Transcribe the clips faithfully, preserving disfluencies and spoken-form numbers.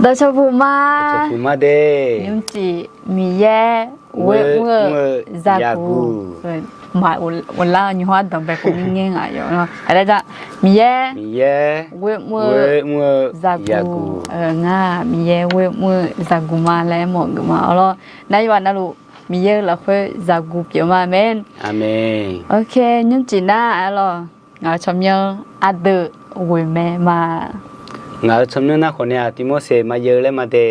Dawqcawq puq ma. Dawqcawq puq ma de. Nymrcif Miqyaer ghoer mr-eu zaqguq. Maq ghoflar-eu nymr-anr danqbae khov ni ngaer ngaq yawf lar. Miqyaer ghoer mr-eu zaqguq. Ngar Miqyaer ghoer mr-eu zaqguq ma laer aermawf geuf ma. Awr lawr, nar yawqghaq navluf Miqyaer-euq lafkhoer zaqguq pyeuf ma. Aqmeq. Ok, nymrcif nar-aq lawr, ngaq-euq tsawrmyanr ardeuv ghoeq mae ma. Ngaq-euq tsawrmyanr nar khawf nae-aq, Tivmorseq maqyeu laer ma de.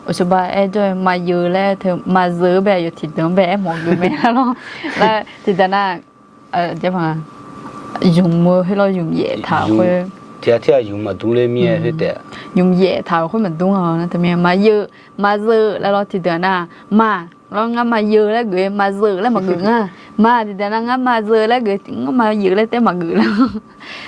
Uqcif ba aer jawr-eu maqyeu laer teu maqzeu-eu bae, aqyawf tiqdeuq-anr bae aermawf geuf mae lawr. Laer tiqdeuq nar, ymq-eu khoer lawr, ymq yaef taq-euq khoer, tiqghaq tirghaq ymq maqdur ler mir-aer khoer taef-a. Ymq yaef taq-euq khoer maqdur-a nar teumirnae maqyeu maqzeu laer lawr. Tiqdeuq nar, ma lawr, ngar maqyeu laer geuf, maqzeu laer maqgeuf ngar. Ma tiqdeuq nar, ngar maqzeu laer geuf, ngar maqyeu laer taef maqgeuf lar.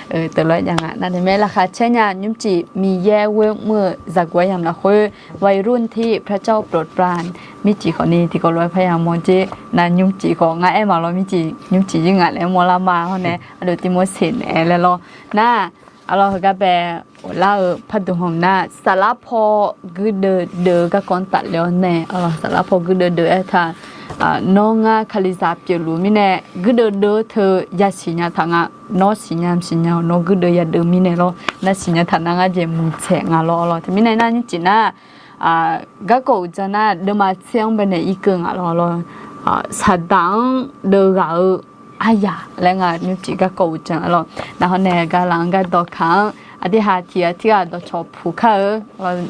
Teulof-aer jav nga nar teumirnae laqkhaq caer nya. Nymrcif Miqyaer ghoer mr-eu zaqguq aryamq lafkhoer, วัยรุ่นที่พระเจ้าโปรดปราน mircif khawf ni tiqkawv lof-aer parya mawr jer. Nar nymrcif khawf ngar aer ma lawr, mircif nymrcif jir ngaq laer mawrlar ma. Hawr nae ardov Tivmorseq naeq-aer laer lawr. Nar, arlawr heugar bae ghoflar-eu pardmq hmq nar, saflar paw guirdeuv deuv-eu garkawv-anr tafler-awr nae, arlawr saflar paw guirdeuv deuv-aer taq, nawr ngar Kalizaq pyeufluf mirnae guirdeuv deuv-eu teu yasiq nya taq nga. Nawr siqnya maqsiqnya-awq, nawr guirdeuv yadeuv mirnae lawr, nar siqnya taq nar ngar jeq muiqtsaeq nga lawr. Arlawr teumirnae nar nymrcif nar, garkawv uqdzan nar deuvma tser-anr baenae irkeuv nga lawr. Saqdaq-anr deuv ghaq-eu aryaq laer nga nymrcif garkawv uqdzan lawr. Nar hawr nae garlaf-anr gardawq kaq-anr aqdui haq tiqghaq tirghaq dawqcawq puq kar-eu.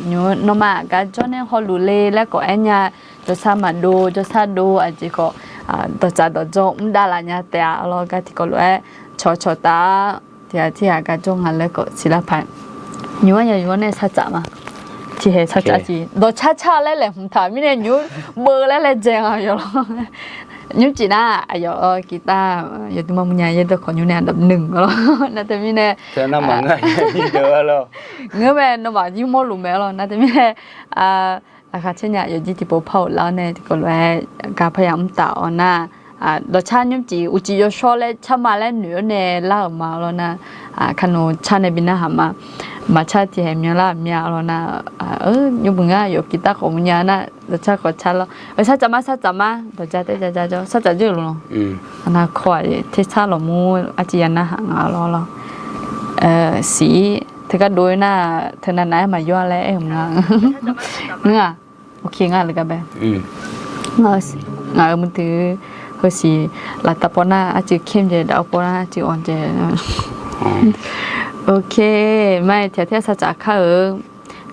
Nymr nawmaf aqgar jawr nae hawluf le laer khawf aer nya. Jawrsar maqdov, jawrsar dov aqjeq khawf, dawqtsaf dawqdzawr mr davlaf nya taef-a. Arlawr gar tiqkawv lof-aer cawqcawq taf-a. Tiqghaq tirghaq gar jawr nga laer khawf siqlar paq. Nymr-anr ya nymr-anr nae sartsaf ma. Tiqhaeq sartsaf tiq dawqcar car laer laeqhmq taq mirnae nymr beu laer laejae nga yawf lawr. Nymrcif nar aqyawf-awr guitar yawduq ma murnya yaerdawq khawf nymr nae aqdawq nuiq lawr. Nar teumirnae, ngeur mae nawmaf yurmawr luf mae lawr. Nar teumirnae, laqkhaq caer nya yawqjir tiqpov par ghoflar-awr nae tiqkawv lof-aer gar parya mr taf-awr nar, dawqcar nymrcif uqcif yawshawr laer car ma laer noeq-awr nae lar-euq ma lawr nar, kanoeq car nae bi narhaq ma. Maqcar tiqhaeq myanlar mya lawr nar, nymrbuq ngar yawf guitar khawf murnya nar dawqcar khawf car lawr. Sartsaf ma, sartsaf ma, dawqja taer ja ja jawr sartsaf jir-euq lawr. Aqnar kawv-aq tersar lawqmur arciv ya narhaq nga lawr lawr. Siq-ir teugar dov-ir nar, teunav nav-aer maqyawr-a laer aer-euq ma. Ngeur-aq, ok ngar le gar bae. Ngaq-euq mudui heusiq laftav pawv nar arcuiv kem jae, daf-eu pawv nar arcuiv anr jae. Ok, ma-aer tiqghaq tir sartsaf kar-euq.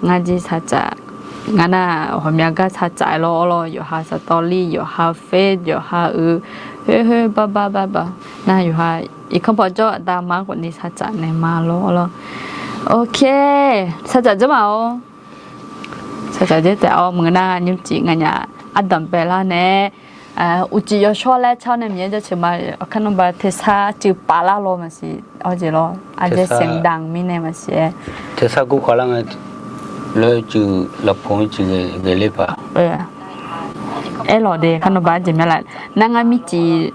Ngar jir sartsaf, ngar nar ghawqmya gar sartsaf lawr lawr, yawqha sartawv li, yawqha fei, yawqha uiq, khoer khoer bar bar bar bar nar yawqha irkanr paw jawr aqda ma khawf ni sartsaf naeq ma lawr lawr. Ok, sartsaf dzeur ma-awr. Sartsaf dzeur taef-awr maqngeur nar nymrcif nganyaf ardanq baelar nae uqcif yawshawr laer car-awr nae Miqyaer jaceuq ma. Aqkar nawba tersar cuiv paf lar lawr maqsiq, awr jeq lawr, aqjeq siqdaq mirnae maqsiq-aer. Tersar gurkhaq lar nga loer cuiv lafpoq-anr cuiv ghae ler paq. Aerlawq de, aqkar nawba arjeq mya laf. Nar ngar mircif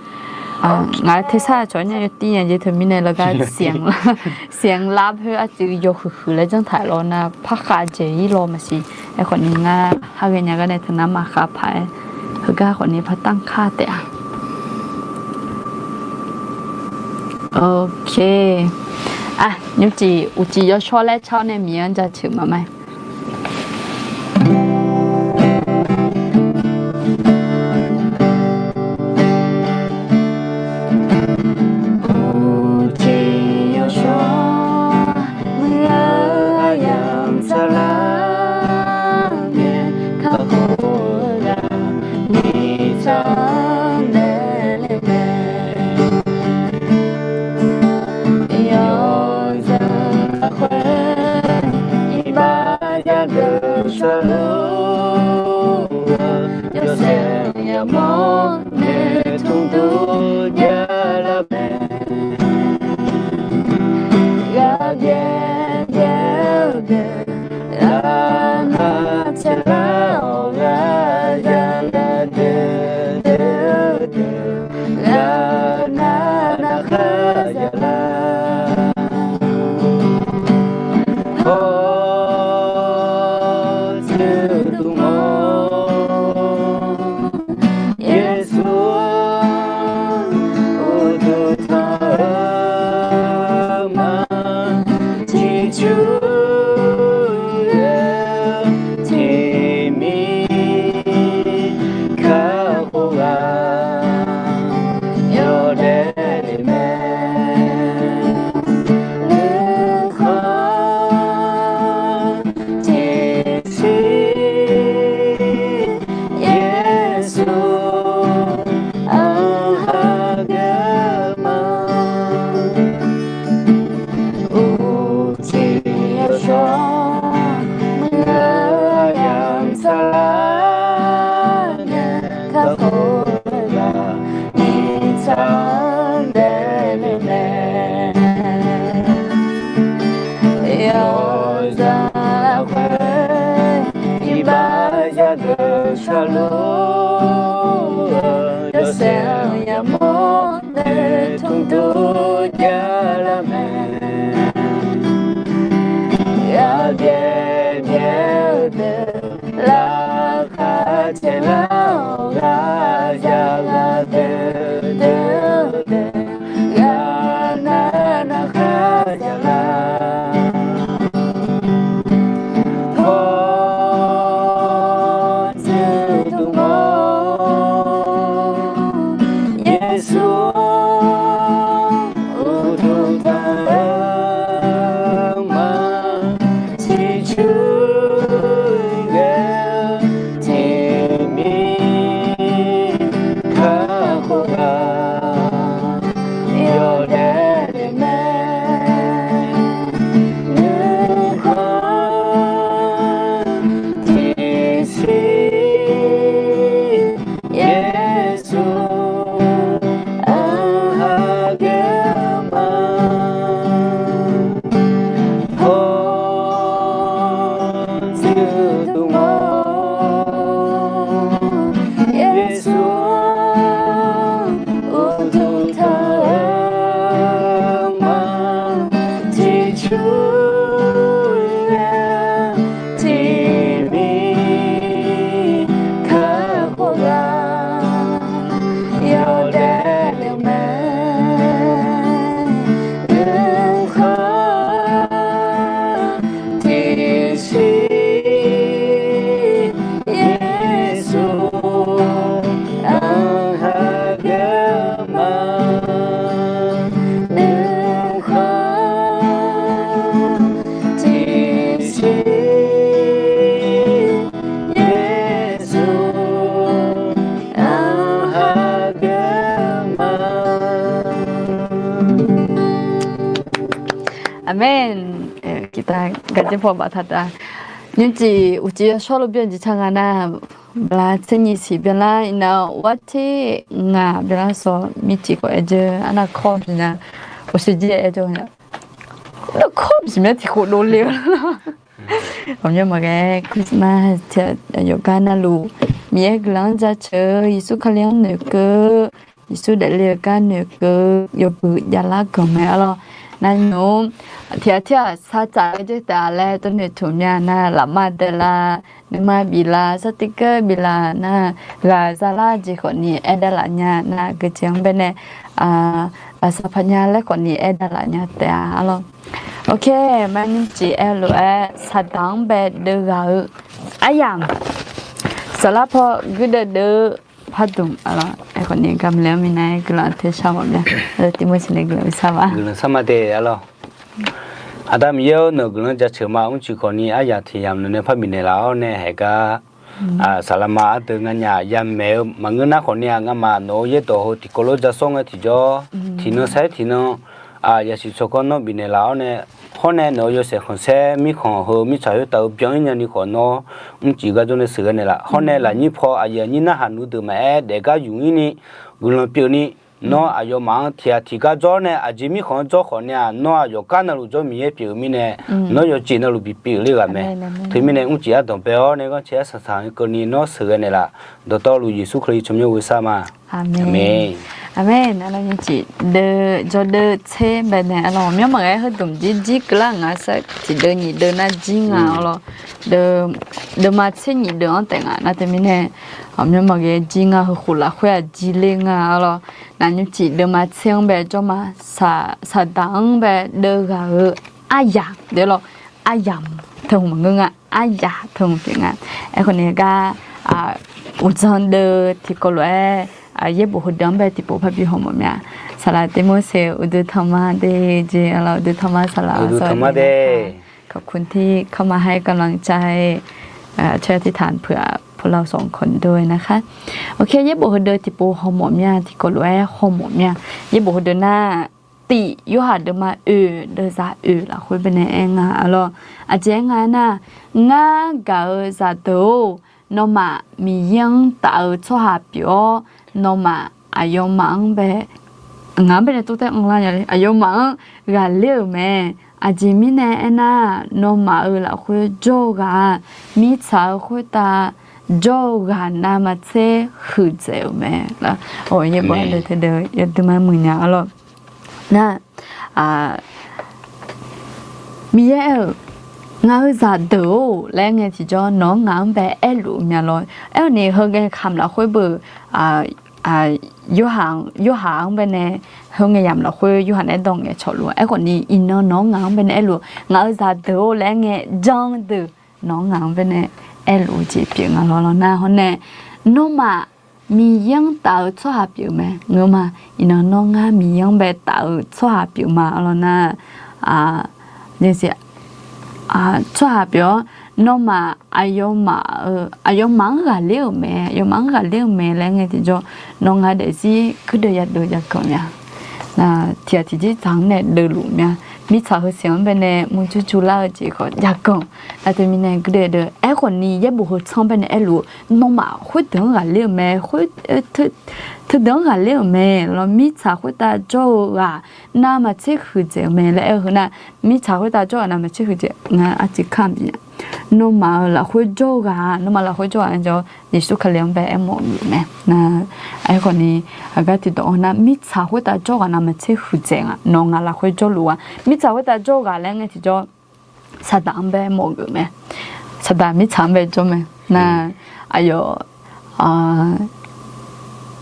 ngaq-euq tersar cawq nya yawtir nya jeq teumirnae lawr gar siq-anr lar poer arcuiv yawhuiq huiq laer janr taq lawr nar parkhav dzaeq-ir lawr maqsiq. Aerkhawf ni ngar har ghaenya gar nae teunar maqkhav paq-aer, heugar khawf ni par tanr kar taef-a. Ok. Nymrcif uqcif yawshawr laer car-awr nae Miqyaer-anr jaceuq maqmae. Uqcif yawshawr muiq-eu aryamq tsawrhaq ngae, kakhof-eu ghaq mirtsaq-anr naeq le mae. Yawzeu lafkhoer iqbax yadeuq shawrluf-eu, yawshaef yamawr nae tmr dur javlar mae. Ghaqbyaer byaer-eu deuq ghaqnav caerlar-awq, ghaqzaq nar deuq deuq ghaqnav narkhaq zaqlar. Hawr Aqyawf yamawr nae tmqduq javlar mae. Ghaqbyaer byaer-eu deuq laqkhaq caev lar-awq, ghaq yaq ghaq deuq deuq-eu deuq ghaq nar nar khar yaq lar. Hawr dzuiqduq ngawr, Yeqsur uqduq taq-eu ma, ciqcur ghae tiqmir kakhof ghaq yawdaef le mae. Nuikhanr tiqsiq Yeqsur-anr hageuf ma. Hawr dzuiqduq ngawr, Yeqsur uqduq taq-eu ma, ciqcur ghae tiqmir kakhof ghaq yawdaef le mae. Nuikhanr tiqsiq Yeqsur-anr hageuf ma. Nuikhanr tiqsiq Yeqsur-anr hageuf ma. Aqmeq. Gaqjir paw baftaq taf. Nymrcif uqcif yawshawr lof byan jeq car nga nar, bala tser nyiq siq byanlar iqnan, war tser ngaq byanlar sawq, mircif khawf aer jawr, arnav kawr bifnya, uqshoe jir aer jawr nya. Nar kawr bifmya tiq khof dovle-eu. Ghawqmyanr maqghae Christmas tiq yawqgar navluf, Miqyaer guiqlanq-anr jaceuq-eu, Yeqsur Kali-anr noeqkeuv, Yeqsur daefle-eu gar noeqkeuv, yawbuiq javlar ganq mae arlawr. Nar nymr tiq ghaq tir-aq sar tsaf-eu jawr taef laer dawrnoeq tmq mya nar, lafma deuq la, nuima bif la, sartiq keuv bif la nar, ghaq zalar jeq khawfni aer davlaf nya nar, geujeq-anr baenae baqsaq paq nya laer khawfni aer davlaf nya taef-a arlawr. Ok, mar nymrcif aer-eu lof-aer, Saqdaq-anr bae deuvghaq-eu aryamq, saflar paw guirdeuv deuv-eu pardmq arlawr. Aerkhawfni garma laer-anr minav-aer guiqlanq teu shar mawf mya. Tiqmor siqnaeq guiqlanq sar ma. Guiqlanq sar ma de arlawr. Aqda Miqyaer-or, nawq-euq guiqlanq jaceuq ma. Mrcif khawfni aryaq tiq yamq nawq nae par bifnaeq laf-awr nae haeq gar, saqlaqma ardeuv nganyaf yamaeq-eu maqngeur nar khawfni-aq, ngamaf nawq-euq yaerdawq heu tiqkawv lof-aer ja sawr ngae tiqjawr, tiqnan sar-aer tiqnan, yasiq tsawrkawr nawr bifnaeq laf-awr nae, hawr nae nawq-euq yawshaef khanqsaer mirkhanq heu mirtsaq khoertav-eu byan-ir nyani khawf nawr mrcif gar jawr nae sheuqghae naeqlaf. Hawr nae lafnyir paw aqyuif aqnyir narhaq nuq deuq maqaer daefgar yuf-ir ni guiqlanq pyeuf ni, nawr aqyawfmaf-anr tiq ghaq tiq gar jawr nae aqjeq mirkhanq-anr jawr khawfni-aq, nawr aqyawf gar navluf jawr Miqyaer pyeuf-eu mirnae, nawr yawqjeq navluf bipoeq ler ghaq mae. Teumirnae mrcif ardanq bae-awr nae ghanrcae arsaq saq-anr keuvni nawr sheuqghae naeqlaf. Dawqtawvluf Yeqsur Kali tsawrmyanr ghoer sar ma. Aqmeq. Aqmeq. Arlawr nymrcif deuv jawrdeuv tser baenae arlawr ghawqmyanr maqghae heudmq jir jir keuvlar nga sar tiqdeuv nyiq deuv nar jir nga arlawr. Deuvma tser nyiq deuv-anr taef nga nar teumirnae, ghawqmyanr maqghae jir nga heukhof lafkhoer-aq jir ler nga arlawr. Naq nymrcif deuvma tser-anr bae jawr ma, saqdaq-anr bae deuvghaq-eu aryamq de lawr, aryamq teu hmq maqngeur nga, aryamq teu hmq pyeuf nga. Aerkhawfni gar, uqdzan deuv tiqkawv lof-aer, yaerbof heudeuq-anr bae tiqpov parbi hawmawf mya. Saqlaq Tivmorseq uqduq tanqma de jeq arlawr, uqduq tanqma saqlaq-awr sawr de. ขอบคุณที่เข้ามาให้กำลังใจ ช่วยอธิษฐานเผื่อพวกเราสองคนด้วยนะคะ Ok, yaerbof heudeuq tiqpov hawmawf mya, tiqkawv lof-aer hawmawf mya. Yaerbof heudeuq nar, tiq yorhaq deuvma oeq deuvzaq oeq lafkhoer baenae aer nga arlawr. Aqjeq aer nga aernar, ngar gaq-eu zaqdeuq-or, nawmaf Miqyaer-anr taf-eu tsawrhaq pyeuf-awr, nawmaf aqyawfmaf-anr bae, ngaq-anr baenae tov taer anrlar nya le, aqyawfmaf-anr ghaqler-euq mae. Aqjeq mirnae aernar, nawmaf-euq lafkhoer jawr-eu ghaq-aq, mirtsaq-eu khoertav jawr-eu ghaq navmaqtser huiqdzaeq-euq mae. Yawdui ma muiq nya arlawr. Nar, Miqyaer aer-euq, ngaq-euq zaqdeuq-or laer ngae tiqjawr nawq-anr ngaq-anr bae aerluf-eu mya lawr. Aerkhawf ni heu ngae kamq lafkhoer beu, Yorhaq, Yorhaq-anr baenae, heu ngae yamq lafkhoer Yorhaq nae aerdawq ngae cawqluf-a. Aerkhawf ni iqnan nawq-anr ngaq-anr baenae aerluf, ngaq-euq zaqdeuq-or laer aer ngae, janr deuq nawq-anr ngaq-anr baenae aerluf-eu jeq pyeuf nga lawr. Lawr nar hawr nae, nawmaf Miqyaer-anr taf-eu tsawrhaq pyeuf mae. Ngeur ma, iqnan nawr ngar Miqyaer-anr bae taf-eu tsawrhaq pyeuf ma lawr nar, tsawrhaq pyeuf-awr, nawmaf aqyawfmaf-anr ghaqler-euq mae, aqyawfmaf-anr ghaqler-euq mae laer ngae tiqjawr, nawq ngaq daefzir guirdeuv yadeuv jav ganq mya. Tiqghaq tiqjir dzaq-anr nae deuvluf mya. Mirtsaq heu siq-anr baenae murjur jurlar-eu jeq khawf jav ganq. Nar teumirnae guirdeuv yadeuv aerkhawf ni yaerbof heu tsanr baenae aerluf-eu, nawmaf khoerdeuq-anr ghaqler-euq mae, khoer, teudeuq-anr ghaqler-euq mae lawr. Mirtsaq khoertav jawr-eu ghaq navmaqtser huiqdzaeq-euq mae laer aer-eu heu nar, mirtsaq khoertav jawr ghaq navmaqtser huiqdzaeq nga arciv kar bif. Nawmaf-euq lafkhoer jawr-eu ghaq, nawmaf lafkhoer jawr ghaq-anr jawr, Yeqsur Kali-anr bae aermawf-eu mae. Aerkhawf ni, aqgar tiqdawq nar, mirtsaq khoertav jawr ghaq navmaqtser huiqdzaeq nga. Nawq ngaq lafkhoer jawrluf-a. Mirtsaq khoertav jawr-eu ghaq laer ngae tiqjawr, Saqdaq-anr bae mawf geuf mae. Saqdaq mirtsaq-anr bae jawr mae. Nar, aqyawf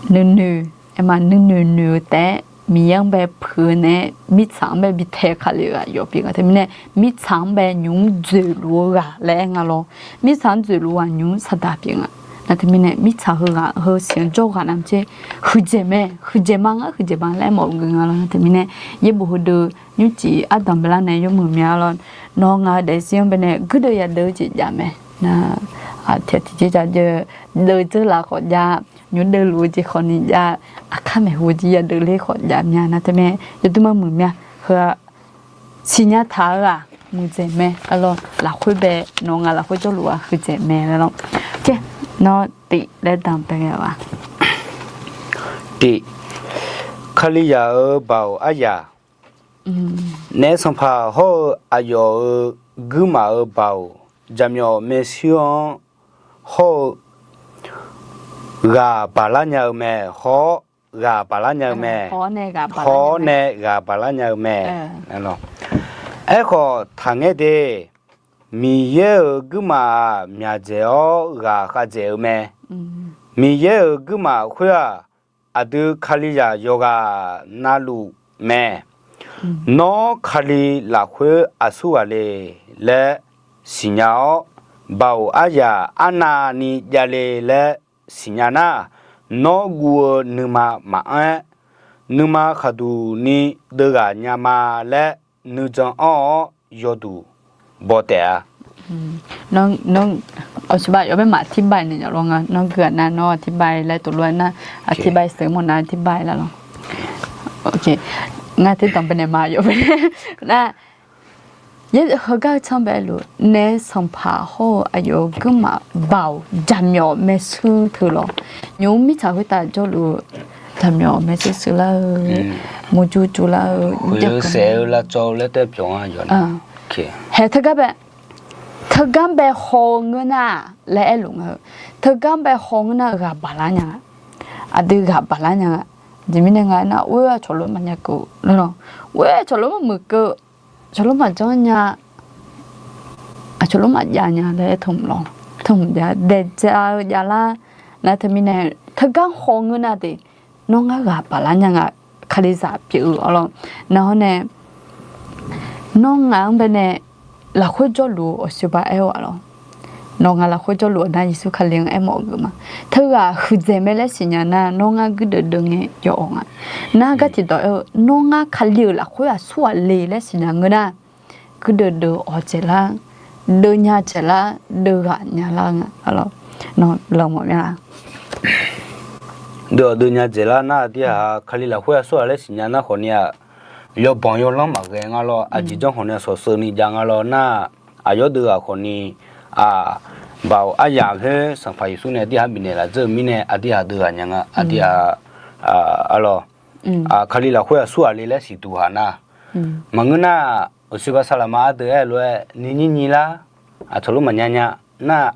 nuinoeq, aerma nuinoeq noeq-eu taef-aer Miqyaer-anr bae puiq-eu nae-aer mirtsaq-anr bae bi tae Kali-euq aqyawf pyeuf nga. Teumirnae mirtsaq-anr bae nymq-mr dzoeqluf-eu ghaq laer aer nga lawr. Mirtsaq-anr dzoeqluf-eu ghaq nymq-mr Saqdaq pyeuf nga. Nar teumirnae mirtsaq heughaq heu siq-anr jawr-eu ghaq navmaqtser huiqdzaeq mae, huiqdzaeq ma ngar, huiqdzaeq ma laer mawf geuf nga lawr. Nar teumirnae yaerbof heudeuq nymrcif ardanq baelar nae yawmuiq mya lawr. Nawr ngaq-eu daefzir-anr baenae guirdeuv yadeuv-eu jeq jav mae. Nar, tiqghaq tiqjeq jav deuv, deuv dzeur laf khawf jav, nymr deuvluf-eu jeq khawf ni jav, aqkar maeqhu jir yadeuv ler khawf jav mya. Nar teumirnae yawdui ma muiq mya. Heu-aq, siqnya taq-eu ghaq muiqdzaeq mae lawr. Lafkhoer bae nawq ngaq lafkhoer jawrluf-aq huiqdzaeq mae lawr. Nawr tiq laer danqbae ghae-a. Tiq, Kalizaq-euq baoq aryaq. Naef sanqpaq hawr-eu aqyawf-euq guirmaf-euq baoq jaqmyawf maershuir-anr hawr-eu ghaq baqlar nya-eu mae. Hawr ghaq baqlar nya-eu mae. Hawr nae ghaq baqlar nya-eu mae. Aerkhawf taqngaer de, Miqyaer-euq guirmaf-aq myaqdzaeq-awr ghaq khavdzaeq-eu mae. Miqyaer-euq guirmaf khoer-aq, aqdui Kalizaq yawqghaq navluf mae. Nawr Kali lafkhoer aqsurghaq le laer siqnya-awr, baoq aryaq arnavni javle laer siqnya nar, nawr guv-eu nuima maqanr-aer, nuima khaqduq ni deuvghaq nya ma laer nuijan anr-awr yawduq baw taef-a. Nawr, nawr, aqsurghaq yawf bae maq อธิบาย naeq yawf lawr nga. Nawr guiqghaq nav nawr อธิบาย laer tov lof-aer nar, อธิบาย seuq mawf nav อธิบาย laer lawr. Ngar teudanq baenae ma yawf bae nar, heugar-eu tsanr bae luf naef sanqpaq hawr-eu aqyawf-euq guirmaf baoq jaqmyawf maershuir teu lawr. Nymq-mr mirtsaq khoertav jawrluf-eu jaqmyawf maershuir shuir lar-eu, murjur jur lar-eu, saef-eu lavcawv-eu laer taef pyawq-anr yawf nar. Haeq teugar bae, teugar bae haw-eu ngeur nar laer aerluf nga-eu. Teugar bae haw ngeur nar ghaq baqlar nya nga. Aqdui ghaq baqlar nya nga. Aqjeq mirnae nga aernar, oer-aq cawqlof maqnya keuv, oer-aq cawqlof maqmuiq keuv, cawqlof maqjanr nya, aqcawqlof maqjav nya laer aer tmq lawr, tmq jav daeqdzae-eu javlar. Nar teumirnae, teugar haw ngeur nar de, nawr ngar ghaq baqlar nya nga, Kalizaq pyeuf-eu arlawr. Nar hawr nae, nawr ngaq-anr baenae lafkhoer jawrluf-eu aqsurghaq aer-eu aqlawr. Nawr ngaq lafkhoer jawrluf-eu nar Yeqsur Kali-anr aermawf-eu geuf ma. Teughaq huiqdzaeq mae laer siqnya nar, nawr ngar guirdeuv deuv ngae yawf-awq nga. Nar gar tiqdawq aer-eu, nawr ngar Kali-euq lafkhoer aqsurghaq le laer siqnya ngeur nar, guirdeuv deuv awq dzaeqlar, deuv nya dzaeqlar, deuv ghaq nyalar nga. Nawr lanmawf mya la? Deuv-awq deuv nya dzaeqlar nar, aqdirhaq Kali lafkhoer aqsurghaq laer siqnya nar khawfni-aq, yawbanq yawlanr maqghae nga lawr. Aqjeq janr khawfni-aq, sawqseuv ni jav nga lawr nar, aqyawf deuv ghaq khawfni, baoq aryaq khoer Sanqpaq Yeqsur nae aqdirhaq bifnaeq laf dzeur-eu mirnae, aqdirhaq deuv ghaq nya nga, aqdirhaq, arlawr. Kali lafkhoer aqsurghaq le laer siqduq haq nar, maqngeur nar, uqshoe ba saqlaqma ardeuv aer-eu lof-aer ni nyir nyilar, aqcawq lof maqnya nya nar,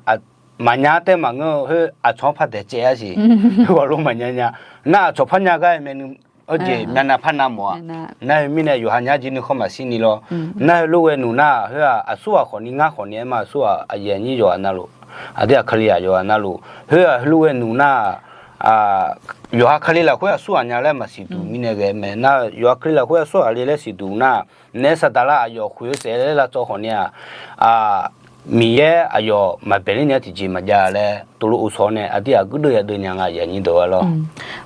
maqnya tae maqngeur-eu khoer aqcawq-anr par daeq caev-a siq. Ghawqlo maqnya nya. Nar aqcawq par nya gar-aer maernmr, arjeq myavnav par navmawf-a. Nar-eu mirnae yawqha nya jir nuikhanr maqshir ni lawr. Nar heulof ghae nuq nar-aq, khoer-aq aqsurghaq khawfni ngar khawfni aer ma, aqsurghaq aqyuif aqnyir yawqghaq navluf, aqdir aqkali-aq yawqghaq navluf, khoer-aq heulof ghae nuq nar-aq, yawqha kali lafkhoer aqsurghaq nya laer maqsiq duq mirnae ghae mae. Nar-eu yawqha kali lafkhoer aqsurghaq le laer siq duq nar, naef saqdaq lar aqyawf khoeq-eu saef laer lavcawv khawfni-aq, Miqyaer aqyawf maqbaeq ler nya tiqjeq maqjav laer tov lof-eu shawr nae aqdir aqguir deuv yadeuv nya nga, aqyuif aqnyir deuq-a lawr.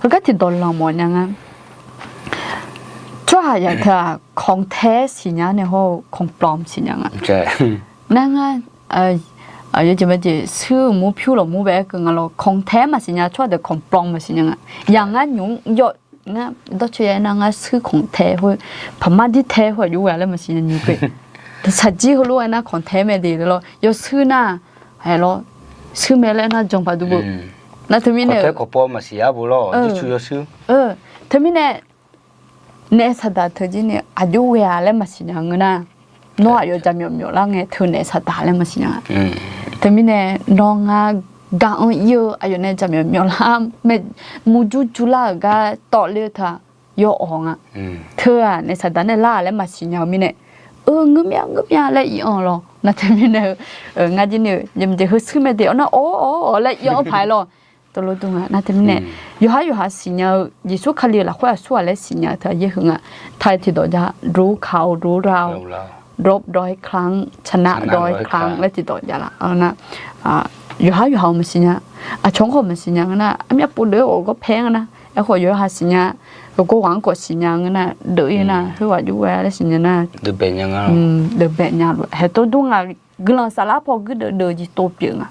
Heugar tiqdawq lanq mawf nya nga. Tsawrhaqzaq teu-aq, ของแท้ siqnya nae hawr-eu ของปลอม siqnya nga. Nar ngar, yawjeq majeq shuir-eu mur pyur lawq mur bae-aer keuv nga lawr, ของแท้ maqsiqnya, tsawrhaq deuq ของปลอม maqsiqnya nga. Yaq ngar nymq-mr yawf ngar dawrcoer ya nar ngar shuir ของแท้ khoer, paqmar dir tae khoer aqjox ghae laer maqsiqnya nymq-mr. Shaqjir heulof-aer nar ของแท้ mae de lawr, yawshuir nar, aer lawr, shuir mae laer nar jan paq duq beu. Nar teumirnae, teumirnae naef saqdaq teu jir ni aqjox ghae-a laer maqsiqnya ngeur nar, nawr aqyawf jaqmyawf myawf lar ngae teu naef saqdaq laer maqsiqnya. Teumirnae nawr ngar gar-anr ir-eu aqyawf nae jaqmyawf myawf lar mae, murjur jur lar-euq gar tawvler-eu teu-aq, yawawq nga. Teu-aq naef saqdaq nae lar-a laer maqsiqnya-eu mirnae, eu ngeur mya ngeur mya laer ir-anr lawr. Nar teumirnae-eu, ngar jir ni-eu jeq heushuir mae de awr nar awr awr laer ir-anr paq-aer lawr. Tov lof dur nga. Nar teumirnae yawqhar yawqha siqnya-eu Yeqsur Kali-euq lafkhoer aqsurghaq laer siqnya-eu teu-aq yaer huiq nga. Taq-eu tiqdawq ja, รู้เขา รู้เรา, drop ร้อยครั้ง, ชนะร้อยครั้ง laer tiqdawq ja laf. Nar yawqhar yawqha-euq maqsiqnya, aqcawq-anr khawf maqsiqnya nga nar, armyav pov deuq-aer ghawf gawr paer nga nar, aerkhawf yawqha siqnya, yawqghaq-anr khawf siqnya nga nar, deuv-ir nar, khoerghaq jov ghae laer siqnya nar, deuv bae nya lof-aer haeq tov dur nga. Guiqlanq saflar paw guirdeuv deuv jir tov pyeuf nga.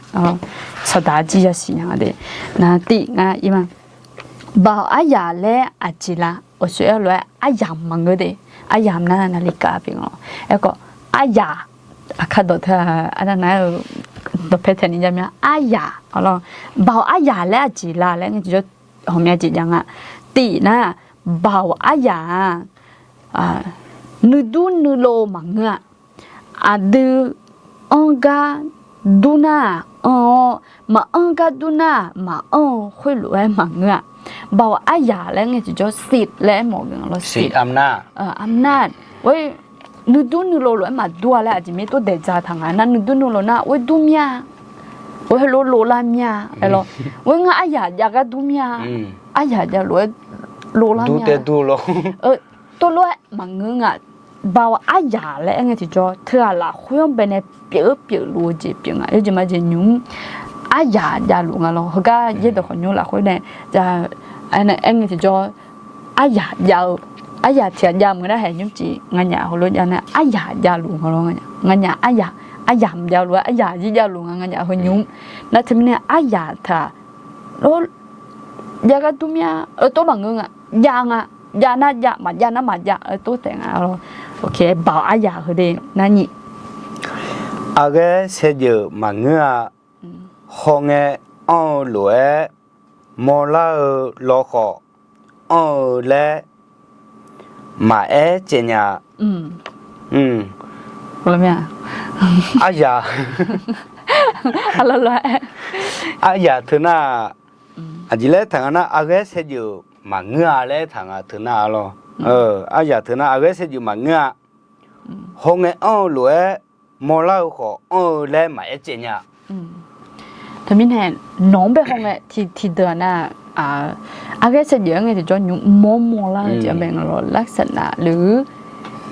Saqdaq jir yasiq nya nga de. Nar tiv ngar ir ma. Baoq aryaq laer aqjeq la, awqsoer-aer lof-aer aryamq maqngeur de. Aryamq nar นาฬิกา pyeuf nga. Aerkhawf aryaq, aqkar dawq teu-aq arnav nar-eu dawqpae taeqni ja mya aryaq lawr. Baoq aryaq laer aqjeq la laer ngae tiqjawr ghawqmya jeq jav nga. Tiv nar, baoq aryaq-aq, nuidur nuilov maqngeur-a. Aqdui anr gar dur nar-aq anr-awr, maqanr gar dur nar-aq maqanr-eu khoerlof-aer maqngeur-a. Baoq aryaq laer ngae tiqjawr สิทธิ์ laer aermawf-eu nga lawr. อำนาจ nuidur nuilov lof-aer maqdur-a laer aqjeq mir tov daeq dzaq taq nga nar, nuidur nuilov nar ghoer dur mir-a, ghoer heulof lov lar mir-a, aer lawr. Ghoer ngar aryaq jav gar dur mir-a, aryaq jav lof-aer lov lar mir-a, tov lof-aer maqngeur nga. Baoq aryaq laer aer ngae tiqjawr teu-aq lafkhoer-anr baenae pyeuf-eu pyeufluf-eu jeq pyeuf nga. Yawjeq majeq nymq-mr aryaq javluf nga lawr. Heugar yaerdawq khawf nymr lafkhoer nae aer ngae tiqjawr aryaq jav-eu, aryaq tiq ghaq jav meuq nar haeq nymr cif nganyaf heulof jav nar aryaq javluf nga lawr. Nganyaf aryaq, aryaq mq javluf-aer aryaq jir javluf nga nganyaf heu nymr. Nar teumirnae aryaq teu-aq, jav gar dur mir-a, eu tov maqngeur nga, jav nga, jav nar jav, maqjav nar maqjav, eu tov taef nga lawr. Baoq aryaq heu de nar nyiq. Aqghaer saevdzeuf maqngeur-a, hawngae anr-eu lof-aer mawrlar-eu lawkhawf anr-eu laer maqaer caev nya. Aryaq, aryaq teu nar, aqjeq laer taq nga nar, aqghaer saevdzeuf maqngeur-a laer taq nga teu nar lawr. Aryaq teu nar aqghaer saevdzeuf maqngeur-a. Hawngae anr-eu lof-aer mawrlar-eu khawf anr-eu laer maqaer caev nya. Teumirnae nawq-anr bae hawngae tiqdeuq-aq nar, aqghaer saevdzeuf-aer ngae tiqjawr nymq mawr mawrlar-eu jeq-anr bae nga lawr. ลักษณะ luf,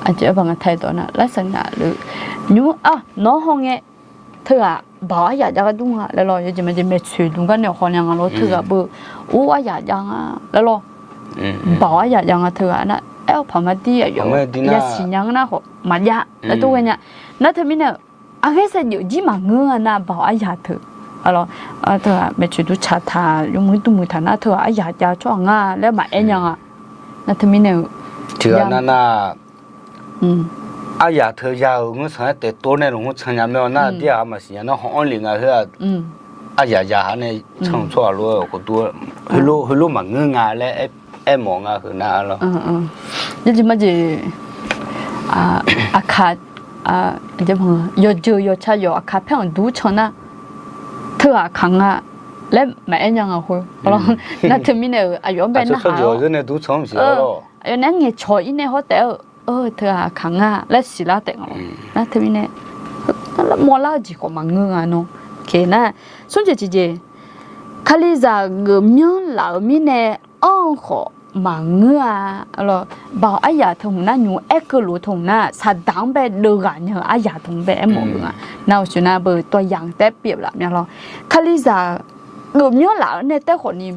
aqjeq-aer ba nga tae dawq nar ลักษณะ luf, nymq-a nawq-anr hawngae teughaq baoq aryaq jav gar dur nga laer lawr. Yawjeq majeq maeqtsoeq dmq gar nae awq haw nya nga lawr. Teughaq beu or aryaq jav nga laer lawr. Baoq aryaq jav nga teughaq nar, aer-awr paq mar dir aqyawf yasiq nya ngeur nar khawf maqjav laer tov ghae nya. Nar teumirnae-euq aqghaer saevdzeuf jir maqngeur nga nar baoq aryaq teu, teughaq maeqtsoeq dmq tsaq taq yawmuiq dmq muiq taq nar teughaq aryaq jav tsawrhaq nga laer maqaer nya nga. Nar teumirnae-euq tiqghaq nar nar aryaq teu ya-euq ngeur tsanq-aer taef tov nae lmq ngeur tsanq nya mae-awr nar, dir-aq maqsiq nya nar haw-anr le nga khoer-aq, aryaq ya-a nae tsanq tsawrhaq lof-aer awq khawf dur, heulof maqngeur nga laer aermawf nga heu nar lawr. Yawjeq majeq aqkaq, yawjeuq yawqca yawq aqkaq paer-anr dur can nar, teughaq kaq nga laer maqaer nya nga khoer. Nar teumirnae-euq aqyawf-anr bae narhaq-awr, aqyawf nae ngaeqcawq-ir nae hawr taef-eu, teughaq kaq nga laer siqlar taef nga lawr. Nar teumirnae mawrlar-eu jeq khawf maqngeur nga nawr. Nar smr jeq tiqjeq, Kalizaq geufmyanr laf-euq mirnae anr-eu khawf maqngeur-a. Baoq aryaq teu hmq nar nymq aer keuv lof-eu teu hmq nar saqdaq-anr bae deuvghaq nya-eu aryaq teu hmq bae aermawf-eu nga. Nar uqshoe nar beu tawq yaq taef pyeuf laf mya lawr. Kalizaq geufmyanr laf-eu nae taef khawf ni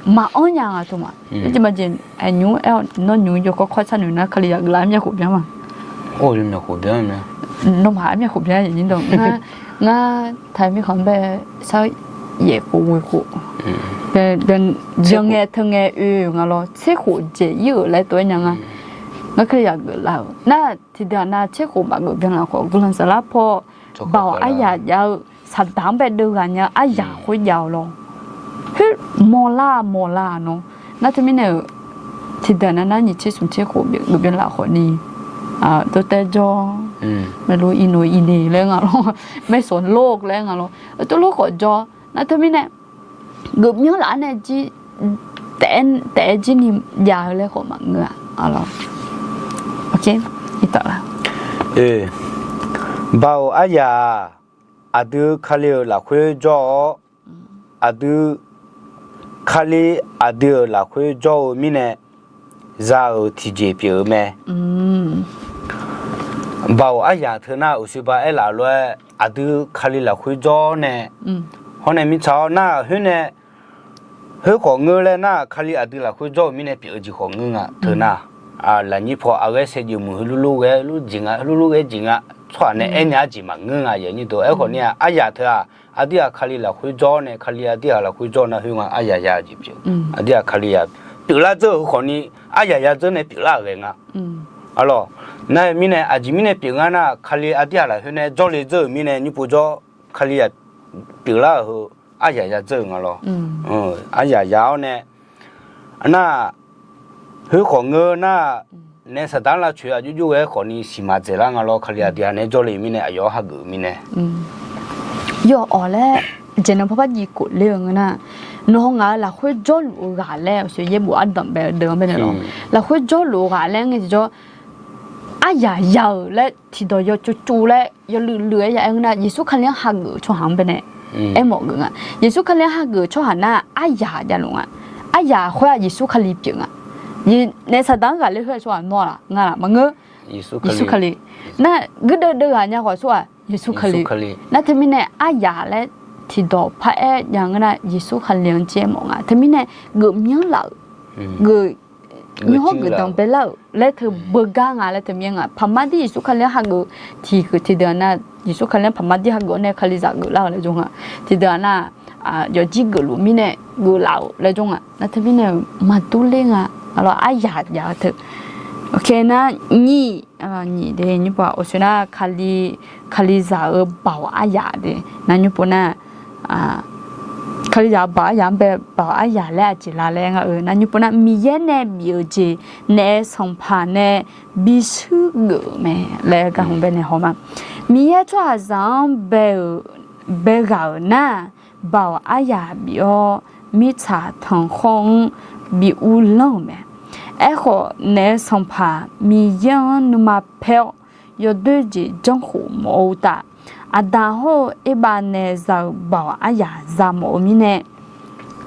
maqanr nya nga teu ma. Aqjeq maqjeq, aqnymr aer-awr nawr nymq yawkawr kawr sharnoeq nar Kalizaq geuflar-eu myavkhof byan ma. Nawmaf-a myavkhof byan, ngar taq mirkhanq-anr bae sar yaef khof ghoe khof, byan ngae teu ngae oe-euq nga lawr. Tser khof dzaeq-ir-euq laer tov-aer nya nga. Ngar Kalizaq geuflar-euq nar tiqdeuq-aq nar tser khof maqgeuf byanlar khawf guiqlanq saflar paw baoq aryaq jav-eu saqdaq-anr bae deuvghaq nya-eu aryaq khoer jav-eu lawr. Khoer mawrlar mawrlar nawr. Nar teumirnae-euq tiqdeuq nar nar nyiq tser smq tser khof geuf byanlar khawf ni, dawrtaev jawr, maeqlo iqnoeq iqni laer nga lawr, maeqsawq lor laer nga lawr, tov lor khawf jawr. Nar teumirnae geufmyanr laf-anr nae jir taef-aer jir ni jav-eu laer khawf maqngeur-a. Baoq aryaq-aq, aqdui Kali-euq lafkhoer jawr-awr, aqdui Kali aqdui-euq lafkhoer jawr-eu mirnae za-euq tiqjeq pyeuf-eu mae. Baoq aryaq teu nar uqshoe ba aerlaf lof-aer aqdui Kali lafkhoer jawr nae, hawr nae mirtsaq-awr nar khoer nae, khoer khawf ngeur laer nar Kali aqdui lafkhoer jawr-eu mirnae pyeuf-eu jeq khawf ngeur nga teu nar. Lafnyir paw aqghaer saevdzeuf muiq heulof lof ghae lor jeq nga, heulof lof ghae jeq nga. Tsawrhaq nae aernya-eu jeq maqngeur nga yawnyir deuq. Aerkhawf ni-aq aryaq teu-aq aqdir ghaq Kali lafkhoer jawr nae, Kali aqdir ghaq lafkhoer jawr nar khoer nga aryaq ya-eu jeq pyeuf. Aqdir ghaq Kali ya pyeuflar dzeur-euq khawf ni, aryaq ya dzeur nae pyeuflar-euq ghae nga. Arlawq, nar-eu mirnae aqjeq mirnae pyeuf nga nar Kali aqdir ghaq lafkhoer nae jawrle dzeur-euq mirnae nymr pov jawr Kali ya pyeuflar-euq heu aryaq ya dzeur-euq nga lawr. Aryaq ya-awr nae nar khoer khawf ngeur nar, naef saqdaq-anr lavcoeq aqjox jox ghae khawf ni siqmaq dzaeqlar nga lawr. Kali aqdui ghaq nae jawrle-eu mirnae aqyawf-anr hageuf-eu mirnae. Yawawq laer jeq nan parpar jiv khof ler-eu ngeur nar, nawq-eu ngaq-euq lafkhoer jawrluf-eu ghaq laer uqshoe yaerbof ardanq bae-eu deuq-anr bae nae lawr. Lafkhoer jawrluf-eu ghaq laer ngae tiqjawr aryaq ya-euq laer tiqdawq yawtsov tsov laer yawluiv luiv-aer ya-aer ngeur nar, Yeqsur Kali-anr hageuf-eu tsawrhaq-anr bae nae aermawf geuf nga. Yeqsur Kali-anr hageuf-eu tsawrhaq nar aryaq javluf nga. Aryaq khoer-aq Yeqsur Kali pyeuf nga. Naef saqdaq-anr ghaqler khoer-aq tsawrhaq nawr-aq nga laf maqngeur. Yeqsur Kali. Nar guirdeuv deuv ghaq nya khawf tsawrhaq Yeqsur Kali. Nar teumirnae aryaq laer tiqdawq paraer jav ngeur nar Yeqsur Kali-anr jir aermawf nga. Teumirnae geufmyanr laf-euq, geuf nymr hawr geuf danq baelar-euq laer teu beugar nga laer teu mir-aer nga. Paqmar dir Yeqsur Kali-anr hageuf tiqhuiq tiqdeuq-aq nar, Yeqsur Kali-anr paqmar dir hageuf-awr nae Kalizaq geuflar-euq laer jawr nga. Tiqdeuq-aq nar, yawqjir geufluf mirnae geuflaf-euq laer jawr nga. Nar teumirnae maqdur ler nga. Arlawq aryaq jav-eu teu. Oke nar nyiq, nyiq de nymr pov-aq uqshoe nar Kali, Kalizaq-euq baoq aryaq de nar nymr pov nar Kalizaq baoq aryaq-anr bae baoq aryaq laer aqjeq la laer nga-eu nar nymr pov nar Miqyaer nae bif-euq jeq naef sanqpaq nae bishuir geuf-euq mae laer gar hmq bae nae haw ma. Miqyaer tsawrhaqzaq-anr bae-euq, bae ghaq-euq nar, baoq aryaq bif-awr mirtsaq tanqkhawr-anr bi uvlanr-euq mae. Aerkhawf naef sanqpaq Miqyaer-anr nuima paer-awr yawdoer jeq janrkhof mawf-eu uqtaf, Aqdaq hawr-eu Erbav nae za-eu baoq aryaq za mawf-eu mirnae,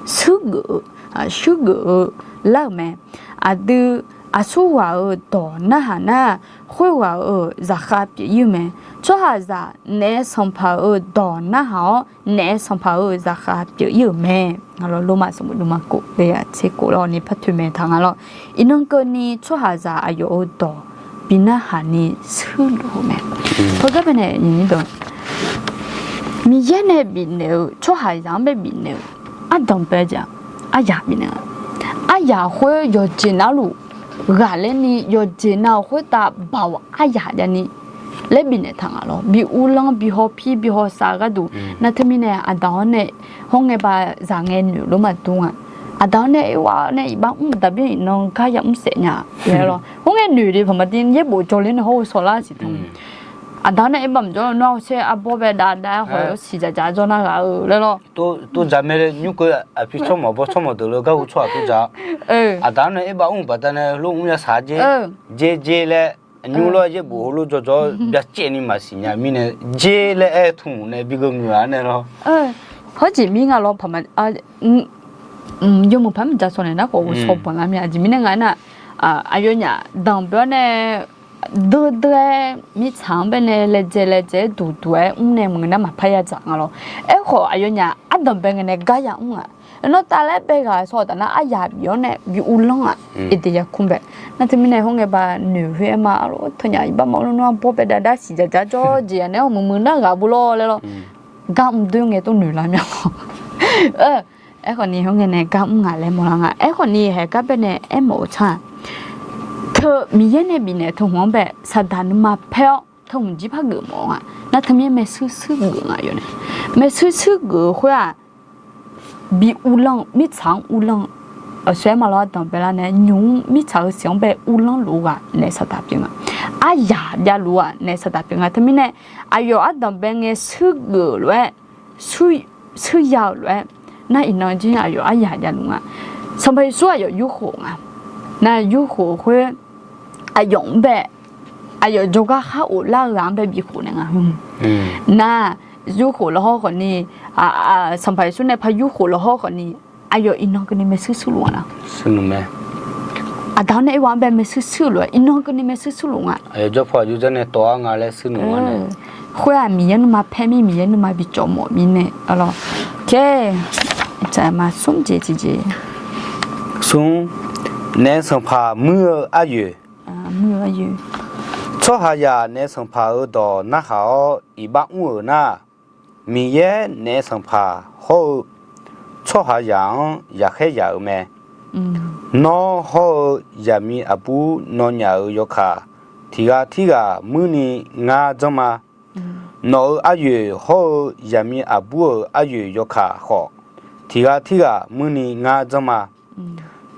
shuir geuf-eu, shuir geuf-eu lar-euq mae. Aqdui aqsur ghaq-euq dawq narhaq nar, khoerghaq-euq zaqkhav pyeuf-ir-eu mae. Tsawrhaqzaq naef sanqpaq-euq dawq narhaq-awr, naef sanqpaq-euq zaqkhav pyeuf-ir-euq mae. Lormav sanqbof lormav kof, tser kof lawr ni par toeqmaeq taq nga lawr. Iqnan keuvni tsawrhaqzaq aqyawf-euq dawq bi narhaq ni shuir luf-eu mae. Heugar baenae Miqyaer nae bifnaeq-eu tsawrhaqzaq-anr bae bifnaeq-eu ardanq bae-eu jeq-aq, aryaq bifnaeq-a. Aryaq khoer yawqjeq navluf ghaqler ni yawqjeq nav-euq khoertav baoq aryaq javni laer bifnaeq taq nga lawr. Bi uvlanr bi hawpir bi hawsav-eu gharduq nar teumirnae Aqdaq-awr nae hawr ngae ba zaq ngae noeq lor maqdur nga. Aqdaq-awr nae irwa-awr nae iqbax mr daqbir iqnan gar yamr saef nya-a. Hawr ngae noeq de paqmaqdir yaerbof jawrler nae hawr-eu sawlar siq taq. Aqda-anr nae aerbav maqjawr-a, nawr-aq ser arbawr bae dav dav-aer khawf-eu siqdzaq dzaq jawr nar ghaq-eu laer lawr. Tov dzaq mae laer nymr keuv aqpir tsawrmawq bawr tsawrmawq deuq leu garhu tsawrhaq tov dzaq. Aqda-anr nae aerbav mr baqdanae lof mr yasaq jer, jer jer laer, nymr lof-aer yaerbof heulof jawrjawr-awr byacaevni maqsiq nya mirnae, jer laer aer-eu tmq nae bi geuv muiq-a nae lawr. Hawrjeq mir nga lawr, paq ma, yawmuiq paq maqjav saw naeq nar khawf ghovshaw banq lar mir-a. Aqjeq mirnae nga aernar, aqyawfnyaf danqbae-awr nae deur deur-aer mirtsaq-anr bae nae laejae laejae-aer duqduq-aer mr nae maqngeur nar maqpar yadzaq nga lawr. Aerkhawf aqyawfnyaf ardanqbae ngae nae gar ya mr-aq. Nawr tavlaer bae ghaq-eu sawq taf nar aryaq bif-awr nae bi uvlanr-aq. Eqdeq yakur bae. Nar teumirnae hawr ngae ba noeq khoer-aer ma, arlawr teunyaf iqbax ma-awr nawr arbawr bae dav dav siqdzaq dzaq jawr jeq-aq nae-awr muiq muiq nar ghaq bu lawr laer lawr. Gar mr doer ngae tov noeq lar mir-awr. Aerkhawf ni hawr ngae nae gar mr ngaq laer mawrlar nga. Aerkhawf ni haeq gar bae nae aermawf-eu tsawrhaq teu Miqyaer nae bifnaeq teu hmq-anr bae saqdaq nuima paer-awr teu hmq jir par geufmawf-eu nga. Nar teumirnae maershuir shuir geuf nga yawf nae. Maershuir shuir geuf-eu khoer-aq, bi uvlanr-eu mirtsaq-anr uvlanr-eu, aqsur-aer ma lawr ardanqbae lar nae nymq-mr mirtsaq-eu siq-anr bae uvlanr luf-eu ghaq nae saqdaq pyeuf nga. Aryaq javluf-eu ghaq nae saqdaq pyeuf nga. Teumirnae aqyawf ardanqbae ngae shuir geuf-euq lof-aer, shuir ya-euq lof-aer, nar iqnan jir aqyawf aryaq javluf nga. Sanqpaq Yeqsur aqyawf yurkhof nga. Nar yurkhof khoer aqyawf-anr bae, aqyawf jawrgar khar of lar-eu ghaq-anr bae bifkhof naeq nga. Nar yurkhof lawhawr khawfni, Sanqpaq Yeqsur nae par yurkhof lawhawr khawfni, aqyawf iqnan keuvni maershuir shuir luf nga nar. Aqda-anr nae aerwa-anr bae maershuir shuir-eu lof-aer iqnan keuvni maershuir shuir luf nga. Aqyawf jawrpaw aqjox dzar nae tawv-ar nga laer shuir luf nga nae. Khoer-aq Miqyaer nuima paer mir, Miqyaer nuima bi cawqmawf mirnae arlawr. Kar, smr jeq tiqjeq. Smr, naef sanqpaq muir-eu aryoeq. Tsawrhaqzaq naef sanqpaq-euq dawq narhaq-awr iqbax mr-euq nar, Miqyaer naef sanqpaq hawr-eu tsawrhaqzaq-anr yaqkhaer yaq-euq mae. Nawr hawr-eu zaqmiq aqbur nawnyaf-euq yawkaq tiq ghaq tirghaq muirni ngar janr ma. Nawq-euq aryoeq hawr-eu zaqmiq aqbur-euq aryoeq yawkaq khawf, tiq ghaq tirghaq muirni ngar janr ma.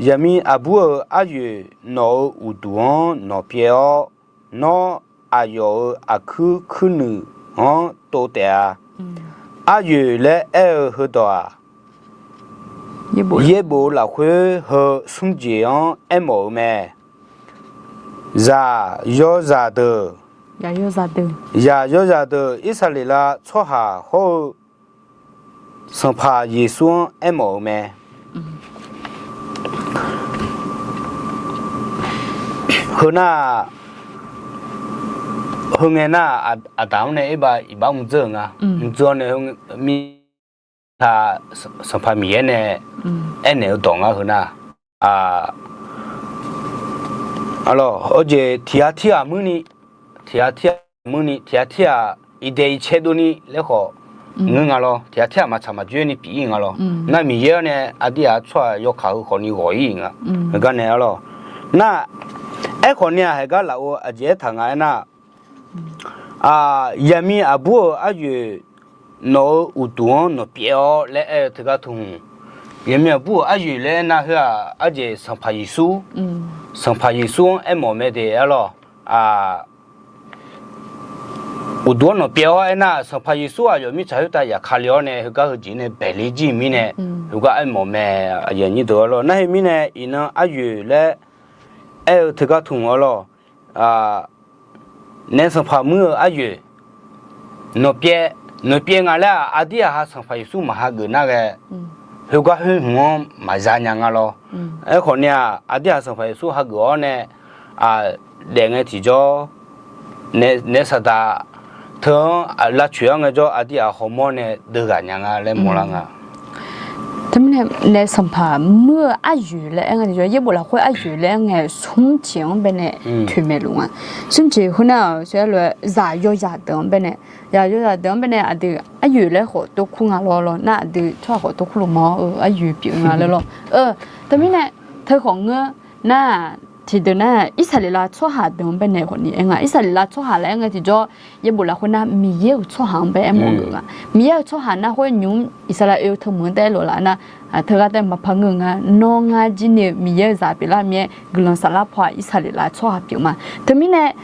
Zaqmiq aqbur-euq aryoeq nawq-euq uqduq-anr nawq pyaev-awr, nawr aqyawf-euq aqkuir kuirnuiq-anr tov taef-a. Aryoeq laer aer-eu heudawq-aq, yaerbof lafkhoer heu smr jeq-anr aermawf-eu mae. Zaq yawzaq deuq, zaq yawzaq deuq Irsaqleqlav tsawrhaq hawr-eu Sanqpaq Yeqsur-anr aermawf-eu mae. Heu nar, heu ngae nar, aqdaq-anr nae aerbav iqbax mrdzeur-euq nga. Mrdzeur-awr nae, mirtaq Sanqpaq Miqyaer nae aernaeq-eu dawq nga heu nar. Arlawr, awr jeq tiq ghaq tirghaq muirni, tiq ghaq tirghaq muirni, tiq ghaq tirghaq iqdaeq iqcae dovni laer khawf ngeur nga lawr. Tiq ghaq tirghaq maqtsaq maqjoer ni pyeuf-ir nga lawr. Nar Miqyaer-awr nae aqdir ghaq tsawrhaq yawkaq heu khawfni ghawq-ir nga. Heugar nae arlawr. Nar, aerkhawf ni-aq haeqgar lafov aqjeq aertaq nga aernar, zaqmiq aqbur-euq aryoeq nawq-euq uqduq-anr nawq pyaev-awr laer aer-eu teugar teu hmq, zaqmiq aqbur-euq aryoeq laer aernar heu-aq arjeq Sanqpaq Yeqsur, Sanqpaq Yeqsur-anr aermawf mae de arlawr. Uqduq-anr nawq pyaev-awr aernar, Sanqpaq Yeqsur aqyawf mirtsaq khoertav yaqkale-awr nae heugar heujeq nae baeqle jir-eu mirnae, heugar aermawf mae. Aqyuif aqnyir deuq arlawr, nar heu mirnae iqnan aryoeq laer aer-eu teugar teu hmq arlawr, naef sanqpaq muir-eu aryoeq, nawq pyaev, nawq pyaev nga laer-aq, aqdir aqha Sanqpaq Yeqsur maqhageuf nar ghae, khoergar khoer hmq-anr maqza nya nga lawr. Aerkhawf ni-aq, aqdir aqha Sanqpaq Yeqsur hageuf-awr nae, daef ngae tiqjawr, naef saqdaq teu-anr lavcoeq-awr ngaejawr, aqdir aqha hawmawr nae deuv ghaq nya nga laer mawrlar nga. Teumirnae naef sanqpaq muir-eu aryoeq laer aer ngae tiqjawr, yaerbof lafkhoer aryoeq laer aer ngae, smr jeq-anr baenae toeqmaeq luf nga. Smr jeq khoernar-aq, sar lof-aer zaq yawzaq deuq-anr baenae, zaq yawzaq deuq-anr baenae aqdui aryoeq laer khawf tov kur nga lawr lawr, nar aqdui tsawrhaq khawf tov kur luf ma-awr, aryoeq pyeuf nga laer lawr. Teumirnae teu khawf ngeur nar, tiqdeuq nar, Irsaqleqlav tsawrhaq deuq-anr baenae khawf ni aer nga. Irsaqleqlav tsawrhaq laer aer ngae tiqjawr, yaerbof lafkhoer nar Miqyaer-euq tsawrhaq-anr bae aer mawf geuf nga. Irsaqleqlav tsawrhaq nar khoer nymq-mr Irsaqleqlav-eu teu meuq-anr taef-aer lof laf nar, teughaq taef maqpar ngeur nga. Nawr ngar jir ni-eu Miqyaer-euq zaq pyeuflar mir-aer guiqlanq saflar paw-aq, Irsaqleqlav tsawrhaq pyeuf ma. Teumirnae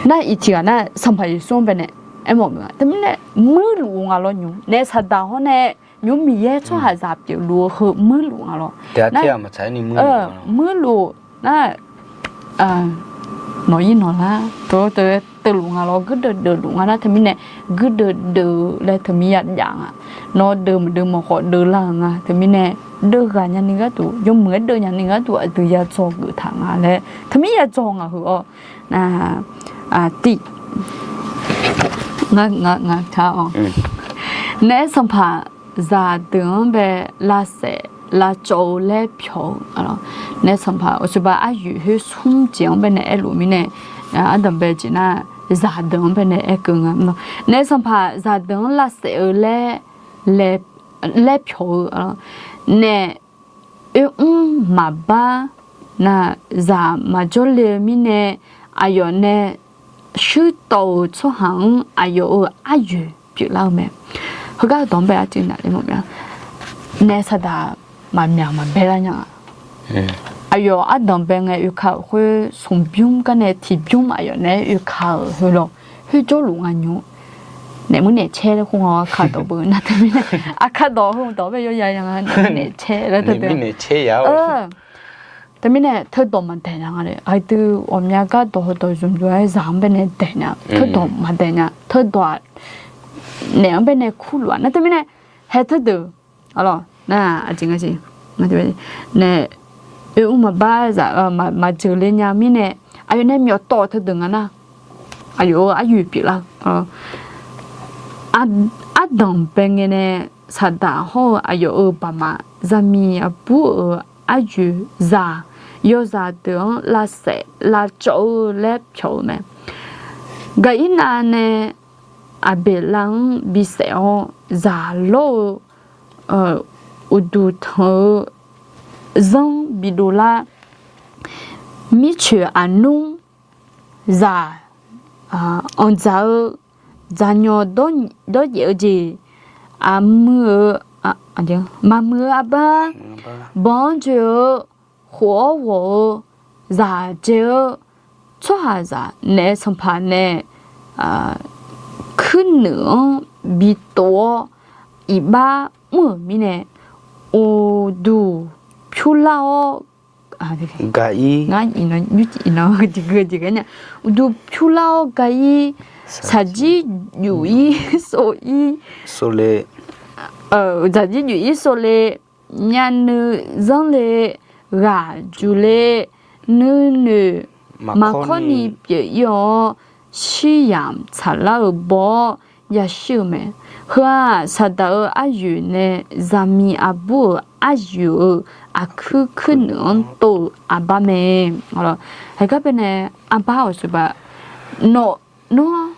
Nar iq tiq ghaq nar Sanqpaq Yeqsur-anr baenae aermawf meuq-a. Teumirnae muirluf-eu nga lawr nymr. Naef Saqdaq hawr nae nymr Miqyaer tsawrhaqzaq pyeufluf-eu heu muirluf nga lawr. Muirluf nar, nawq-ir nawqlar teu teu teuluf nga lawr, guirdeuv deuvluf nga nar teumirnae guirdeuv deuvluf laer teumirya jav nga. Nawr deuv maqdeuv mawf khawf deuvlar-euq nga teumirnae deuvghaq nyani gharduq yawmuiq-aer deuvnya ni gharduq aqdui yadzaw geuf taq nga laer teumir yadzaw ngaq heu-awr. Tiv, nga, nga, nga, Naef sanqpaq zaqdeuq-anr bae lavsaef lavcawv-eu laer pyawq-eu, naef sanqpaq awqsaqba aryoeq khoer smr jeq-anr baenae aerluf mirnae, ardanqbae jeq nar zaqdeuq-anr baenae aerkeuv nga. Naef sanqpaq zaqdeuq-anr lavsaef-eu laer, laer pyawq-eu, naef oermr maqbar nar zaq maqjawr le-eu mirnae, aqyawf nae shuir tawv-euq tsawrhaq-anr aqyawf-euq aryoeq pyeuflar-eu mae. Heugar dawq-anr bae arcuiv naf ler mawf mya. Naef saqdaq maqmyaq maqbae lar nya-a. Aqyawf ardanq bae ngae oeka-euq khoer smqbymr gar nae tiqbymr aqyawf naeq-aer oeka-euq heu lawq. Khoer jawrluf nga nymr. Naef muir naef caer laer khoer nga arkadawq beu nar teumirnae, arkadawq heu dawq bae yawya ya nga naef muir naef caer laer teu. Teumirnae teudawq maqdaeq nya nga le. Aqdui ghawqmya gar dawq heudawq zmq zmq-aer zaq-anr baenae daeq nya. Teudawq maqdaeq nya. Teudawq-aq naef-anr baenae kurluf-a nar teumirnae, hae teudeuq, aqlawq nar aqjeq nga siq, naef oermr maqbar zaq maqjeuq le nya mirnae, aqyawf nae myawf tawv teudeuq nga nar, aqyawf-euq aryoeq pyeuflar-eu, ardanq bae ngae nae saqdaq hawr-eu aqyawf-euq baqmaf zaqmiq aqbur-euq aryoeq zaq yawzaq deuq-anr lavsaef lavcawv-eu laer pyawq-eu mae. Gaqirnav nae Aqbeqlav-anr bisaef-awr zaq lawr-eu uqduq tanq-eu zanr bidov lar. Mircoeq aqnmr zaq anqdzaq-eu dzaqnyawq dawryaef-eu jeq, aqmuiq-eu, maqmuiq-eu arbar, banq-anr joe-eu, khof-awr ghawq-eu, zaqdzae-eu, tsawrhaqzaq naef sanqpaq nae kuirnuiq-anr bitov-awr iqbax mr-euq mirnae, uqduq pyurlar-awr, gaqir, uqduq pyurlar-awr gaqir, shaqjir yuf-ir sov-ir, shaqjir yuf-ir sov le, nyavnuiv zanr le, ghaq juq le, nuinoeq maqkawr ni pyeuf-ir-awr, shiryamq tsaqlar-euq baw-awr yashir-eu mae. Heu-aq saqdaq-euq aryoeq nae zaqmiq aqbur-euq aryoeq-euq aqkuir kuirnuiq-anr tov-euq arbar mae. Heugar baenae arbar awqsaqba, nawr, nawr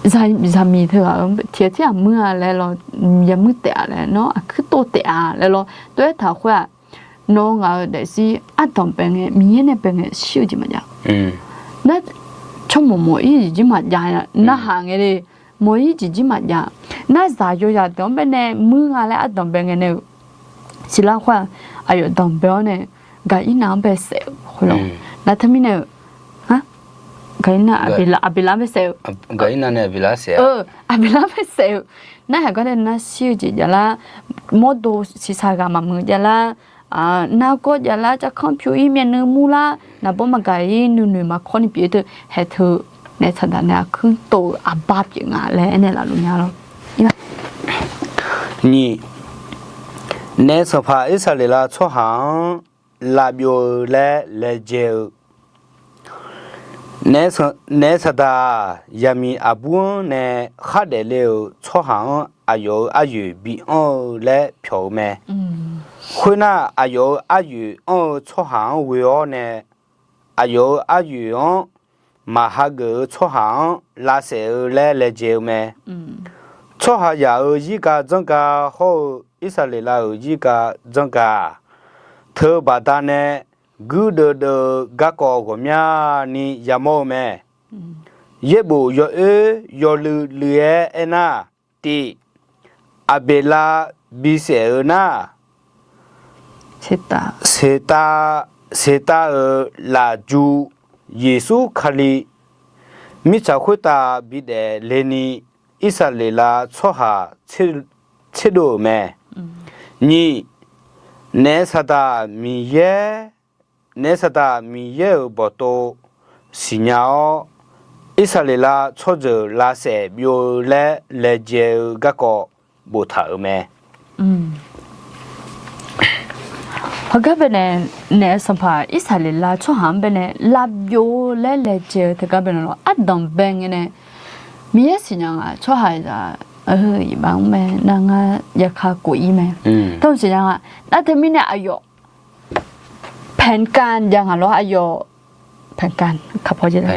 zaqmiq teughaq-eu tiq ghaq tirghaq muir-a laer lawr, yamuir taef-a laer, nawr aqkuir tov taef-a laer lawr tov-aer taq khoer-aq, nawr ngaq-euq daefzir ardanq bae ngae Miqyaer nae bae ngae shir-eu jeq maqjav. Nar tsawrmawq mawq-ir jeq jir maqjav, narhaq ngae le mawq-ir jeq jir maqjav. Nar zaq yawzaq deuq-anr baenae muir nga laer ardanq bae ngae nae-eu siqlar khoer-aq, aqyawf danqbae-awr nae Gaqirnav-anr bae saef-eu khoerlawq. Nar teumirnae-eu, Gaqirnav, Aqbeqlav-anr bae saef-eu, Aqbeqlav-anr bae saef-eu, narhaq gar nae narshir-eu jeq javlar, mawrdo siqsaq ghaq maqmuiq javlar, nargawr javlar, tsavkanr pyur-ir myavnuiv murlar, naqbawr maqgaq-ir nuinoeq maqkawr ni pyeuf-eu teu, haeq teu, naef saqdaq nae aqkuir tov-eu aqbar pyeuf nga laer aernaeq laf luf nya lawr. Nyiq, naef sanqpaq Irsaqleqlav tsawrhaq-anr lavbyov-eu laer laejae-eu, naef saqdaq-aq, zaqmiq aqbur-anr nae khardaef le-euq tsawrhaq-anr aqyawf-euq aryoeq bianr-eu laer pyawq-eu mae. Khoernar, aqyawf-euq aryoeq anr-eu tsawrhaq-anr ghoe-awr nae, aqyawf-euq aryoeq-anr maqhageuf-eu tsawrhaq-anr lavsaef-eu laer laejae-eu mae. Tsawrhaqzaq-euq zirga janrga hawr-eu Irsaqleqlav-euq zirga janrga-aq, teubaqda nae guirdeuv deuv-eu garkawv ghawqmyani yamawr-eu mae. Yaerbof yawoer yawluiv luiv-aer aernar, tif, Aqbeqlav bisaef-eu nar, Seqtav, Seqtav-euq lafju Yeqsur Kali mirtsaq khoertav bidaef le ni Irsaqleqlav tsawrhaq tserdov-euq mae. Nyiq, naef Saqdaq Miqyaer, naef Saqdaq Miqyaer-euq bawqtov siqnya-awr, Irsaqleqlav tsawrjeuq lavsaef byov-eu laer laejae-eu garkawv boftaq-euq mae. Heugar baenae, naef Sanqpaq Irsaqleqlav tsawrhaq-anr baenae lavbyov-eu laer laejae-eu teugar baenae lawr, ardanq bae ngae nae, Miqyaer siqnya nga tsawrhaqzaq-eu iqbax-anr mae nar ngar yaka kof-ir mae. Tawr siqnya nga, nar teumirnae aqyawf แผนการ jav ngaq lawr, aqyawf แผนการ kaqpaw jav-a.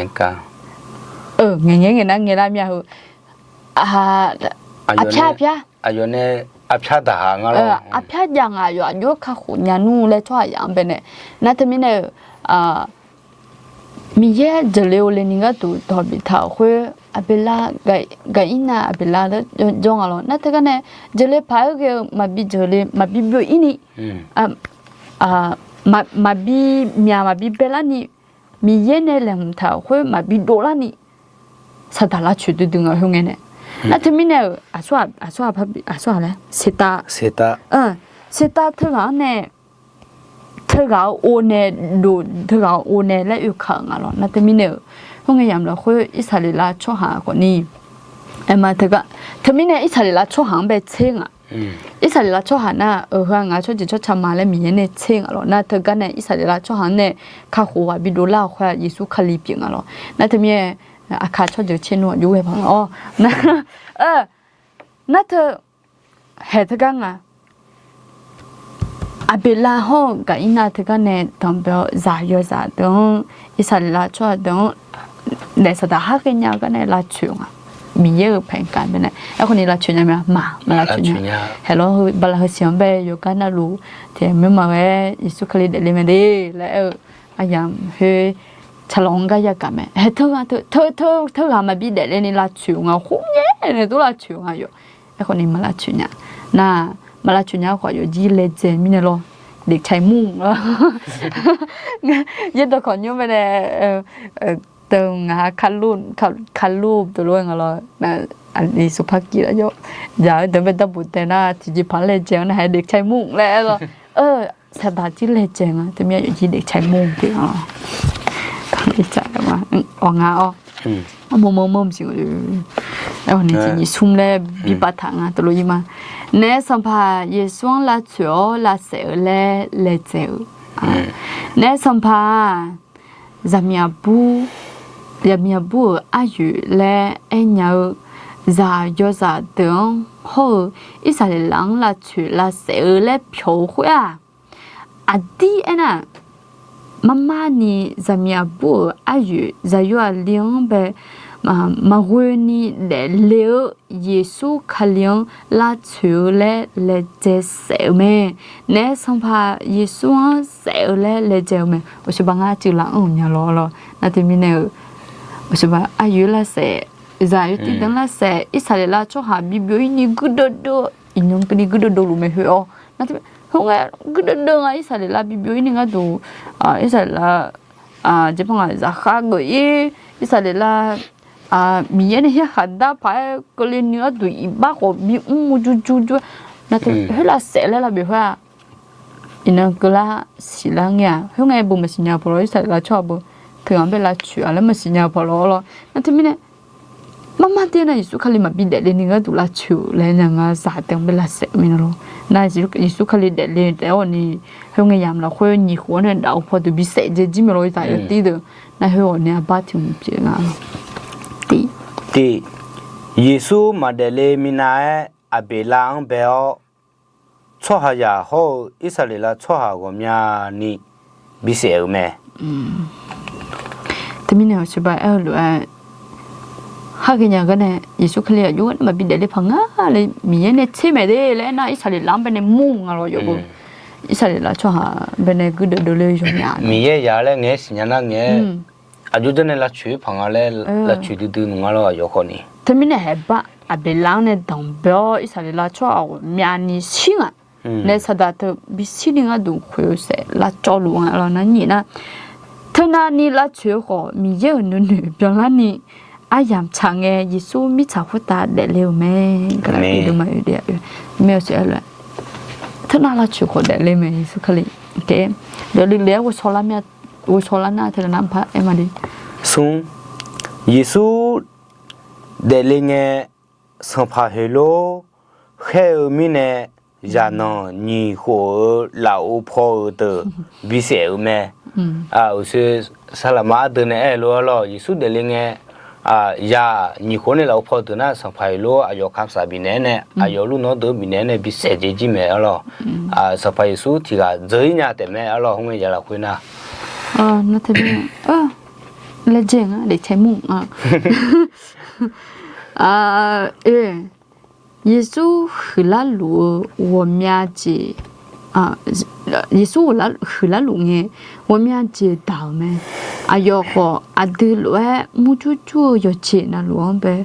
Ngaeq ngae ngaeq nar ngaeq lar myav heu, arpyar arpyar, aqpyar daq-a nga lawr, arpyar jav ngaq aqyawf aqjox kakhof nya nmr laer tsawrhaqzaq-anr baenae, nar teumirnae-euq Miqyaer jeuqle-eu le ni gharduq dawq biftaq-euq khoer, Aqbeqlav, Gaqirnav Aqbeqlav laer jawr nga lawr. Nar teugar nae jeuqle paq-aer ghae-eu maqbi jeuqle maqbi byov-ir ni, maqbi myaq maqbi bae larni, Miqyaer nae laeqhmq taq-euq khoer maqbi dovlar ni, Saqdaq lavtsoeq duidui nga khoer ngae nae. Nar teumirnae-euq aqsur aqsur aqsur aqlaer seqtav, seqtav teughaq-anr nae teughaq-eu o nae, teughaq-eu o nae laer oekaq-euq nga lawr. Nar teumirnae-euq, khoerngae yamq lafkhoer Irsaqleqlav tsawrhaq khawfni, aerma teugar, teumirnae Irsaqleqlav tsawrhaq-anr bae tser nga. Irsaqleqlav tsawrhaq nar-euq heu-aq ngaq tsawrjeuq tsawrca ma laer Miqyaer nae tser nga lawr. Nar teugar nae Irsaqleqlav tsawrhaq-anr nae kakhof ghaq bidov lar-euq khoer-aq Yeqsur Kali pyeuf nga lawr. Nar teumirnae, aqkaq tsawrjeuq tser nmr aqjox ghae paq nga-awr, nar teu haeq teugar nga. Aqbeqlav hawr-eu Gaqirnav teugar nae danqbae-awr zaq yawzaq deuq-anr, Irsaqleqlav tsawrhaq deuq-anr, naef Saqdaq har ghaenya-eu gar nae lavtsoeq nga. Miqyaer-euq แผนการ baenae aerkhawf ni lavtsoeq nya mae, maq maq lavtsoeq nya. Haeq lawr heu bala heu siq-anr bae yawqgar navluf tiq mr ma ghae Yeqsur Kali daefle mae de laer aer-eu, aryamq khoer tsaqlawq-anr gar yagaq mae. Haeq teughaq teughaq maqbi daefle ni lavtsoeq nga, khoerngae nae dur lavtsoeq nga yawq. Aerkhawf ni maq lavtsoeq nya. Nar, maq lavtsoeq nya khawf yawqjir laejae mirnae lawr, เด็กชายม่วง lawr. Yaerdawq kawq nymr baenae, teu ngaq-a, kalof deuq lof-aer nga lawr, aqli sufpar kif lar yawr, yaq-eu deuq bae darbof tae nar tiqjeqpaq-anr laejae-anr nar haeq เด็กชายม่วง laer aer lawr. Saqdaq jir laejae nga, teumir-aq yawqjir เด็กชายม่วง pyeuf nga lawr. Awq nga-awr, armawr mawr mawr mqsiq, aerkhawf ni tiqnyiq smr laer bibav taq nga teulof-ir ma. Naef Sanqpaq Yeqsur-anr lavtsoeq-awr lavsaef-eu laer laejae-euq. Naef Sanqpaq-aq, zaqmiq aqbur, zaqmiq aqbur-euq aryoeq laer aernya-eu zaq yawzaq deuq-anr hawr-eu Irsaqleqlav-anr lavtsoeq lavsaef-eu laer pyawq-eu khoer-aq, aqdir aernar, marmar ni zaqmiq aqbur-euq aryoeq zaqyo aqli-anr bae maqghoe ni daefle-eu Yeqsur Kali-anr lavtsoeq-eu laer laejae saef-eu mae. Naef Sanqpaq Yeqsur-anr saef-eu laer laejae-eu mae. Uqshoe ba ngar cuiv laf anr-euq nya lawr lawr. Nar teumirnae-euq, uqshoe ba aryoeq lavsaef, zaq yawtir deuq-anr lavsaef, Irsaqleqlav tsawrhaq bibyov-ir ni guirdeuv deuv, iqnan keuvni guirdeuv deuv luf mae khoer-awr. Nar teumirnae khoerngae guirdeuv deuv nga, Irsaqleqlav bibyov-ir ni gharduq, Irsaqleqlav jeq par ngaq zaqkhav geuf-ir, Irsaqleqlav Miqyaer nae yarkhaq dar paq-aer keuvle ni gharduq iqbax khawf bimr jur jur jur. Nar teu khoer lavsaef laer lavbyoeq khoer-aq, iqnan keuvlar siqlar ngae-aq, khoerngae beu maqsiqnya paq lawr, Irsaqleqlav tsawrhaq beu teughaq-anr bae lavtsoeq-a laer maqsiqnya paq lawr lawr. Nar teumirnae marmar dir nar Yeqsur Kali maqbi daefle ni gharduq lavtsoeq laer nya nga, zaq deuq-anr bae lavsaef-eu mirnae lawr. Nar Yeqsur Kali daefle taef-awr ni, khoerngae yamq lafkhoer nyiq khof-anr nae daf-eu pawduq bisaef dzae jir mae lawr, zaq yawtir deuq. Nar khoer-awq ni arbar tiq hmq pyeuf nga. Tiq, Yeqsur maqdaefle minav-aer Aqbeqlav-anr bae-awr, tsawrhaqzaq hawr-eu Irsaqleqlav tsawrhaq ghawqmyani bisaef-euq mae. Teumirnae uqshoe ba aer-eu lof-aer, har ghaenya gar nae Yeqsur Kali aqjox-aer maqbi daefle paq nga laer Miqyaer nae tser mae de laer aernar, Irsaqleqlav-anr bae nae mr nga lawr yawf beu. Irsaqleqlav tsawrhaq bae nae guirdeuv deuv le yawqnya Miqyaer yaq laer ngaeq-aer siqnya nar ngaeq-aer, aqjox janr nae lavtsoeq-ir paq nga laer lavtsoeq duidui nmq nga lawr aqyawf khawf ni. Teumirnae haeq bar Aqbeqlav-anr nae danqbae-awr Irsaqleqlav tsawrhaq ghawqmyani shir nga. Naef Saqdaq teu bishir ni gharduq khoeq-eu saef lavcawv luf nga lawr nar nyiq nar, Teunavni lavtsoeq-eu khawf, Miqyaer-euq nuinoeq byanlarni aryamq tsaq ngae, Yeqsur mirtsaq khoertav daefle-euq mae. Teunavni lavtsoeq khawf daefle mae Yeqsur Kali. Dawqluiv le-aer ghovshaw lar nar teunav nar par aer ma de. Smr, Yeqsur daefle ngae, Sanqpaq Heqlor khaer-eu mirnae, zaqnanq nyiq khof-eu lafov paw-euq deuq bisaef-euq mae. Uqshoe saqlaqma ardeuv nae aer-eu lof-aer lawr, Yeqsur daefle ngae, zaq nyiq khof nae lafov paw deuq nar, Sanqpaq Heqlor aqyawf kamqsaf bifnaeq-aer nae, aqyawf luf nawr deuq bifnaeq-aer nae bisaef dzae jir mae-aer lawr. Sanqpaq Yeqsur tiq ghaq dzeur-ir nya taef mae-aer lawr, khoerngae ya lafkhoer nar. Laejae nga, dec cae mur-a. Yeqsur huiqlar luf-eu ghawqmya jeq, Yeqsur huiqlar luf ngae, ghawqmya jeq daq-euq mae. Aqyawf khawf aqdui lof-aer murjur jur-eu yawqjeq navluf-anr bae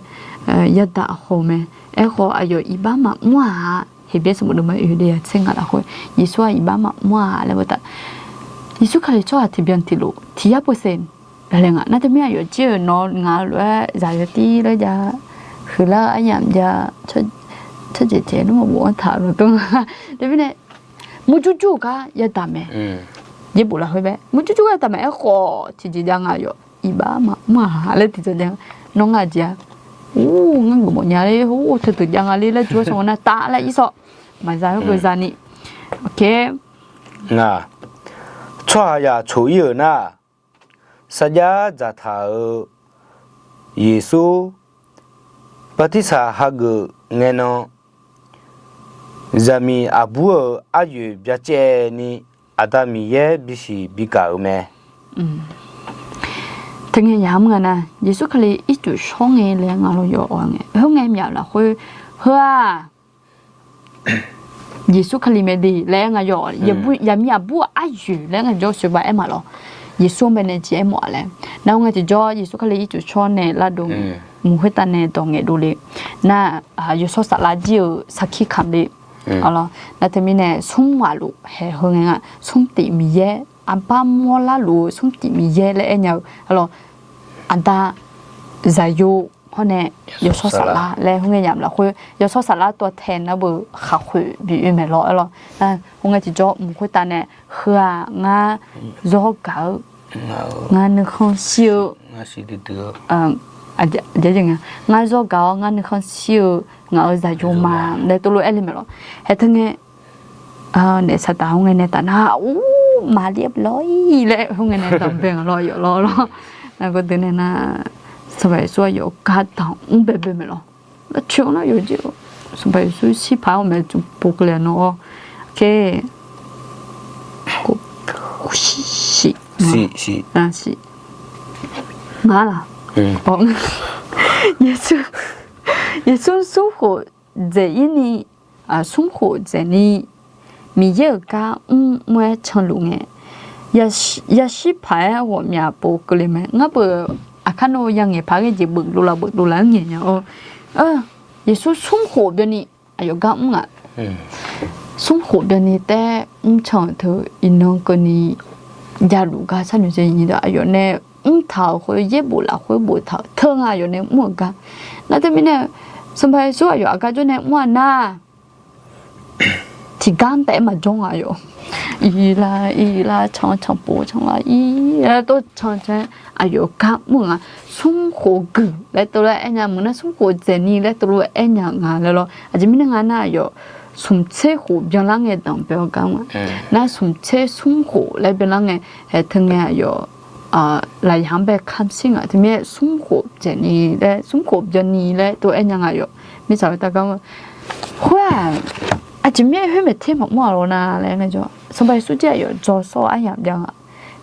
yadaq haw-eu mae. Aerkhawf aqyawf iqbax maqmr-a. Heqbyaer sanqbof deuvma oeq de ya tser ngaq lafkhoer Yeqsur-aq iqbax maqmr-a laer boftaq, Yeqsur Kali tsawrhaq tiqbyan tiqlof tiq yar pov se laer nga. Nar teumirnae aqyawf jir-euq nawr ngaq-eu lof-aer zaqyo tir laer jav, huiqlar-eu aryamq jav, tsawrjeq jeq nmr maqbof-anr taq-eu lawq dmr nga. Teumirnae murjur jur-eu gar yadaq mae. Yaerbof lafkhoer bae murjur jur gar yadaq mae. Aerkhawf tiqjeq jav nga yawf iqbax maqmr-a laer tiqjeq jav nga. Nawr ngar jeq-a, or ngar geufmawf nya ler, or teudeuq jav nga ler laer jur-aer sanq nar taf laer irsawq maqza-aer ghoe zani. Nga, tsawrhaqzaq tsoq-ir-euq nar, sarjax dzaqtaq-euq Yeqsur bartirsaq hageuf ngae nan, zaqmiq aqbur-euq aryoeq byacaevni Aqda Miqyaer bisiq bigaq-euq mae. Teungae yamr nga nar, Yeqsur Kali ircuf shawr ngae laer ngaq lawr yawf-awr ngae, khoerngae myaf lafkhoer heu-aq Yeqsur Kali mae de laer ngaq yawf, yaqmir aqbur aryoeq laer ngaq jawr sheuqba aer maqlawr. Yeqsur-anr bae nae jeq aer mawf-a laer. Nar-eu ngae tiqjawr Yeqsur Kali ircuf shawr nae lavdov ngae, mq khoertav nae dawq ngaeqdov le. Nar, yawshawr saflar jir-eu sarkir kamq le. Nar teumirnae smr ghaq luf haeq heu ngae nga, smr tif Miqyaer, aqbar mawrlar luf-eu smr tif Miqyaer laer aer nya-eu, aqda, zaqyo, hawr nae yawshawr saflar laer khoerngae yamq lafkhoer yawshawr saflar tov tae nar beu khaqkhoeq bi oe mae lawr aer lawr. Khoerngae tiqjawr mq khoertav nae heu-aq ngar zawr gaq-eu, ngar nuikhanr shir-eu, ngar zawr gaq-awr ngar nuikhanr shir-eu, ngaq-euq zaqyo ma laer tov lof-aer le mae lawr. Haeq teungae naef saqdaq khoerngae nae taf nar, or, maqlir lawr-ir laer khoerngae nae danqbae nga lawr yawf lawr lawr. Nar gawrdeuv nae nar, Sanqpaq Yeqsur aqyawf-euq gar danqmr baebae mae lawr. Nar coeq-anr nar yawqjeq-a, Sanqpaq Yeqsur shir paq-aer ghawqmya jeq pov keuvle-a nawr-awr, siq, siq, siq, nga laq, Yeqsur smr khof dzaeq-ir ni, smr khof dzaeqni Miqyaer-euq gar mr mr-aer canluf ngae, yashir paq-aer ghawqmya pov keuvle mae. Ngar beu aqkar nawr yangaeq paq ghae jeq beuf dovlaf beuf dovlaf-anr ngaeq nya-awr, Yeqsur smr khof byanni aqyawf gar mr ngaq. Smr khof byanni taef mr can-euq teu iqnan keuvni javluf gar sharnoeq saeqni deuq aqyawf nae mrtaq-euq khoer yaerbof lafkhoer boftaq-euq teu nga aqyawf nae mr-euq gar. Nar teumirnae Sanqpaq Yeqsur aqyawf aqgar jawr nae mr-a nar, tiqgar taef-aer maqjawr nga aqyawf. Iqlar iqlar can can pov can lar ir-aer tov can can aqyawf gar mr-euq nga. Smr khof guiq laer tov lof-aer aer nya meuq nar smr khof dzaeqni laer tov lof-aer aer nya nga laer lawr. Aqjeq mirnae nga nar aqyawf smq tser khof byanlar ngae danqbae-awr gar mr-a. Nar smq tser smr khof laer byanlar ngae, haeq teungae aqyawf lafyaq-anr bae kamq shir nga. Teumirnae smr khof dzaeqni laer smr khof byanni laer tov aer nya nga aqyawf. Mirtsaq khoertav gar mr-a. Khoer-aq, aqjeq mirnae khoer maeq ter maqmr-a lawr nar laer ngae jawr, Sanqpaq Yeqsur jir aqyawf jawr sawr-eu aryamq jav nga.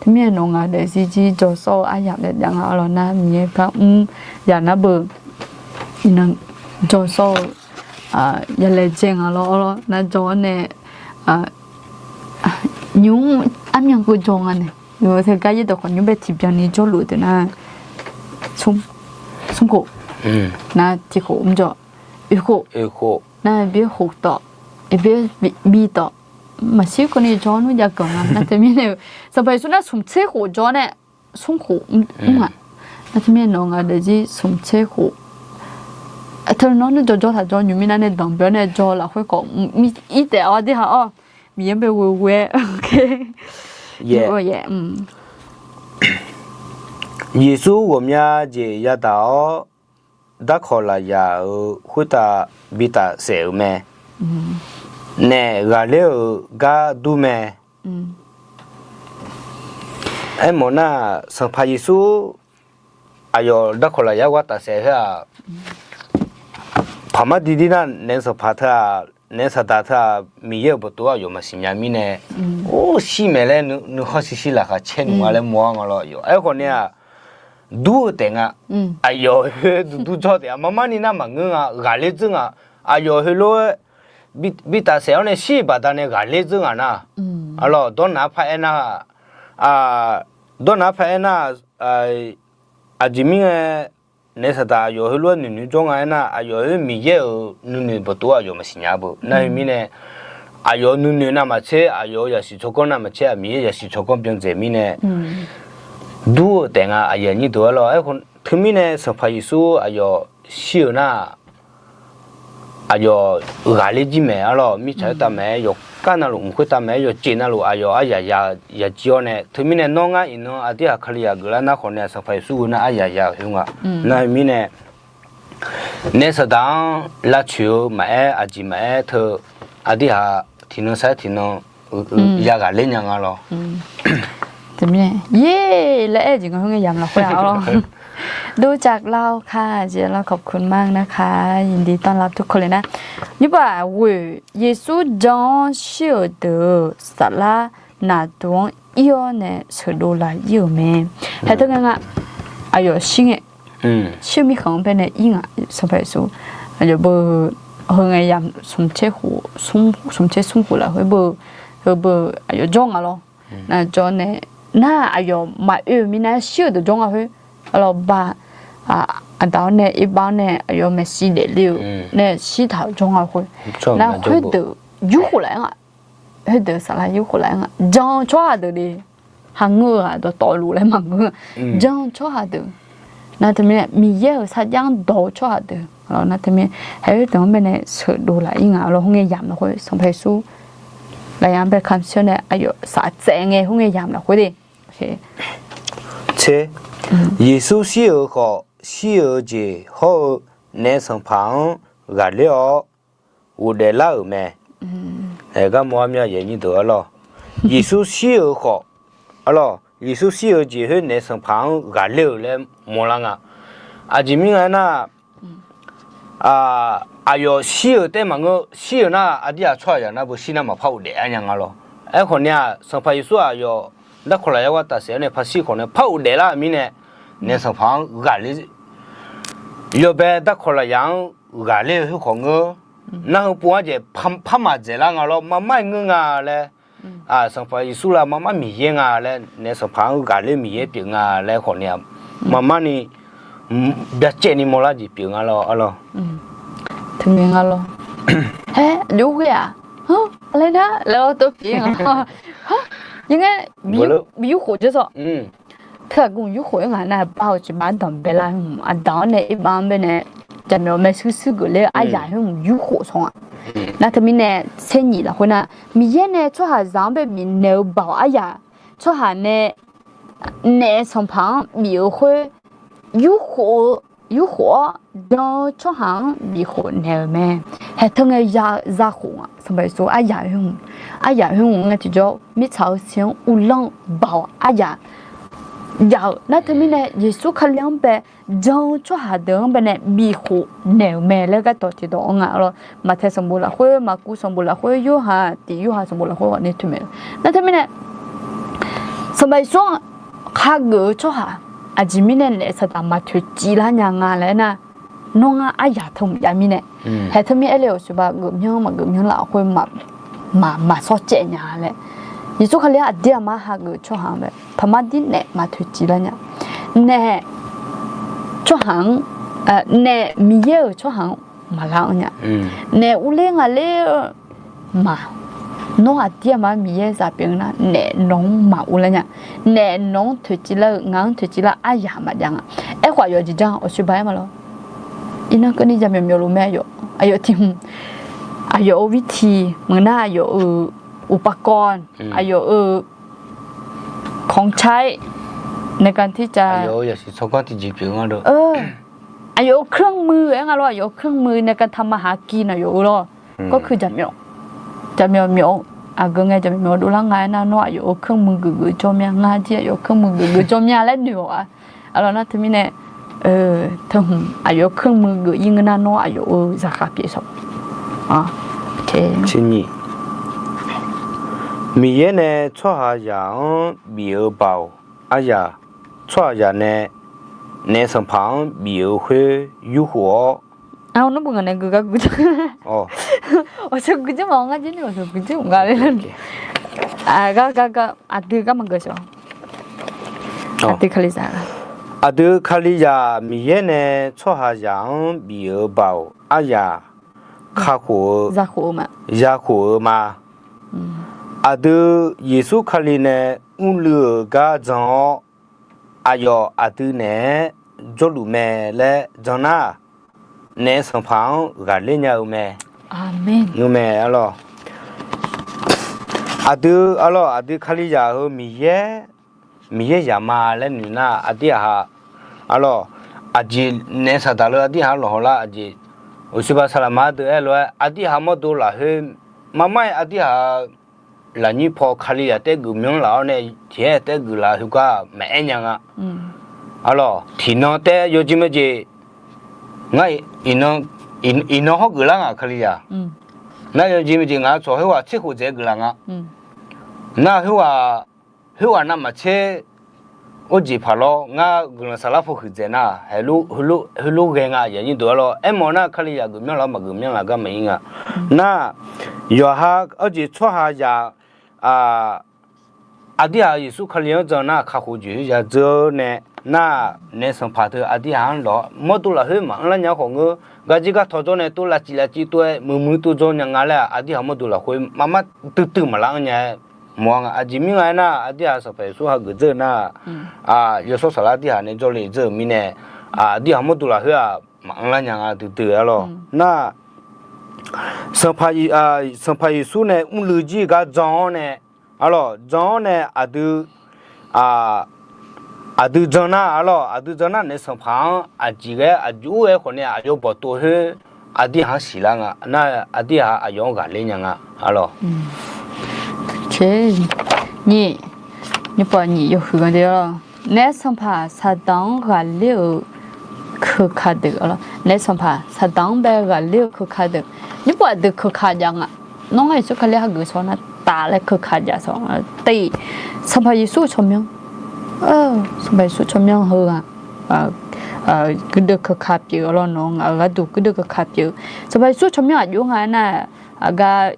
Teumirnae nawq ngaq daefzir jir jawr sawr-eu aryamq jav nga lawr nar Miqyaer gar mr yaq nar beu iqnan jawr sawr-eu yalaejae nga lawr lawr nar jawr-awr nae nymr armyan heu jawr nga nae, teugar yaerdawq khawf nymr bae tiqbyan ni jawrluf-eu deuq nar, smr khof nar tiq khof mr jawr, oeq khof nar byaer khof tawf, byaer bi tawf, maqshir keuvni jawr nmr jav ganq nga nar teumirnae-eu, Sanqpaq Yeqsur nar smq tser khof jawr nae smr khof mr-aq. Nar teumirnae nawq-eu ngaq daefzir smq tser khof. Teu nawr nuir jawrjawr taq jawr nymq mirnae nae danqbae-awr nae jawr lafkhoer khawf, ir taef-awr dirhaq-awr, Miqyaer bae ghoe ghoe-aer. Yeqsur ghawqmya jeq yadaq-awr, darkawq lafyaq-euq khoertav bitaf saef-euq mae. Naef ghaqler-euq gar dur mae. Aermawf nar, Sanqpaq Yeqsur aqyawf darkawq lafyaq gharduq tafsaef khoer-aq, paqmar didir nar naef sanqpaq teu-aq, naef saqdaq teu-aq, Miqyaer-euq bawqtov aqyawf maqsiq nya mirnae, or shir maeq laer nuikhanr shirshir laqkhaq caer nmq nga laer mawr-ar nga lawr yawf. Aerkhawf ni-aq, dur-eu taef nga. Aqyawf khoer duqdur jawr taef-a. Marmarni nar maqngeur nga, ghaqler dzeur nga. Aqyawf heulof-aer bitaf saef-awr nae shir-euq baqdanae ghaqler dzeur nga nar, arlawr dawrnaq-aer paraer nar, dawrnaq-aer paraer nar, aqjeq mirnae naef saqdaq aqyawf heulof-aer nuinoeq jawr nga aernar, aqyawf khoer Miqyaer-euq nuinoeq bawqtov aqyawf maqsiq nya beu. Nar heu mirnae, aqyawf nuinoeq navmaqtser, aqyawf-euq zaqsiq tsawrganr navmaqtser-aq, Miqyaer zaqsiq tsawrganr byandaef mirnae, dur-eu taef nga aqyuif aqnyir deuq-ar lawr. Aerkhawf teumirnae Sanqpaq Yeqsur aqyawf shir-eu nar, aqyawf ghaqler jir maeq-ar lawr. Mirtsaq khoertav maeq-aer yawqkar navluf, mq khoertav maeq-aer yawqjeq navluf aqyawf aryaq ya, yajir-awr nae, teumirnae nawr ngar iqnan aqdirhaq Kalizaq geuflar nar khawf nae Sanqpaq Yeqsur ghoe nar aryaq ya-euq khoer nga. Nar heu mirnae naef saqdaq-anr lavtsoeq-eu maqaer, aqjeq maqaer teu, aqdirhaq tiqnan sar-aer tiqnan ya ghaqler nya nga lawr. Teumirnae ye laer aer-eu jeq nga khoer ngae yamq lafkhoer-aq lawr. ดูจากเราค่ะ jeq lawr ขอบคุณมากนะคะ ยินดีต้อนรับทุกคนเลยนะ Nymrbaf ghoeq Yeqsur jan-awr shir-euq deuq-euq saflar naqduq-anr ir-awr nae sheuqdov laf ir-euq mae. Haeq teu ngae nga, aqyawf shir ngae, shir-eu mirkhanq-anr baenae ir nga. Sanqpaq Yeqsur aqyawf beu heu ngae yamq smq tser khof, smq tser smr khof lafkhoer beu, heu beu aqyawf jawr nga lawr. Nar jawr nae, nar aqyawf maqoe-eu mirnae shir-euq deuq jawr nga khoer, arlawr ba, aqdaq-awr nae irbar-awr nae aqyawf maeqshi daefle-eu nae shirtaq-euq jawr nga khoer, nar khoerdeuq yurkhof laf-aer nga. Khoerdeuq saflar yurkhof laf-aer nga. Jan-eu tsawrhaq deuq le, haqngeur-eu-aq dawqtawvluf laer maqngeur-a. Jan-eu tsawrhaq deuq, nar teumirnae Miqyaer-euq sarjax-anr dawq-eu tsawrhaq deuq, nar teumirnae haeq khoerdeuq-anr baenae sheuqdov laf ir nga lawr. Khoerngae yamq lafkhoer Sanqpaq Yeqsur lafyaq-anr bae kamq shir-awr nae aqyawf saf tsaev ngae khoerngae yamq lafkhoer de. Tser, Yeqsur shir-euq khawf, shir-eu jeq hawr-eu naef sanqpaq-anr ghaqler-awr ghofdaef lar-euq mae. Aer, garmawr armyar yaeq nyir deuq-ar lawr. Yeqsur shir-euq khawf, arlawr, Yeqsur shir-eu jeq khoer naef sanqpaq-anr ghaqler-euq laer mawrlar nga. Aqjeq mirnae aernar, aqyawf shir-euq taef maqngeur, shir-euq nar aqdir-aq tsawrhaqzaq nar beu shir nar maqpar ghofdaef-ar nya nga lawr. Aerkhawf ni-aq, Sanqpaq Yeqsur aqyawf darkawq lafyaq gharduq tafsaef-awr nae par shir khawf nae par ghofdaef lar-euq mirnae, naef sanqpaq-anr ghaqler, yawbae darkawq lafyaq-anr ghaqler-eu khoer khawf ngeur. Nar heu pov-anr jeq par maqdzaeq lar nga lawr, marmar-aer ngeur nga laer, Sanqpaq Yeqsur la marmar Miqyaer nga laer, naef sanqpaq-anr ghaqler Miqyaer pyeuf nga laer khawf ni-aq, marmar ni byacaevni mawrlar jeq pyeuf nga lawr, arlawr. Teumirnae nga lawr. Haer, aqjox ghoe-aq, laer nar laer-awr tov pyeuf nga lawr. Yawqngae bi yurkhof jawr sawq. Teughaq gum yurkhof-aer ngaq nar aqbar-euq ciqbar danqbae lar-eu hmq aqdaq-awr nae irbar-anr baenae jaqmyawf maershuir shuir geuf ler-eu aryaq khoer hmq yurkhof saw nga. Nar teumirnae tser nyiq lafkhoer nar, Miqyaer nae tsawrhaqzaq-anr bae bifnaeq-eu baoq aryaq, tsawrhaq nae naef sanqpaq-anr bif-eu khoer, yurkhof-eu, yurkhof-awr jan-eu tsawrhaq-anr bifkhof naeq-euq mae. Haeq teu ngae ya, zakhof nga. Sanqpaq Yeqsur aryaq khoer hmq, aryaq khoer hmq ngae tiqjawr mirtsaq-eu siq-anr uvlanr-eu baoq aryaq jav-eu nar teumirnae Yeqsur Kali-anr bae jan-eu tsawrhaq deuq-anr baenae bifkhof naeq-euq mae laer gardawq tiqdawq-anr nga lawr. Maqtaeq sanqbof lafkhoer, Maqkuv sanqbof lafkhoer, Yorhaq tiq Yorhaq sanqbof lafkhoer ghawqni toeqmaeq-eu nar teumirnae Sanqpaq Yeqsur-anr hageuf-eu tsawrhaq aqjeq mirnae naef saqdaq maqtoeqciv lar nya nga laer nar, nawr ngar aryaq teu hmq jav mirnae, haeq teu mir aer le-euq siqba geufmyanr maqgeufmyanr lafkhoer maq, maqsawr caev nya laer. Yeqsur Kali-anr aqdir aqmar hageuf-eu tsawrhaq-anr bae paqmar dir naef maqtoeqciv lar nya. Naef tsawrhaq-anr, naef Miqyaer-euq tsawrhaq-anr maqlar-anr nya. Naef urler nga ler-eu maq, Nawr aqdir aqma Miqyaer zaq pyeuf-eu nar, naef nawq-anr maqur lar nya. Naef nawq-anr toeqciv lar-eu, ngaq-anr toeqciv lar aryaq maqjav nga. Aerkhawf aqyawf jeq jar-anr awqshoe ba-aer ma lawr. Irnan keuvni jaqmyawf myawf lof mae aqyawf. Aqyawf tiq hmq, aqyawf-euq วิธี, maqngeur nar aqyawf-euq อุปกรณ์, aqyawf-euq ของใช้ในการที่จะ aqyawf-euq เครื่องมือ aer nga lawr, aqyawf-euq เครื่องมือ ในการทำมาหากิน aqyawf-eu lawr. ก็คือ jaqmyawf, jaqmyawf myawf-eu, aqgeu ngae jaqmyawf myawf-eu dovlar nga aernar, nawr aqyawf-euq เครื่องมือ geuf geuf jawr mya, ngar jir aqyawf-euq เครื่องมือ geuf geuf jawr mya laer noeq-awq-a. Aqlawq nar teumirnae, teu hmq aqyawf-euq เครื่องมือ geuf-ir ngeur nar, nawr aqyawf-euq zaqkhav pyeuf shawq. Miqyaer nae tsawrhaqzaq-anr bif-eu baoq aryaq, tsawrhaqzaq nae naef sanqpaq-anr bif-eu khoer yurkhof-awr, aqyawf-euq เครื่องมือ aqdui gar maqgeuf shawq. Aqdui Kalizaq Miqyaer nae tsawrhaqzaq-anr bif-eu baoq aryaq, kakhof-eu, zakhof-eu ma. Aqdui Yeqsur Kali nae mrluiv-euq gar jan-awr, aqyawf aqdui naeq-aer jawrluf mae laer jan nar, naef sanqpaq-anr ghaqler nya-eu mae. Ngeurmae arlawr. Aqdui arlawr, aqdui Kalizaq heu Miqyaer, Miqyaer zaq ma laer noeq nar, aqdir aqha arlawr, aqjeq naef saqdaq leu aqdir aqha lawqhaw lar aqjeq, uqshoe ba saqlaqma deuq aer lof-aer aqdir aqha mawrdo lafkhoer, marmar-aer aqdir aqha lafnyir paw Kalizaq taef geuf myanr laf-awr nae tiq-aer taef geuf laf heugar maqaer nya nga. Arlawr, tiqnan taef yawjeq majeq, ngar iqnan hawr geuflar nga Kalizaq. Nar yawjeq majeq ngaq-eu tsawq khoerghaq tserkhof dzaeq-aer geuflaf nga. Nar khoerghaq, khoerghaq navmaqtser or jeq paq lawr ngar guiqlanq saflar paw huiqdzaeq nar, heulof ghae nga aqyuif aqnyir deuq arlawr. Aermawf nar Kalizaq geuf myanr laf-awr maqgeuf myanr laf gar maqir nga. Nar yawqha-awr jeq tsawrhaqzaq aqdir aqha Yeqsur Kali-anr jan nar kakhof jeq khoer ya dzeur nae, nar naef sanqpaq teu aqdir aqha-anr lawq mawrdo lafkhoer maqanr lar nya khawf ngeur, garjir gar tawqdzawr nae tov lavcif lavcif tov-aer muiqmuiq tov dzawr nya nga laer-aq, aqdir aqha mawrdo lafkhoer marmar duidui maqlar anr nya-aer mawr-a nga. Aqjeq mir nga aernar, aqdir aqha Sanqpaq Yeqsur hageuf dzeur-eu nar, yawshawr saflar aqdir aqha nae jawrle dzeur-euq mirnae, aqdir aqha mawrdo lafkhoer-aq maqanr lar nya nga duidui arlawr. Nar Sanqpaq Yeqsur nae mrluiv jir-eu gar jan-awr nae, arlawr jan-awr nae aqdui, aqdui jan nar arlawr, aqdui jan nar naef sanqpaq-anr aqjeq ghae aqjox-aer khawf ni aqyawf bawqtov khoer aqdir aqha-anr siqlar nga. Nar aqdir aqha aqyawf-anr ghaqler nya nga arlawr. Nyiq, nyiq paf nyiq yawhuiq-anr de-awr, naef sanqpaq Saqdaq-anr ghaqler-euq keuka deuq arlawr. Naef sanqpaq Saqdaq-anr bae ghaqler-eu keuka deuq, nymr paf aqdui keuka jav nga. Nawr ngar Yeqsur Kali hageuf shawr nar taf laer keuka jav shawr. Teq, Sanqpaq Yeqsur-eu tsawrmyanr, Sanqpaq Yeqsur tsawrmyanr heu-aq, guirdeuv keuka pyeuf-eu arlawr, nawq-eu ngaq-euq gharduq guirdeuv keuka pyeuf-eu. Sanqpaq Yeqsur tsawrmyanr aqjox nga aernar, aqgar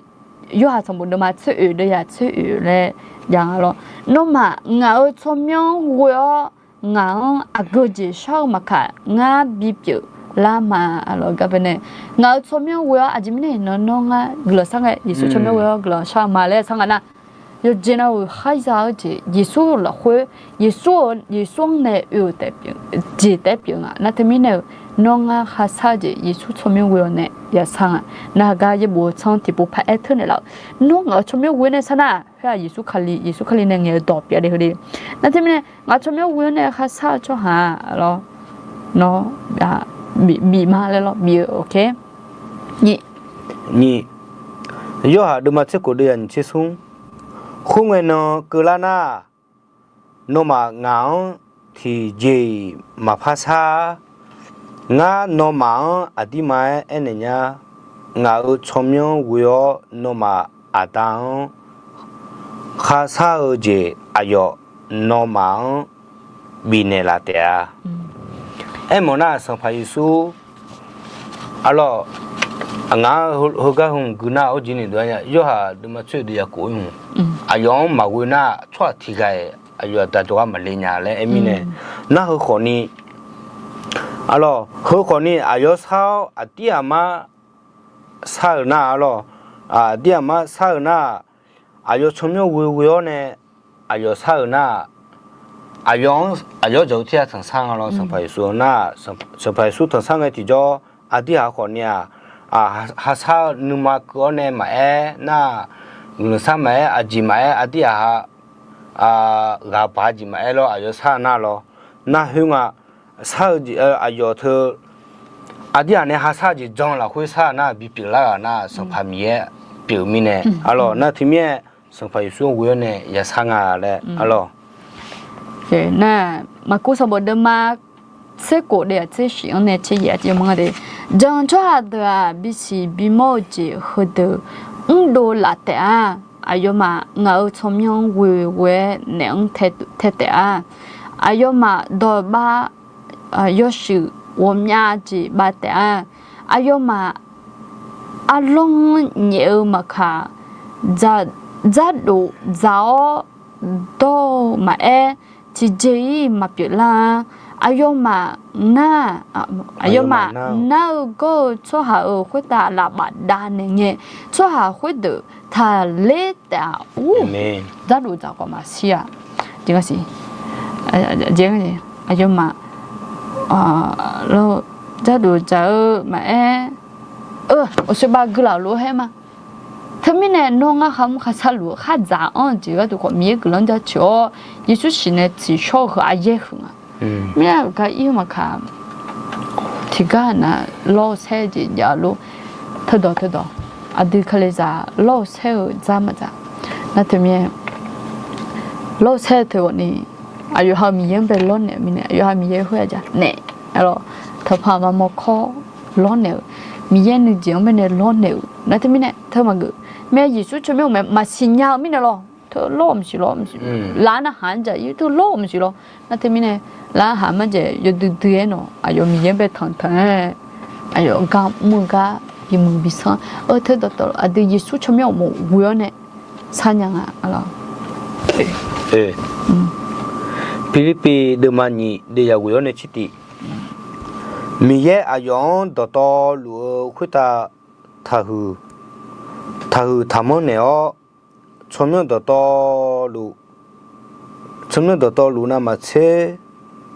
Yorhaq sanqbof deuvma tser oeq deuv yaq tser oeq laer jav nga lawr. Nawmaf ngaq-euq tsawrmyanr ghoe-awr ngaq-anr aqgeu jeq shawr-eu maqkaq ngar bipyeuf lar ma arlawr. Gar baenae ngaq-euq tsawrmyanr ghoe-awr aqjeq mirnae iqnan nawr ngar guiqlanq shar ngae, Yeqsur tsawrmyanr ghoe-awr guiqlanq shar-eu ma laer sar nga nar, yawqjeq nav-euq kharya-eu jeq Yeqsur-euq lafkhoer, Yeqsur-anr nae oe-eu jeq taef pyeuf nga. Nar teumirnae-euq nawr ngar kharshar-eu jeq Yeqsur tsawrmyanr ghoe-awr nae yashar nga. Nar gar yaerbof-eu tsanr tiqpov paraer teunaeq laf-euq, nawr ngaq-euq tsawrmyanr ghoe nae sar nar, khoer-aq Yeqsur Kali, Yeqsur Kali nae ngaeq-eu dawq pyeuf-a de heu de. Nar teumirnae ngaq-euq tsawrmyanr ghoe-awr nae kharshar-eu tsawrhaq-a lawr, nawr bif ma laer lawr bif-eu. Nyiq, Yorhaq deuvma tser khof deuv yaq nyiq tser smr, khoerngae nan keuvlar nar, nawmaf ngaq-anr tiqjeq-iq maqpar shar-ar. Ngar nawmaf-anr aqdirma-aer aernaeq nya, ngaq-euq tsawrmyanr ghoe-awr nawmaf Aqda-anr kharshar-eu jeq aqyawf nawmaf-anr bifnaeq laf taef-a. Aermawf nar Sanqpaq Yeqsur, arlawr, ngaq-anr heugar hmq gui nar-aq, arjeq ni dov-a nya, Yorhaq deuvma tser deuv yaq khof-ir hmq, aqyawf-anr maqghoe nar tsawrhaq tiqghaq-iq aqyawf aqda jawrgar maqle nya laer aer mirnae, nar heu khawfni, arlawr, heu khawfni aqyawf shar-awr aqdir aqmar shar-euq nar, arlawr, aqdir aqmar shar-euq nar, aqyawf tsawrmyanr ghoe ghoe-awr nae aqyawf shar-euq nar-aq, aqyawf-anr aqyawf-anr dzaq-eu tirghaq tanqshar nga lawr. Sanqpaq Yeqsur nar-aq, Sanqpaq Yeqsur tanqshar ngae tiqjawr, aqdirhaq khawfni-aq, hashar-eu nuima keuv-awr nae maqaer nar-aq, guiqlanq shar maqaer, aqjeq maqaer, aqdirhaq ghaq baq-eu jeq maqaer lawr, aqyawf shar-eu nar lawr. Nar khoernga, shar-eu jeq, aqyawf teu aqdirhaq nae hashar-eu jeq jan lafkhoer shar-eu nar-aq, bipyeuf lar ghaq nar-aq, Sanqpaq Miqyaer pyeuf-eu mirnae, arlawq, nar teumirnae Sanqpaq Yeqsur-anr ghoe-awr nae yashar nga laer, arlawq. Nar-aq, Maqkuv sanqbof deuvma tser khof deuvzaq tser shif-anr nae tser yaef-a, jan tsawrhaq deuq-aq, bisiq bimawr-eu jeq heudeuq mrdov laf taef-a. Aqyawfmaf ngaq-euq tsawrmyanr-anr ghoe ghoe-aer naef-anr tae taef-a. Aqyawfmaf dawqbav yawshuif ghawqmyav jeq bav taef-a. Aqyawfmaf arlawr-anr nyaef-eu maqkaq, dzardof dzaq-awr dawr-eu maqaer, tiqjeq-ir maqpyeuf lar-a. Aqyawfmaf nar, aqyawfmaf nar-eu gawr-eu tsawrhaq-euq khoertav laf bafdav naeq ngae, tsawrhaq khoerdeuq taqler taef-a. Ur, dzardof dzaq khawf maqshir-a. Aqyawfmaf dzardof dzaq-eu maqaer, awqsoeq bav guilaf lof-aer haer ma. Teumirnae nawr ngar kharmr kharshar luf-eu khardzaq-anr-eu jeq gharduq khawf Miqyaer guiqlanq jaceuq-awr, Yeqsur siq nae tsiqshawr-eu heu aryaer huiq nga. Mirnae gar ir-eu maqkaq, tiqgar nav lawr-eu saer-eu jeq jav lor. Teudawq teudawq, aqdui kalizaq lawr-eu saer-eu dzar maqdzaq. Nar teumirnae lawr-eu saer-eu teughawqni, aqyawf ha-eu Miqyaer-anr bae lawrnaeq-eu mirnae, aqyawf ha Miqyaer khoer-aq ja naeq, arlawq, taqpaq maqmawr kawr lawrnaeq-eu, Miqyaer nuijeq-anr baenae lawrnaeq-eu nar teumirnae teu maqgeuf. Mae Yeqsur tsawrmyanr-euq mae maqsiq nya-eu mirnae lawr, teu lawr-euq maqsiq lawr, laf-anr narhaq-anr jaq-ir teu lawr-euq maqsiq lawr. Nar teumirnae laf-anr narhaq-anr marjaeq yawdui dui-aer nawq aqyawf Miqyaer-anr bae tanqtanq-aer, aqyawf gar mr-eu gar bimuiq bisanr-eu teudawq tawq aqdui Yeqsur tsawrmyanr uqmov ghoe-awr nae sharnya nga, arlawq. Pirlirpiv deuvma nyiq deuv yaghoeq-awr nae tsertif. Miqyaer aqyawf-anr dawqtawvluf-eu khoertav taqhuiq taqmanr naeq-awr, tsawrmyanr dawqtawvluf, tsawrmyanr dawqtawvluf navmaqtser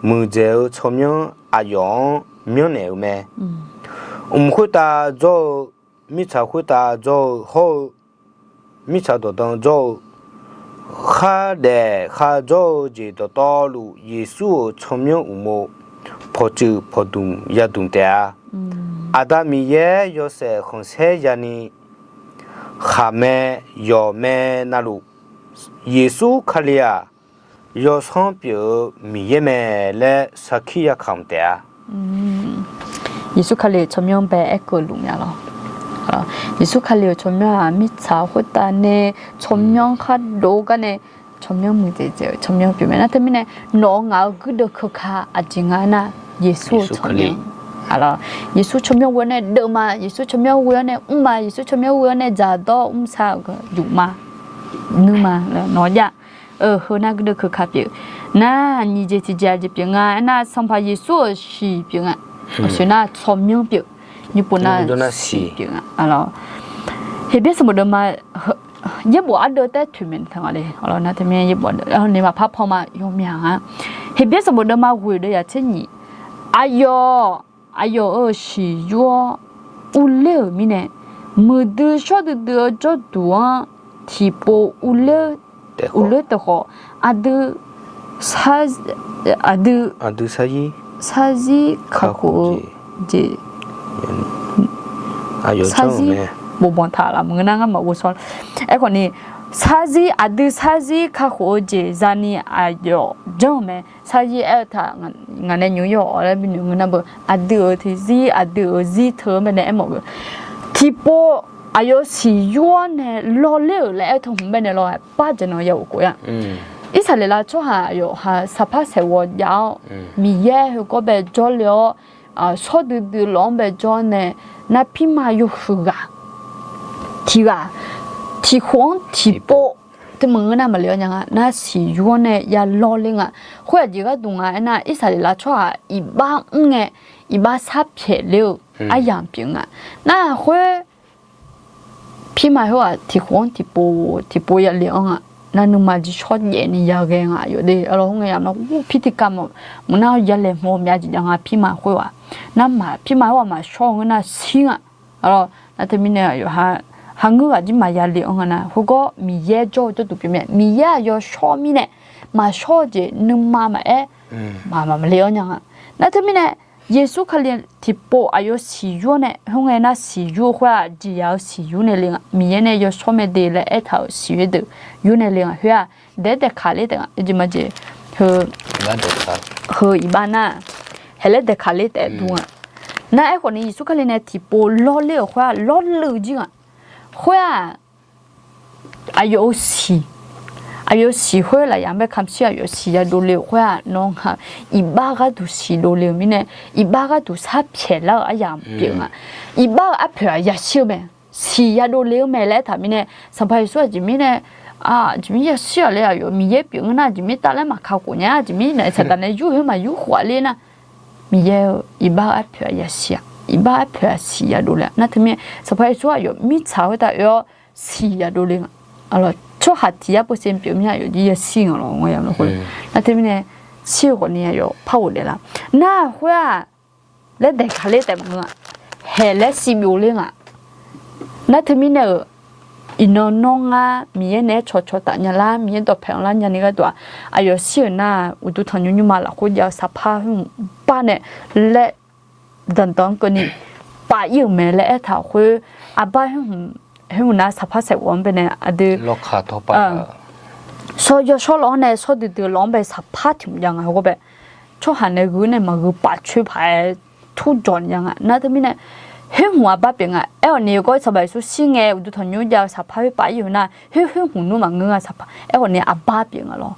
muiqdzaeq-eu tsawrmyanr aqyawf-anr myanrnaeq-euq mae. Mq khoertav jawr-eu, mirtsaq khoertav jawr-eu hawr-eu, mirtsaq dawqdan jawr-eu, khardaef kharjawr-eu jeq dawqtawvluf Yeqsur-euq tsawrmyanr uqmov pawqtsuif pawqdmq yadmq taef-a. Aqda Miqyaer yawshaef khanqsaer yani khaqmae yawqmae navluf, Yeqsur Kali-aq, yawsanr pyeuf-eu Miqyaer mae laer sarkir yakaq mq taef-a. Yeqsur Kali-euq tsawrmyanr bae aerkeuv luf nya lawr. Yeqsur Kali-euq tsawrmyanr-aq mirtsaq khoertav nae tsawrmyanr khar dov gar nae tsawrmyanr muiqdzaeq dzaeq-eu tsawrmyanr pyeuf mae. Nar teumirnae nawq-eu ngaq-eu guirdeuv keuka aqjeq nga nar, Yeqsur-euq tsawrmyanr. Yeqsur tsawrmyanr ghoe-awr nae deuvma, Yeqsur tsawrmyanr ghoe-awr nae mrma, Yeqsur tsawrmyanr ghoe-awr nae dzaqdawr mrshar-euq yufma nuima nawq-anr jav-eu heu nar guirdeuv keuka pyeuf. Nar nyiq jeq tiqjeq aqjeq pyeuf nga aernar, Sanqpaq Yeqsur-euq shiq pyeuf nga. Aqsoeq nar tsawrmyanr pyeuf, nyiqpov nar siq pyeuf nga. Heqbyaer sanqbof deuvma yaerbof ardeuv taer toeqmaeq taq nga le. Nar teumirnae yaerbof ardeuv ni maqpar paw ma yawmyaq nga. Heqbyaer sanqbof deuvma ghoeq deuv yaq tser nyiq, aqyawf aqyawf-euq siq yur-awr urler-euq mirnae, muiqdui shawr duidui-eu jawrduq-anr tiqpov urler taef khawf, aqdui aqdui sarzir kakhof-eu jeq, sarzir bofanq taq laf maqngeur nar ngar maqghov shawr. Aerkhawf ni, sarzir aqdui sarzir kakhof-eu jeq zani aqyawf janr-eu mae. Sarzir aer-eu taq ngaq nae nymq-mr yawf-awq laer binoeq ngeur nar beu, aqdui-euq tiqzir aqdui-euq zir teu-anr baenae aermawf-eu tiqpov aqyawf siq yur-awr nae lawrler-euq laer aer teu hmq baenae lawr-aer par jeq nan ya ghofkhof-a. Irsaqleqlav tsawrhaq yawqha saqpar saeqghawv jav-awr, Miqyaer heukawr bae jawrle-awr, shawr duidui lawq-anr bae jawr-awr nae, nar pirma yawhuiq ghaq tiq ghaq tiqkhof-anr tiqpov teu maqngeur nar maqle-awr nya nga. Nar siq yur-awr nae ya lawrler nga. Khoer aqjeq gharduq nga aernar, Irsaqleqlav tsawrhaq iqbax mr ngae iqbax sar pyaeq ler-eu aryamq pyeuf nga. Nar khoer Pirma khoer-aq tiqkhof-anr tiqpov tiqpov ya le-anr nga. Nar nuima jir shawr jaev ni ya ghae nga yawqde. Arlawr, khoerngae yamq nar ur pirtiqkav maqmuiq nar yalaeq hmq-eu myav jeq jav nga pirma khoer-aq. Nar maq pirma khoer-aq maqshawr-eu ngeur nar shir nga. Arlawr, nar teumirnae aqyawf ha, ha ngeur ghaq jir maqya le-anr nga nar, khoergawr Miqyaer jawr-eu jawrduq pyeuf mae. Miqyaer-aq yawshawr mirnae, maqshawr-eu jeq nuima maqaer, maq, maqle-anr nya nga. Nar teumirnae, Yeqsur Kali tiqpov aqyawf siqyur-awr nae, khoerngae nar siqyur-eu khoer-aq jeqzaq-eu siqyur nae le nga. Miqyaer nae yawshawr mae de laer aertaq-euq siqyur deuq yur nae le nga. Khoer-aq daef-aer daeqkaq ler taef nga. Aqjeq maqjeq, heu, heu iqbax nar, haeq laer daeqkaq ler taef dm nga. Nar aerkhawf ni Yeqsur Kali nae tiqpov lawrler-euq khoer-aq lawrluf jir nga. Khoer-aq, aqyawf-euq siq, aqyawf-euq siq khoer lafyaq-anr bae kamq shir aqyawf siq ya dovle-euq khoer-aq nawr nga, iqbax gharduq siq dovle-euq mirnae, iqbax gharduq sar pyaeq lar-euq aryamq pyeuf nga. Iqbax-euq arpoeq-aq yashir-eu mae. Siq ya dovle-eu mae laer aertaq mirnae, Sanqpaq Yeqsur aqjeq mirnae, aqjeq mir yashir-aq le, aqyawf Miqyaer pyeuf ngeur nar aqjeq mir tavlaer maqkakhof nya, aqjeq mirnae saqdaq nae yur khoer maqyur khof-a ler nar, Miqyaer-eu iqbax-eu arpoeq-aq yashir-a, iqbax arpoeq-aq siq ya dovle-a. Nar teumirnae Sanqpaq Yeqsur aqyawf mirtsaq khoertav oe-awr siq ya dovle nga. Tsawrhaq tiq yar pov se pyeuf mir aqyawf jir yashir nga lawr. Nar teumirnae shir-eu khawf ni aqyawf par ghofdaef lar. Nar khoer-aq laer daeqkaq ler taef maqngeur-a. Haeq laer siqbyov ler nga. Nar teumirnae-euq iqnan nawr ngar Miqyaer naeq-aer cawqcawq taf nya lar, Miqyaer dawqpae anrlar nyani gharduq-aq, aqyawf shir-euq nar-aq, uqduq tanqnymr nymrma lafkhoer jav-eu saqpar khoer hmq bar nae laer danqdanq-anr keuvni paf ir-euq mae laer aertaq-euq khoer, aqbar khoer hmq nar saqpar saeqghof-anr baenae aqdui, yawshawr laf-anr nae shawr duidui laf-anr bae saqpar tiq hmq jav nga heugar bae. Tsawrhaq nae gheu nae maqgheu paf coer paq-aer tur jawq ni jav nga. Nar teumirnae khoer hmq aqbar pyeuf nga. Aerkhawf ni gawr Sanqpaq Yeqsur shir ngae uqduq tanqnymr jav-eu saqpar khoer paf ir-euq nar, khoer khoer hmq nmr maqngeur nga saqpar. Aerkhawf ni aqbar pyeuf nga lawr.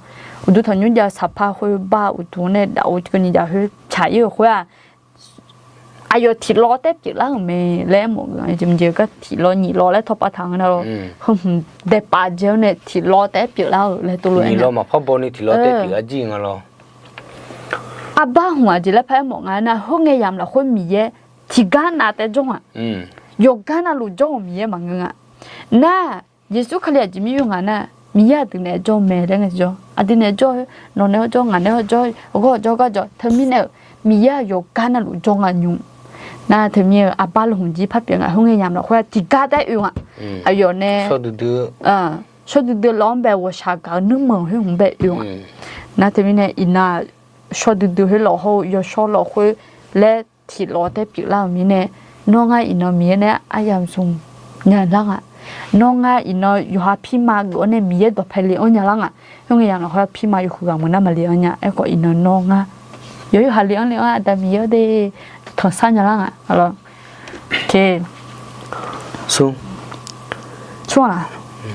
Uqduq tanqnymr jav-eu saqpar khoer bar uqduq nae daf-eu keuvni jav khoer pyaq ir-euq khoer-aq, aqyawf tiq lawv taef pyeuflar-euq mae laer aermawf-eu jeq maqjeq gar tiq lawv nyiq lawv laer tawqpav taq nga nar lawr. Heu hmq daeqpaf dzae-awr nae tiq lawv taef-aer pyeuflar-euq laer tov lof-aer nya. Aqbar hmq aqjeq laer par aermawf nga nar, khoerngae yamq lafkhoer Miqyaer tiqgar nav taef jawr nga. Yawqgar navluf jawr-euq Miqyaer maqngeur nga. Nar, Yeqsur Kali aqjeq mir oe nga nar, Miqyaer aqdui naeq-aer jawr mae laer ngae jawr. Aqdui naeq-aer jawr-eu, nawq naeq-aer jawr, ngaq naeq-aer jawr, ghawr jawr gar jawr. Teumirnae-euq Miqyaer-aq yawqgar navluf jawr nga nymr. Nar teumirnae-euq aqbar luf hmq jir par pyeuf nga. Khoerngae yamq lafkhoer tiqgar taef-aer oe nga. Aqyawf nae shawr duidui laf-anr bae ghawqshaq gaq-eu nuirmanq khoer hmq bae oe nga. Nar teumirnae iqnan shawr duidui khoer lawq hawr-eu yawshawr lafkhoer laer tiq lawv taef pyeuflar-euq mirnae, nawr ngar iqnan Miqyaer nae aryamq zmq nya lar nga. Nawr ngar iqnan yawqha pirma geuf-awr nae Miqyaer dawqpae le-anr nya lar nga. Khoerngae yamq lafkhoer pirma yawhuiq ghaq meuq nar maqle-anr nya. Aerkhawf iqnan nawr ngar yawqha le-anr le-anr Aqda Miqyaer-awr de, tanqsar nya lar nga. Smr,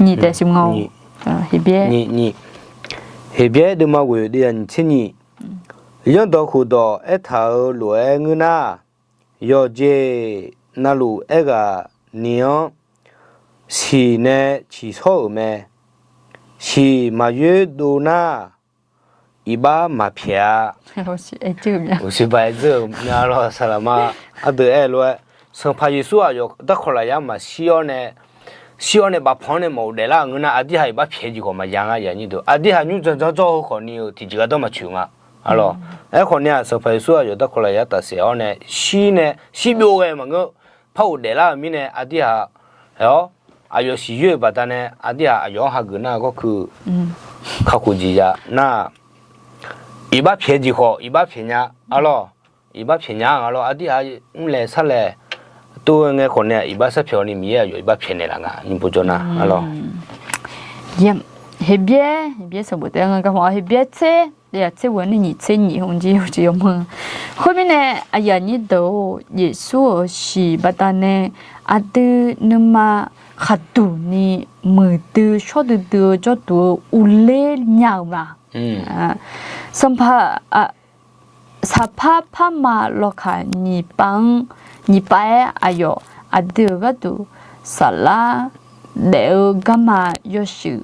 nyiq taef siq nga. Heqbyaer, Heqbyaer deuvma ghoeq deuvya nyiq tser nyiq. Yanrdawq khofdawq aertaq-euq lof-aer ngeur nar, yawqjeq navluf aerghaq ni-anr siq nae ciqshawr-euq mae. Siq maqyoer dov nar, iqbax maqpyaeq-a. Uqsiq ba-aer dzeur-euq myav lawr saqlaqma ardeuv aer-eu lof-aer, Sanqpaq Yeqsur aqyawf darkawq lafyar maqshir-awr nae, shir-awr nae bafpanq-anr nae maqghofdaef lar-euq ngeur nar, aqdirhaq iqbax pyaeq jeq khawf maqya nga yaq nyir deuq. Aqdirhaq nymr janjan jawr-eu khawf ni-euq tiqjeq gardanr maqtsoeq nga. Arlawr, aerkhawf ni-aq Sanqpaq Yeqsur aqyawf darkawq lafyar tafsaef-awr nae shir nae shirbyov ghae maqngeur, par ghofdaef lar-euq mirnae aqdirhaq, aer-awr aqyawf siqyoer-euq baqdanae aqdirhaq aqyawf-anr hageuf nar gawrkeuv kakhof jeq ya nar, iqbax pyaeq jeq khawf iqbax pyaeq nya. Arlawr, iqbax pyaeq nya nga lawr. Aqdirhaq mrlaeq sarlaeq tov-aer ngae khawf nae iqbax sarpyaeq-awr ni Miqyaer aqyawf iqbax pyaeq naeqlaf nga nymr bo jawr nar. Arlawr, Heqbyaer, Heqbyaer sanqbof taef-aer nga garma-awr Heqbyaer tser, yaq tser ghoe-awr nae nyiq tser nyiq hmq jir yawjeq yawmanr. Khoermirnae aqyuif aqnyir deuq-or, Yeqsur-euq siq baqdanae aqdui nuima khaqduq ni muiqdui shawr duidui-eu jawrduq-eu uvler nya-euq ma. Sanqpaq, saqpar parma lawkaq nyiq pav-anr, nyiq pav-aer aqyawf aqdui-euq gharduq saflar daef-eu garma yawshuif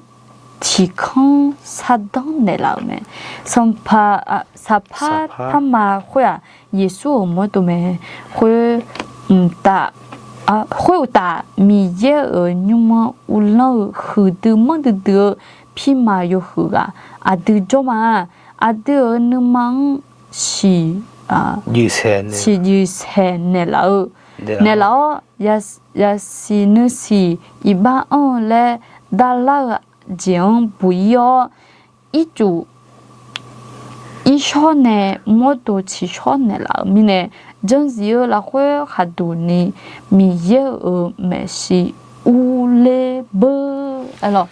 tiq kanr sardanr naeqlaf-euq mae. Sanqpaq, saqpar parma khoer-aq Yeqsur-euq mawrdov mae. Khoer mqtav Khoeruqtaf, Miqyaer-euq nymr-anr uvlanr-eu huiqdui manrdui dui-eu pirma yawhuiq ghaq aqdui jawr ma. Aqdui-euq nuima-anr siq, siqjuif saeq naeqlaf-eu, naeqlaf-awr, yasiq nuisiq iqbax anr-eu laer darlar-eu jeq-anr buq-ir-awr, ircuf irshawr nae mawrdo ciqshawr naeqlaf-euq mirnae, janzif-eu lafkhoer khaqduq ni Miqyaer-euq maeqshi urler beur. Aerlawq,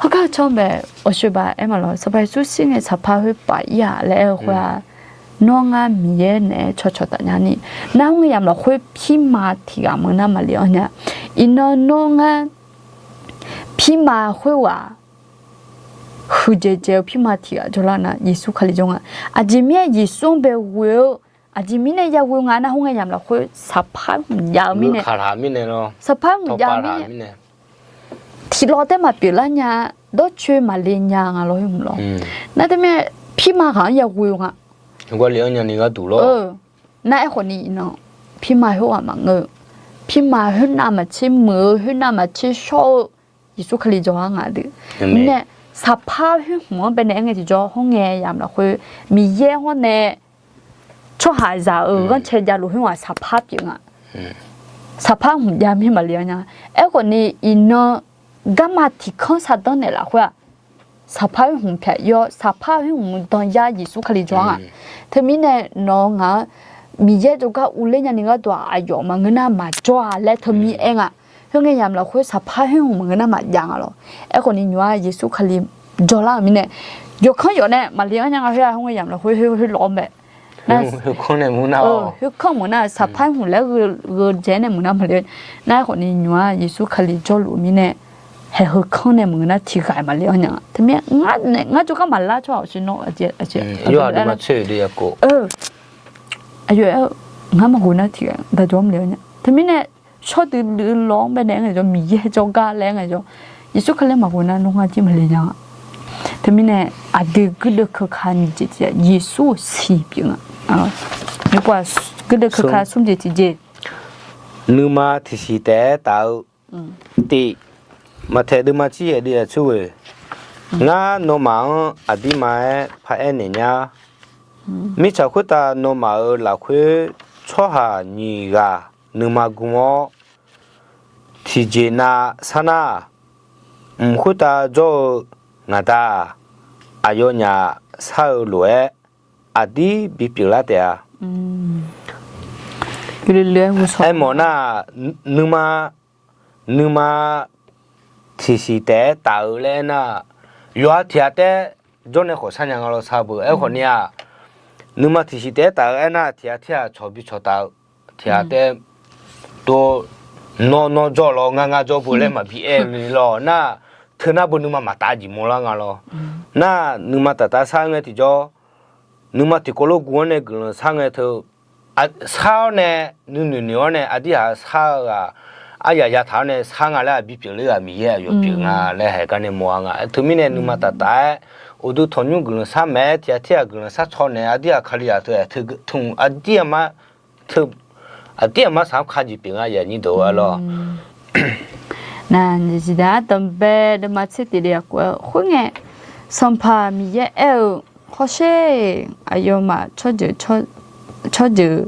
heugar canr bae awqshoeq baq aer ma lawq. Sanqpaq Yeqsur shir ngae saqpar khoer paf-ir-aq laer aer-eu khoer-aq, nawr ngar Miqyaer naeq-aer cawqcawq taf nya ni. Nar hawr ngae yamq lafkhoer pirma tiq ghaq maqngeur nar maqle-anr nya. Iqnan nawr ngar pirma khoerghaq huiqdzaeq dzaeq-eu pirma tiq ghaq jawrlar nar Yeqsur Kali jawr nga. Aqjeq mirnae Yeqsur-anr bae ghoe-eu, aqjeq mirnae ya ghoe nga nar hawr ngae yamq lafkhoer saqpar hmq jav-eu mirnae, saqpar hmq jav-eu mirnae, tiqlawq taer maqpyeuf lar nya, dawrcoe maqle nya nga lawr, khoer hmq lawr. Nar teumirnae pirma ghaq-anr ya ghoe-eu nga. Nar aerkhawf ni iqnan pirma khoerghaq maqngeur-eu, pirma khoernav maqtser muiq-eu, khoernav maqtser shawr-eu Yeqsur Kali jawr-ar nga deuq. Mirnae saqpar khoer hmq-anr bae nae aer ngae tiqjawr hawr ngae yamq lafkhoer Miqyaer hawr nae tsawrhaqzaq-euq ghanrcae javluf khoer-aq saqpar pyeuf nga. Saqpar hmq jav mir maqle-anr nya. Aerkhawf ni iqnan garma tiq kanr saqdanr naeqlaf khoer-aq, saqpar khoer hmq pyaq-ir-awr saqpar khoer hmq dan yar Yeqsur Kali jawr-ar nga. Teumirnae nawq-eu ngaq-anr Miqyaer jawrgar uvler nyani gharduq-aq aqyawf maqngeur nar maqjawr-a laer teumir aer nga. Khoerngae yamq lafkhoer saqpar khoer hmq maqngeur nar maqjav nga lawr. Aerkhawf ni nymq-ar Yeqsur Kali jawrlar-euq mirnae, yawqkanr yawf nae maqle-anr nya nga khoer-aq, khoerngae yamq lafkhoer khoer lawr-anr bae, khoerkanr meuq nar saqpar hmq laer gheu dzaeq-aer nae meuq nar maqle. Nar aerkhawf ni nymq-ar Yeqsur Kali jawrluf-eu mirnae, haeq heukanr nae maqngeur nar tiq ghaq-iq maqle-anr nya. Teumirnae ngar jawrgar maqlar tsawrhaq-awq sirnawr, aqyawf-aer-eu ngar maqghoe nar tiq ghaq daqjawr maqle-anr nya. Teumirnae shawr duidui lawr-anr bae nae aer ngaejawr Miqyaer jawrgar laer aer ngaejawr, Yeqsur Kali-anr maqghoe nar nawr ngar jir maqle nya-a. Teumirnae aqdui guirdeuv keuka nyiq jeq tiq jeq Yeqsur-euq siq pyeuf nga. Guirdeuv keuka smr jeq tiq jeq, nuima tiqsiq taef-aer taf-eu tif. Maqtaeq deuvma tsir yaeq deuv-aq tsur-eu, ngar nawmaf-anr aqdirma-aer paraer naeq nya. Mirtsaq khoertav nawmaf-euq lafkhoer tsawrhaq nyiq ghaq nuima gm-awr, tiqjeq nav sar nar, mq khoertav jawr-eu ngaq da-aq, aqyawfnyaf shar-eu lof-aer aqdir bipyeuf lar taef-a. Aermawf nar, nuima, nuima tiqsiq taef-aer taf-eu laer aernar, yawqha tiq ghaq taef-aer jawr nae khawf sharnya nga lawr sar beu. Aerkhawf ni-aq, nuima tiqsiq taef-aer taf-eu aernar, tiq ghaq tirghaq cawq bi cawq taf-eu, tiq ghaq taef-aer tov, nawr nawr jawr lawr, ngar ngar jawr beu laer maqbi aer-eu ni lawr nar, teu nar beu nuima maqtav jeq mawrlar nga lawr. Nar nuima taf tav sar ngae tiqjawr, nuima tiqkawv lof guv-anr nae guiqlanq sar ngae teu, sar-awr nae, nuinoeq noeq-awr nae aqdir ghaq sar-eu ghaq, aryaq yataq-awr nae sar nga laer aqbi pyeufler ghaq Miqyaer aqyawf pyeuf nga laer haeq gar nae mawr-a nga. Teumirnae nuima taf taf-aer uqduq tanqnymr guiqlanq sar maeq-aer tiq ghaq tirghaq guiqlanq sar caw naeq aqdir ghaq Kalizaq teu-aq teu tmq aqdir aqmar, teu aqdir aqmar saq-anr ka jeq pyeuf nga yaqnyir deuq-a lawr. Naq, zifdaq ardanqbae deuvma tser tiq deq yaqkov-aer khoerngae, Sanqpaq Miqyaer aer-eu, hawsher, aqyawfmaf tsawrjeuq, tsawrjeuq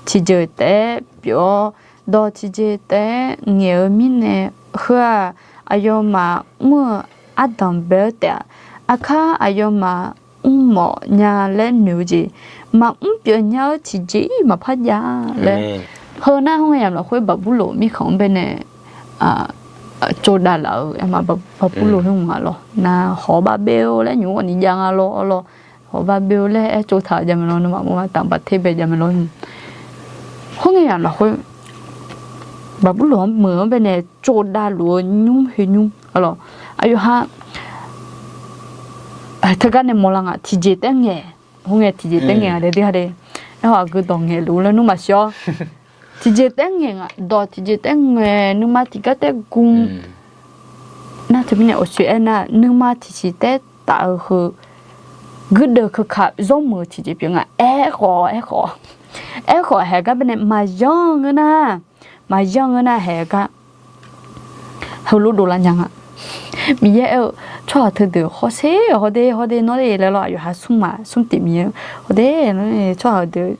tiqjeuq taef-aer pyeuf-awr, dawq tiqjeq taef-aer ngaeq-eu mirnae, heu-aq, aqyawfmaf mr-eu ardanqbae-eu taef-a. Aqkar aqyawfmaf mrmawf nya laer noeq-eu jeq, maqmr pyeuf nya-eu tiqjeq-ir maqpar jav laer. Heu nar hawr ngae yamq lafkhoer Baqburloq mirkhanq-anr bae nae tsovdav laf-eu aerma, Baqburloq khoer nga lawr. Nar hawq Baqbev-eu laer nymq-mr ghawqni jav nga lawr, lawr. Hawq Baqbev-eu laer aer tsovtaq-eu javmaeq lawr, nawmaf mawrma taf baqter bae javmaeq lawr. Hawr ngae yamq lafkhoer Baqburloq-anr meuq-anr bae nae tsovdav luf-eu nymr khoer nymr, aqyawf ha teugar nae mawrlar nga, tiqjeq taef-aer ngaeq. Hawr ngae tiqjeq taef-aer ngaeq nga dae de ha de. Aerkhawf aqgeu dawq ngaeq luf laer nmr maqsiq-awr, tiqjeq taef-aer ngaeq nga, dawq tiqjeq taef-aer ngaeq, nuima tiqgar taef-aer gm. Nar teumirnae awqshoe aernar, nuima tiqsiq taef-aer taf-eu heu guirdeuv keuka zawrmuiq-eu tiqjeq pyeuf nga. Aerkhawf, aerkhawf, aerkhawf haeq gar bae nae maqyanr ngeur nar, maqyanr-eu nar haeq-eu gar heulof dovlar nya nga. Miqyaer aer-eu tsawrhaq teudeuq hawsher hawde hawde nawr de laer lawr, aqyawf ha smr ma smr tiq Miqyaer hawde, tsawrhaq heudeuq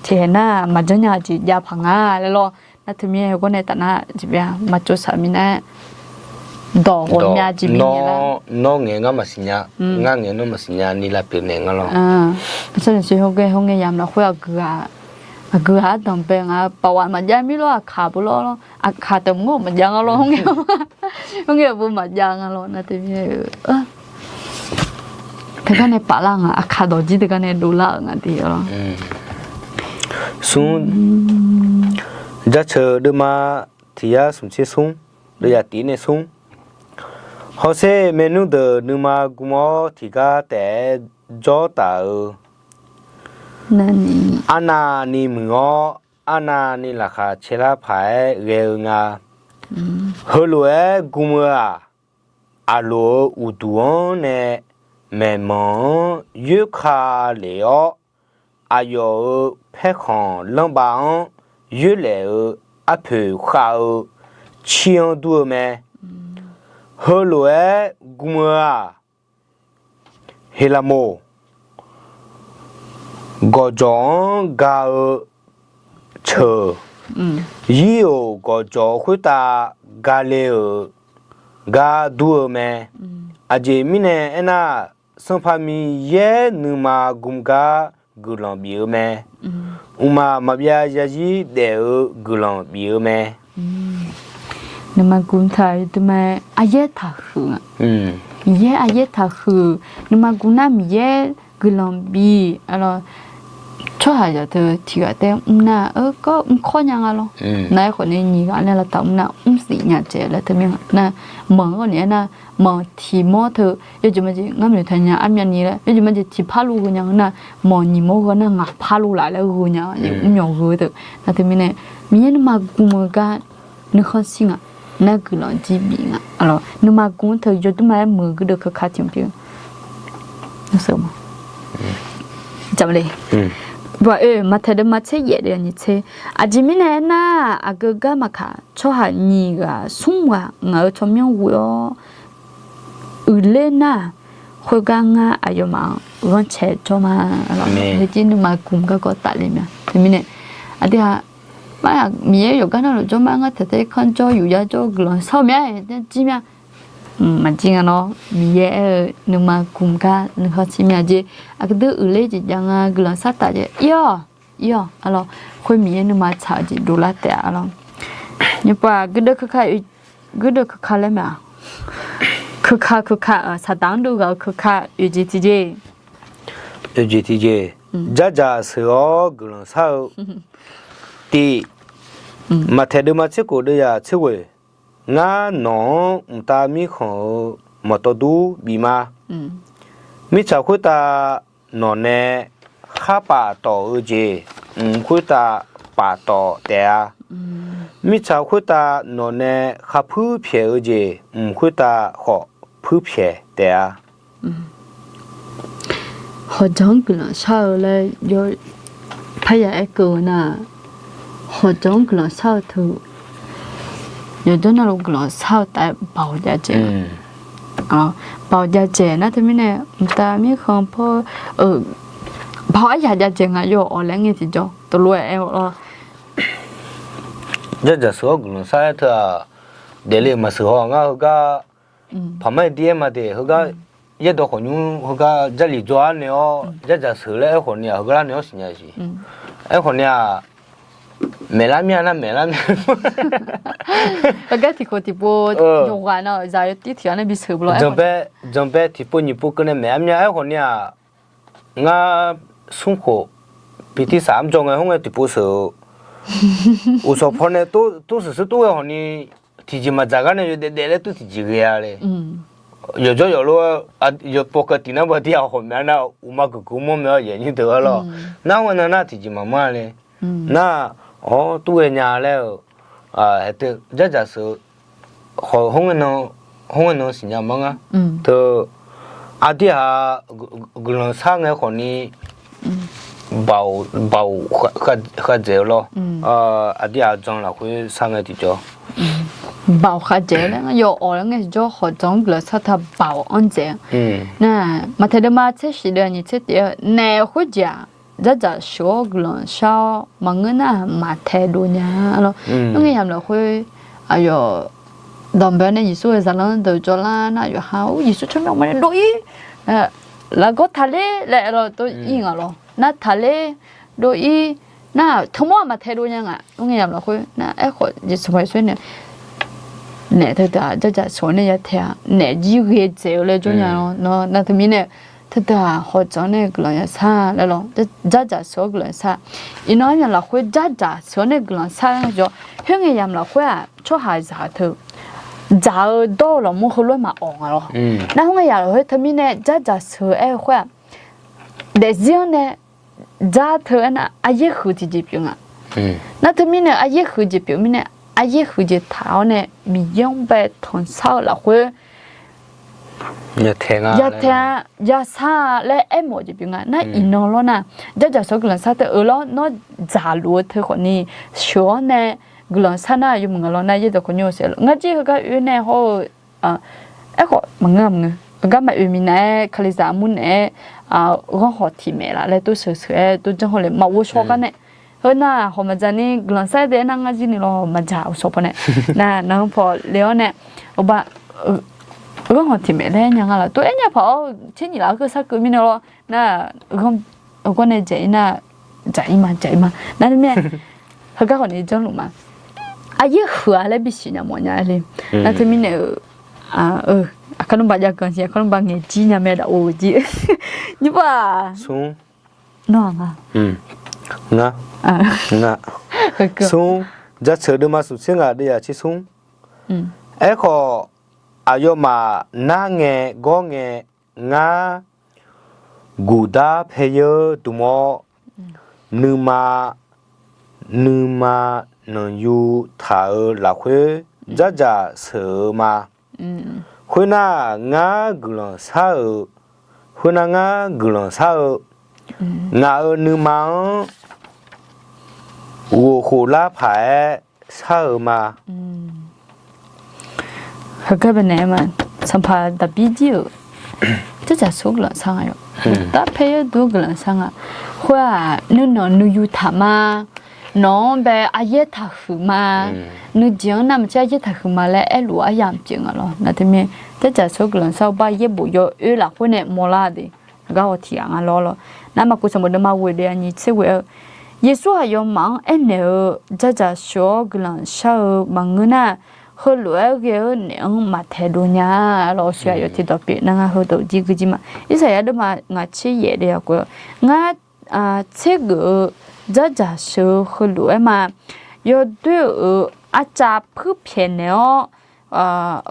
tiqhaeq nar maqjanr nya-eu jeq jav paq nga laer lawr. Nar teumirnae heugar nae taf nar jeq bya maqtsov saq mirnae dawq ghawqmya jeq bya nar, nawr ngaeq ngar maqsiq nya, ngar ngaeq nawr maqsiq nya ni lavpyeuf naeq nga lawr. Hawr ngae yamq lafkhoer aqgeu ghaq ardanq bae nga, pawqghaq maqjav mir lawr, aqkaq beu lawr lawr, aqkaq taef mr-awr maqjav nga lawr, hawr ngae beu maqjav nga lawr nar teumirnae teugar nae paflar nga, aqkaq dawqjir teugar nae dovlar-euq nga de lawr. Smr, Jaceuq deuvma tiq yar smq tser smr, deuvyaq tiq nae smr. Hawsher maernmr deuq nuima gm-awr tiqgar taef-aer jawr taf-eu, arnavni muiq-awr arnavni laqkhaq caelar paq-aer ghae-eu nga. Heulof-aer gm-eu-aq, aqloq-euq uqduq-anr nae maeqmanq-anr yoerka lef-awr, aqyawf-euq paerkhanq lanrbav-anr yoerlaef-eu arpoeq khav-eu cir-anr dur-eu mae. Heulof-aer gm-eu-aq, Heqlaqmoq gawqjawq-anr ga-eu ceuq, yir-oq gawqjawq khoertav gale-euq gar dur-eu mae. Aqjeq mirnae aernar, Sanqpaq Miqyaer nuima gm gar guiqlanq bif-eu mae. Mqmaq maqbyav zarzir daef-eu guiqlanq bif-eu mae. Nuima gm taq-euq dm-aer aryaer taqhuiq-a. Miqyaer aryaer taqhuiq, nuima gm nar Miqyaer guiqlanq bif-a lawr. Tsawrhaqzaq teu tiqghaq taef mr nar-eu kawr mr kawr nya nga lawr. Nar-aer khawf ni nyiq ghaq laer lavtaf mr nar mr sif nya caev laer teumirnae nar, manq-anr khawf ni aernar, manq tiq mawr teu yawjeq majeq ngar maeq taq nya armyavni laer yawjeq majeq tiq par luf gheu nya-eu nar, manq nyiq mawr gheu nar ngaq par luf laf laer gheu nya-a, mr myawq gheu teu. Nar teumirnae Miqyaer nuima gm-eu gar nuikhanr shir nga. Nar guiqlanq jir bif nga. Nuima gm-anr teu yawdmr ma-aer muiq-eu guirdeuv keuka tiq mq pyeuf. Maqtaeq deuvma tser yaef deuvni tser. Aqjeq mirnae aernar, aqgeu gar maqkaq tsawrhaq nyiq ghaq smr ghaq ngaq-euq tsawrmyanr ghoe-awr uiqler nar-aq, khoergar ngar aqyawfmaf-anr ghanrcae jawr ma. Heujir nuima gm garkawv tafle mya. Teumirnae aqdui-aq, Miqyaer yawqgar navluf jawr ma, ngar taeq tae kanr jawr yuf yar jawr guiqlanq shar-eu mya, jir mya. Maqjir nga nawr, Miqyaer aer-eu nuima gm gar nuikhanr shir mya jeq. Aqgeu deuq uiqler jeq jav nga guiqlanq shar taf jeq ir-awq, ir-awq arlawr. Khoer Miqyaer nuima tsaq-eu jeq dovlar taef-a arlawr. Nyiqpov-aq, guirdeuv keuka laer mae-aq, keuka keuka, saqdaq-anr dov ghaq-eu keuka oeq jeq tiqjeq. Oeq jeq tiqjeq, jardzaq sheuq-awr guiqlanq shar-eu. Tiq, Maqtaeq deuvma tser khof deuvyaq tser ghoeq, ngar nawq-anr mqtav mirkhanq-euq mawqtawvdur bif ma. Mirtsaq khoertav nawq nae khar paftawf-eu jeq, mq khoertav paftawf taef-a. Mirtsaq khoertav nawq nae kharpuir pyaeq-eu jeq, mq khoertav khawf puir pyaeq taef-a. Hawqjawq-anr guiqlanq shar-eu laer yawr parya aer keuv-eu nar, hawqjawq-anr guiqlanq shar-eu teu, yawqjawr navluf guiqlanq shar-eu taef-aer baoq jav dzaeq. Baoq jav dzaeq nar teumirnae mqtav mirkhanq paw-eu baoq aryaq jav dzaeq nga yawr-awq laer ngae tiqjawr teulof-aer aer-awq lawr. Jardzaq sheuq-awr guiqlanq shar-aer teu-aq, daefle-euq maqsheuq haw ngar heugar paqmar-aer dir-aer ma de heugar, yaerdawq khawf nymr heugar Jarlif jawr-ar nae-awr Jardzaq sheuq laer aerkhawf ni-aq heugar lar nae-awr siqnya siq. Aerkhawf ni-aq, maeqlar mir-a nar maeqlar mir-a. Heugar tiqkhof tiqpov yawqghaq na-euq zaq yawtir tiq ghaq nar bisheuq blo-aer, janbae tiqpov nyiq pov keuvnae maeq-ar mir-a. Aerkhawf ni-aq, ngar smrkhof pitirsaq armr jawr ngae hawr ngae tiqpov sheuq-eu uqshawq paw nae tov sheuq shir tov ghae khawf ni tiqjeq maqdzaq gar nae yawdaef daef laer tov tiqjeq ghae-a le. Yawqjawr yawqlof-aer yawpov keuv tiq nar baqdir-aq khawf myav nar uqma guiqguiq mawr myav-awr yaeq nyir deuq-ar lawr. Nar hawr ngae nan nar tiqjeq maqmanr-a le. Nar-aq, awr tov ghaenya laer-eu, haeq teu Jardzaq sheuq-eu khawf hawr ngae nan siqnya ma ngar. Teu aqdir-aq, guiqlanq shar ngae khawf ni Baoq, baoq khavdzaeq-eu lawr. Aqdir aqdzan lafkhoer sar ngae tiqjawr. Baoq khavdzaeq-eu laer yawawq laer ngae tiqjawr, hawqdzanq-anr guiqlanq sar taq baoq-anr dzaeq. Nar, Maqtaeq deuvma tser shif deuv nyiq tser tiq-aer naef khoerjeq-aq, dzardzaq sheuq-awr guiqlanq shar-awr maqngeur nar maqtae dov nya lawr. Khoerngae yamq lafkhoer aqyawf dawq bae nae Yeqsur-euq zaqlanr deuq jawrlar nar, yawqha-ur Yeqsur tsawrmyanr ma nae dov-ir, lafgawr taqler laer aer lawr, dov-ir nga lawr. Nar taqler dov-ir nar, teumawr-aq maqtae dov nya nga. Khoerngae yamq lafkhoer nar, aerkhawf Yeqsur nae naef teudeuq-aq dzardzaq sheuq-awr nae ya tae-a, naef jir ghae dzaeq-eu laer jawr nya lawr. Nawr nar teumirnae teudeuq-aq hawqdzanq-anr nae guiqlanq ya sar laer lawr, dzardzaq sheuq-awr guiqlanq sar. Iqnan aryamq lafkhoer dzardzaq sheuq-awr nae guiqlanq sar-aer jawr, khoerngae yamq lafkhoer-aq tsawrhaqzaq teu dzaq-eu dawr-eu lafmur heulof-aer maqawq nga lawr. Nar khoerngae yamq lafkhoer teumirnae dzardzaq sheuq-eu aer-eu khoer-aq, daefzir-anr nae dzar teu aernar aryaer huiq tiqjeq pyeuf nga. Nar teumirnae aryaer huiq jeq pyeuf mirnae, aryaer huiq jeq taq-awr nae Miqyaer-anr bae tanqsar-eu lafkhoer ya tae-a, ya sar-a laer aermawf jeq pyeuf nga. Nar iqnan lawr nar, dzardzaq sheuq-awr guiqlanq sar teu-eu lawr, nawr dzaqluf-eu teu khawfni sheuq-awr nae guiqlanq sar nar yawmuiq nga lawr nar, yaerdawq khawf nymr-eu saef lawr. Ngar jir heugar oe nae hawr-eu aerkhawf maqngeur maqngeur. Heugar maqoe minav-aer Kalizaq armur naeq-aer ghanr hawq tiq maeq laf laer tov sheuq sheuq-aer tov janr haw le maqghov shaw gar nae. Heu nar hawq maqdzaq ni guiqlanq sar-aer dae aernar ngar jir ni lawr maqdzaq uqshawq pawnae. Nar nanr paw le-awr nae, oba, ghanr hawq tiq maeq laer aer nya nga laf tov aer nya paq-awr tser nyiq laf-eu keuv sar keuv mirnae lawr. Nar ghanr, heugar nae dzaq-ir nar, dzaq-ir ma dzaq-ir ma nar mirnae, heugar khawfni janrluf ma. Aryaer huiq-a laer bisiq nya mawf nya-aer le. Nar teumirnae-euq, aqkar nmrba jav ganq siq, aqkar nmrba ngaeq jir nya mae daq-eu jir. Nymrpov-aq, nawr-aq nga, nga, smr, jaceuq deuvma smq tser ngaq deuvyaq tser smr. Aerkhawf, aqyawfmaf nar ngae gawr ngae, ngar guqdar paeyeur dm-awr, nuima, nuima nanqyu taq-euq lafkhoer dzardzaq sheuq-eu ma. Khoernar, ngar guiqlanq shar-euq, khoernar ngar guiqlanq shar-eu, ngaq-euq nuima-anr ghofkhof lar paq-aer shar-eu ma. Heugar baenaeq ma, sanqpaq Daqbir jir-euq dzardzaq sheuq-awr guiqlanq shar nga yawq. Guqdar paeyeur dm-awr guiqlanq shar nga. Khoer-aq, nuinanq nuiyu taq ma. Nawq-anr bae aryaer taqhuiq ma. Nuijeq-anr navmaqtser aryaer taqhuiq ma laer aerluf-eu aryamq pyeuf nga lawr. Nar teumirnae dzardzaq sheuq-awr guiqlanq shar-eu bar yaerbof yaw oer lafkhoer nae mawrlar de. Heugar hawtiq ghaq nga lawr lawr. Nar Maqkuv sanqbof deuvma ghoeq deuvyaq nyiq tser ghoe-eu, Yeqsur aqyawfmaf-anr aernaeq-eu, dzardzaq sheuq-awr guiqlanq shar-eu maqngeur nar, heulof-aer ghae-eu naeq-anr maqtae dov nya lawr. Siq aqyawf tiqdawq pyeuf nar ngar heudawq jir gui jir ma. Irsaqyar deuvma ngaq tser yaef deuvyaq ghoe-eu, ngar tsergeuf-eu dzardzaq sheuq-eu heulof-aer ma. Yawdoer-euq arcav puirpyaeq naeq-awr,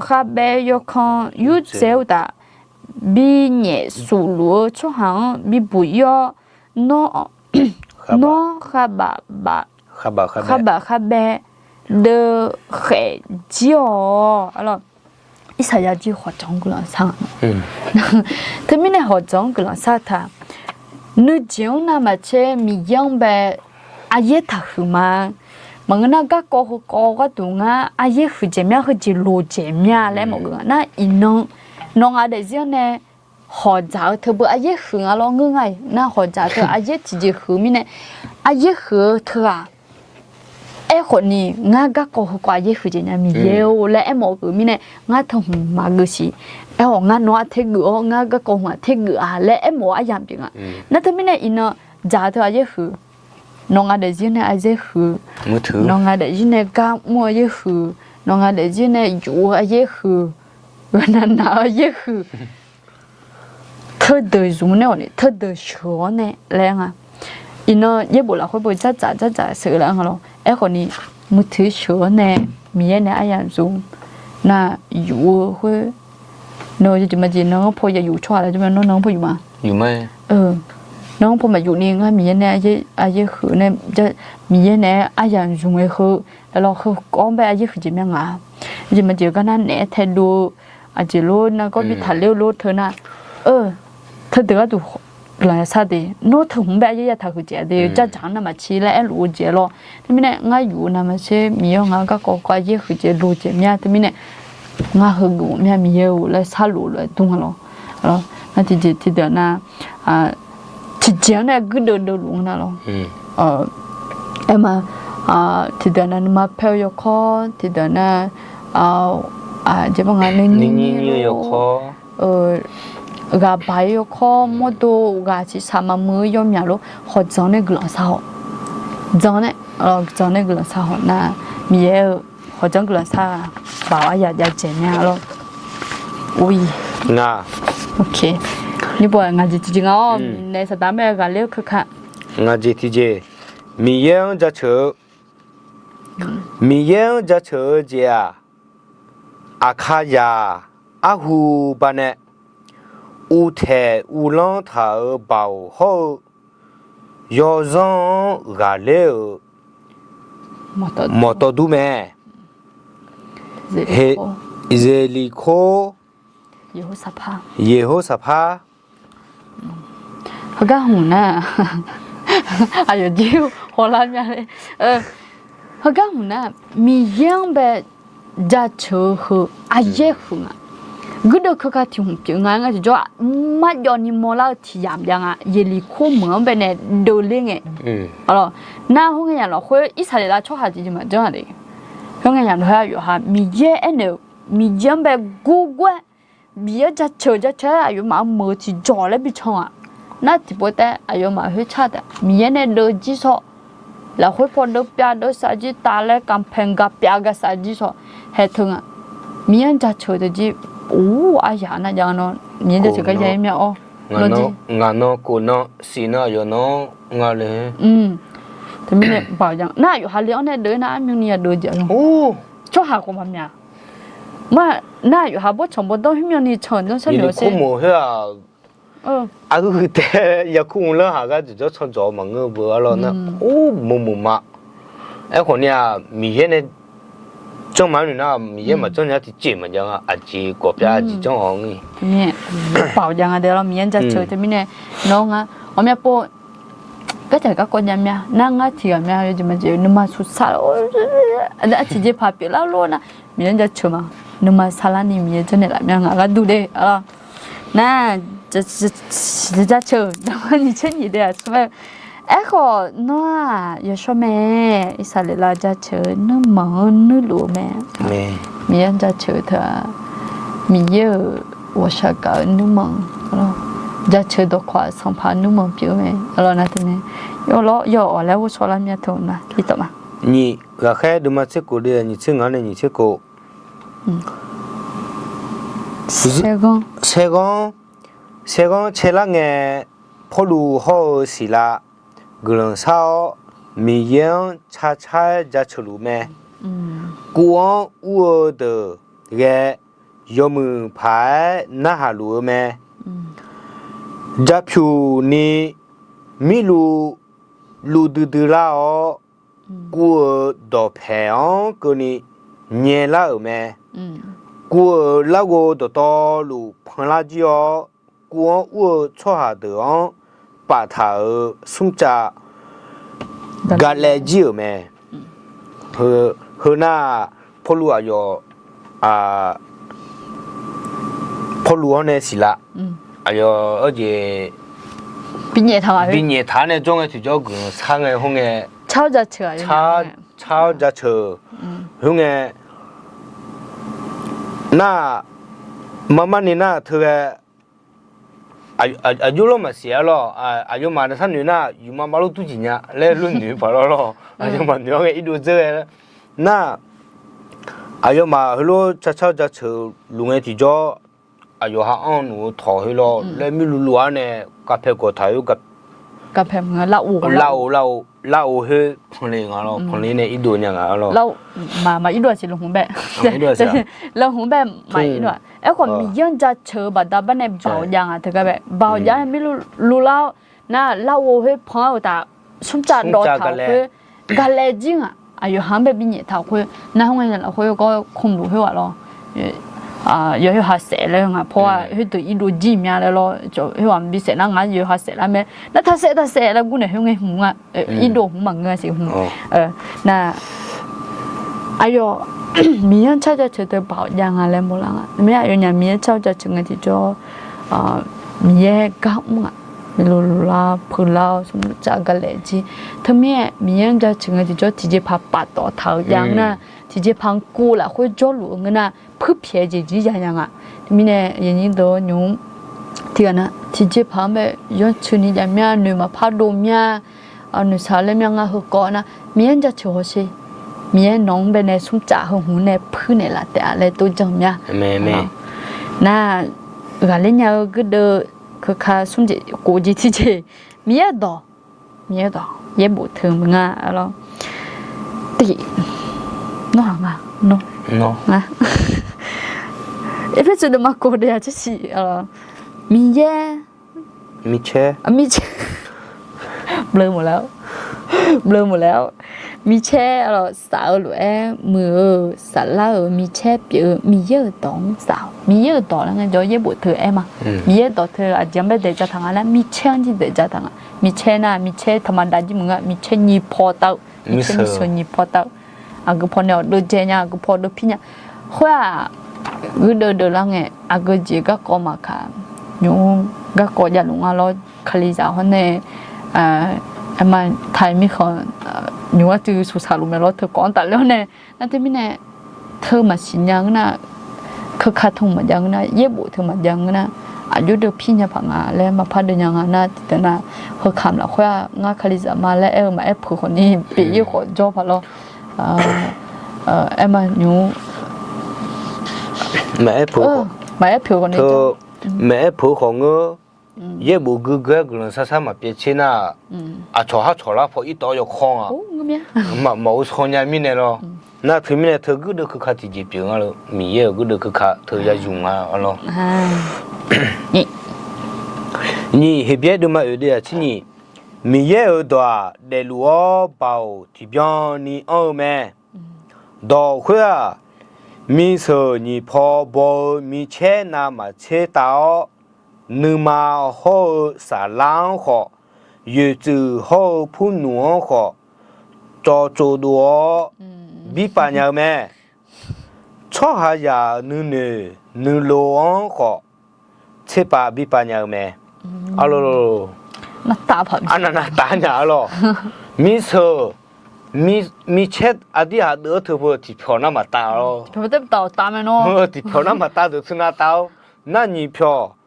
khavbaev yawkan yurdzae uqtaf, binyaef sufluf-eu tsawrhaq-anr bibuq-ir-awr, nawr, nawr khavbaf khavbaev deuvkhaef jir-awq. Irsaqyar jir hawqdzanq-anr guiqlanq shar-a. Teumirnae hawqdzanq-anr guiqlanq shar-eu taq, nuijeq-anr navmaqtser Miqyaer-anr bae aryaer taqhuiq ma. Maqngeur nar garkawv heukawv gharduq ngar aryaer huiqdzaeq mya, heujeq loqdzaeq mya laer mawf geuf nga. Nar iqnan nawq ngaq daefzir-anr nae hawqdzaq-eu teubeu aryaer huiq nga lawr ngeur nga-iq. Nar hawqdzaq teu aryaer tiqjeq huiq mirnae, aryaer huiq-eu teughaq aerkhawfni, ngar garkawv heukawv aryaer huiqdzaeq nya Miqyaer-or laer aermawf geuf mirnae, ngar teuhmq maqgeuf siq. Aerkhawf ngar nawq-anr tergeuf-awr ngar garkawv hmq-aq tergeuf-a laer aermawf-eu aryamq pyeuf nga. Nar teumirnae iqnan dzaq teu aryaer huiq, nawq ngaq daefzir nae aryaer huiq, nawq ngaq daefzir nae gar mr-eu aryaer huiq, nawq ngaq daefzir nae yuf-eu aryaer huiq, ghaqnaq naq-eu aryaer huiq, teudeuq zmq nae-awq ni teudeuq sheuq-awr nae laer nga. Iqnan yaerbof lafkhoer beu dzardzaq dzardzaq sheuq-eu laer nga lawr. Aerkhawfni, muiqtui sheuq-awr nae Miqyaer nae aryamq zmq nar yuf-eu khoer, nawq-eu jeq jeq maqjeq nanr paw ya yuf tsawrhaq laer jawr ma, nawr nanr paw yuf ma. Nanr paw maqyuf ni ngar Miqyaer nae aryaer huiq nae, Miqyaer nae aryamq zmq-eu heu, lawr heu kawv-anr bae aryaer huiqdzaeq mya nga. Jeq maqjeq gar nar naeq-aer taedov-eu, aqjeq lor nargawr bi taqler-eu lor teu nar, teudeuq gharduq guiqlanq yasar de. Nawr teuhmq bae aryaer yataq huiq jeq de, jardzaq-anr navmaqtser laer aerluf-eu jeq lawr. Teumirnae ngar yuf-eu navmaqtser Miqyaer-anr ngar garkawv kawv aryaer huiq jeq loq jeq mya. Teumirnae ngar heugeuf mya Miqyaer-or laer sharluf lof-aer dur nga lawr. Ngar tiqjeq tiqdeuq nar, tiqjeq-anr nae guirdeuv deuvluf nga lawr. Aerma, tiqdeuq nar nuima paer-eu yawkawr, tiqdeuq nar, aqjeq banga nuinyir-eu yawkawr, ghaq baq-ir yawkawr, mawrdo ghaq siqsaq maqmuiq-eu yawmyaq lof hawqdzanq nae guiqlanq shar haw. Dzanq nae, dzanq nae guiqlanq shar haw nar, Miqyaer-eu hawqdzanq guiqlanq shar-aq, baq-awr aqyawf jav dzaeq mya lawr. Or-iq. Nga. Ok. Nymrpov ngaq jeq tiqjeq nga-awr, naef saqdaq mae ghaqler-eu keuka. Ngaq jeq tiqjeq, Miqyaer-anr jaceuq-eu, Miqyaer-anr jaceuq-eu jeq-aq, aqkaqzaq arhu banae uvtaeq uvlanr taq-euq baoq hawr-eu yawzanr-anr ghaqler-euq mawqtawv dur mae. Zeqliqkor, Yeqhorsaqpar. Heugar hmq nar, aqyawf jir hawlar mya le. Heugar hmq nar, Miqyaer-anr bae jaceuq-eu heu aryaer huiq nga. Guirdeuv keuka tiq hmq pyeuf nga ngar tiqjawr-aq, marjawv ni mawrlar-eu tiqyamq jav nga. Yeqliqkor meuq-anr bae nae deuvler ngae. Nar khoerngae yamq lafkhoer Irsaqleqlav tsawrhaq tiqjeq maqjanr-a de. Khoerngae yamq lafkhoer aqyawf ha Miqyaer aernaeq-euq Miqyaer-anr bae gurgur-aer Miqyaer jaceuq jaceuq-aer aqyawfmaf-anr meuq-eu tiqjawq laer bi can-aq. Nar tiqpov taef aqyawfmaf khoercar taef Miqyaer nae deuvjir sawr. Lafkhoer paw deuvpyav deuvsavjir taf laer kanpaeq gapyav gavsavjir sawr. Haeq teu nga. Miqyaer-anr jaceuq teu jir. Or, aryaq nar jav nawr Miqyaer jaceuq gar ya-ir mya-awr. Ngaq nan kof nan siq nan aqyawf nan nga le. Teumirnae baoq jav nar aqyawf ha le-anr nae deuv nar armyavni yadeuv jeq-a. Tsawrhaq khawf maqmyaq. Mar nar aqyawf ha bawrtsanq bawrdanr khoermyavni can-euq danr sharnoeq-awr sher. Khoermawf khoer-aq, arhuiq tae yakur mqlanr haq gar dzawqdzawr can dzawq-eu maqngeur-eu beu arlawr nar, or, meuq meuq ma. Aerkhawf ni-aq, Miqyaer nae janr maqnoeq nar, Miqyaer maqjanr nya tiqjeq maqjav nga, aqjeq gawqpyav aqjeq janr-awq ngir. Baoq jav nga de lawr, Miqyaer jaceuq teumirnae nawr ngar ghawqmya pov gardzaq garkawv jav mya nar, ngar tiqghaq mya yawjeq maqjeq nuima suqsar, tiqjeqpaq pyeuflar lor nar, Miqyaer jaceuq ma. Nuima sarlarni Miqyaer janrnaeq laf mya ngaq gharduq de. Nar, jaceuq, nyiq tser nyiq de-aq smr-aer, aerkhawf nawr-aq yawshawr mae, Irsaqleqlav jaceuq-eu nuirmanq-anr nuirluf-eu mae. Miqyaer-anr jaceuq-eu teu-aq, Miqyaer-euq ghawqshaq gaq-eu nuirmanq, jaceuq dawqkawq-aq sanqpaq nuirmanq pyeuf-eu mae. Nar teunae, yawlawr yawawq laer ghovshaw lar mya teu-aq ma, irtawv ma. Nyiq ghaqkhaer deuvma tser kof de-aq, nyiq tser ngaq nae nyiq tser kof. Saerghanr, saerghanr caelar ngae, Pawrluv hawr-eu Siqlav guiqlanq shar-awr, Miqyaer-anr carcar-aer jaceuq luf mae. Kuv-anr ur-eu deuq ghae, yawmuiq paq-aer narhaq luf-eu mae. Japyuq ni mirluv luv duidui lar-awr, kuv-euq dawqpaeq-anr keuvni nyaelar-euq mae. Kuv-euq larghov dawqtawvluf panlar jir-awr, kuv-anr ur-eu tsawrhaq deuq-anr paftaq-euq smrcav galaev jir-euq mae. Heu nar, Pawrluv aqyawf, Pawrluv hawr nae Siqlav aqyawf-eu jeq binyaef taq nae jawr ngae tiqjawr guiqlanq shar ngae khoerngae, car-awr jaceuq khoerngae, nar, marmarni nar teu ghae aqjox lawr maqsiq-a lawr. Aqyawfmaf sharnoeq nar, yufma maqlof dur jeq nya laer lof noeq paq lawr lawr. Aqyawfmaf noeq-awr ghae irdov dzeur ghae nar, aqyawfmaf heulof carcar jaceuq luf ngae tiqjawr, aqyawf ha anr nuf-eu tawq khoer lawr laer mirluv luv-ar nae, kavpae gawqtaq-eu, lar-o, lar-o khoer panle nga lawr, panle nae irdov nya nga lawr. Maq irdov-aq siq, lawhmq bae, lawhmq bae maq irdov-aq. Aerkhawf Miqyaer-anr jaceuq-eu baqda bar nae baoq jav nga teugar bae, baoq jav-aer mirluv luv lar-awr nar, lar-o khoer pan-aer uqtaf, smrcav dawqtaq-euq khoer galaev jir nga. Aqyawf ha-anr bae binyaef taq khoer nar, khoerngae lafkhoer gawr kmluf khoer ghaq lawr. yawqha saef laer nga paw-aq, khoerdeuq irdov jir mya laer lawr, khoerghaq bisaef nar ngar yawqha saef lar mae. Nar taqsaef taqsaef laer gur naeq khoerngae hmq nga, irdov hmq maqngeur siq hmq. Nar aqyawf Miqyaer-anr car jaceuq teu baoq jav nga laer mawrlar nga. Teumirnae aqyawfnyaf Miqyaer car-eu jaceuq ngae tiqjawr, Miqyaer gar mr nga. Miqluf luf lar peuq lar-awr smrcav galaef jir. Teumirnae Miqyaer-anr jaceuq ngae tiqjawr tiqjeqpaq paftawf taq-eu jav ngeur nar, tiqjeqpaq-anr kov lafkhoer jawrluf-eu ngeur nar, puirpyaeq jeq jir ya nya nga. Teumirnae aqnyir deuq-awr nymq-mr tiqghaq nar tiqjeqpaq-anr bae yanrcuini jav mya, noeq maqpar dov mya, noeqshaq laer mya ngar heukawv nar, Miqyaer-anr jaceuq hawsher. Miqyaer nawq-anr bae nae smrcav heu hmq nae puirnaeq laf taef-a laer tov janr mya. Nar ghaqler nya-eu guirdeuv keuka smrjeq kof jeq tiqjeq, Miqyaer-eu dawq, Miqyaer-eu dawq yaerbof teu maqnga lawr. Tiq, nawr haq nga, nawr, Erpersu deuvma kof deuv-aq tsersiq, Miqyaer, micaer, micaer, bleu maqlaer-awr, bleu maqlaer-awr, micaer lawr saf-eu lof-aer muiq-eu saflar-euq micaer pyeuf-eu Miqyaer-euq dawq-anr saf-awq. Miqyaer-euq dawq laer ngaejawr yaerbof teu aer ma. Miqyaer-euq dawq teu aqjeq-anr bae daeq ja taq nga laer micaer-anr jir daeq ja taq nga. Micaer nar micaer taqmadav jir maqngeur, micaer nyiq paw tav-eu, micaer miqseuq nyiq paw tav-eu. Aqgeu paw nae awq deuvjae nya, aqgeu paw deuvpir nya. Khoer-aq, guirdeuv deuvlar ngae aqgeu jeq garkawv maqkaq, nymq-mr garkawv javluf nga lawr. Kalizaq hawr nae, aerma taq-iq mirkhanq, nymq-mr arcuiv suqsaq luf mae lawr, teukawv-anr tafler-awr nae. Nar teumirnae teu maqsiq nya ngeur nar, keuka teu maqjav ngeur nar, yaerbof teu maqjav ngeur nar, aqjox deuvpir nya paq nga laer maqpar deuv nya nga nar tiqdeuq nar, heukamq lafkhoer-aq ngar Kalizaq ma laer aer-eu maqaer peuq khawf ni pyeuf-ir khawf jawr paq lawr. Aerma nymq-mr maqaer peuq khawf ni, maqaer peuq khawf ngeur. Yaerbof guigui-aer guiqlanq sarsar maqpyaev tser nar, aqcawq har cawq lar paw irtawv-awr yawkawr nga. Maqmawf-eu shaw nya mirnae lawr. Nar teumirnae teu guirdeuv keuka tiqjeq pyeuf nga lor. Miqyaer-euq guirdeuv keuka teu ya zmq nga lawr. Nyiq, Heqbyaer deuvma oeq deuv-aq tser nyiq, Miqyaer-euq dawq-aq daefluf-awr baoq tiqbyan ni anr-eu mae. Dawq khoer-aq, miseuq nyiq paw baw-eu micaer navmaqtser tav-awr, nuima hawr-eu saflar-anr khawf, yoeqtsuif hawr-eu purnmq-anr khawf, cawv tsovdov-awr birpav nya-eu mae. Tsawrhaqzaq nuinoeq nuilov-anr khawf, tserpav birpav nya-eu mae. Arlawr, arnavnav taf nya arlawr. Miseuq, micaer aqdirhaq deuv-anr teu peu tiqpyawq nar maqtav arlawr. Tiqpyawq nar maqtav deuq teunav tav-awr, nar nyiq pyawq,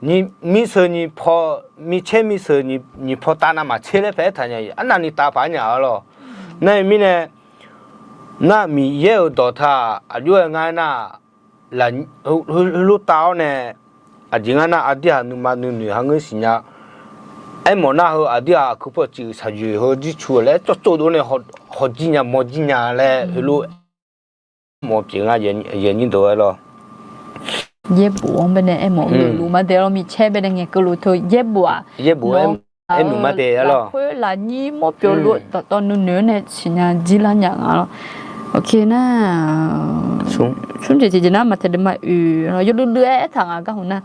miseuq nyiq paw, micaer miseuq nyiq paw tav navmaqtser laer paer aertaq nya-iq arnavni tav paq-aer nya arlawr. Nar-eu mirnae, nar Miqyaer-euq dawqtaq aqjox-aer ngar aernar, heulof tav-awr nae, aqjeq ngar nar aqdirhaq nuima nuinoeq ha ngeur siqnya. Aermawf nar heu aqdirhaq aqkuir paw civ shaqyoeq heu jircu laer cawv tsovdov nae hawjir nya mawjir nya laer heulof mawf pyeuf nga, aqyuif aqnyir deuq-aer lawr. Yaerbof-anr baenae aermawf-eu geufluf ma dae lawr, micaer baenae ngaeqkeuv luf teu yaerbof-aq, yaerbof-anr aermawf ma dae lafkhoer lafnyir mawr pyeuf luf dawqtawv nuinoeq-anr nae siqnya jirlar nya nga lawr. Oke nar, smr jeq tiqjeq nar maqtaeq deuvma oeq yawluiv luiv-aer aertaq nga gar hmq nar,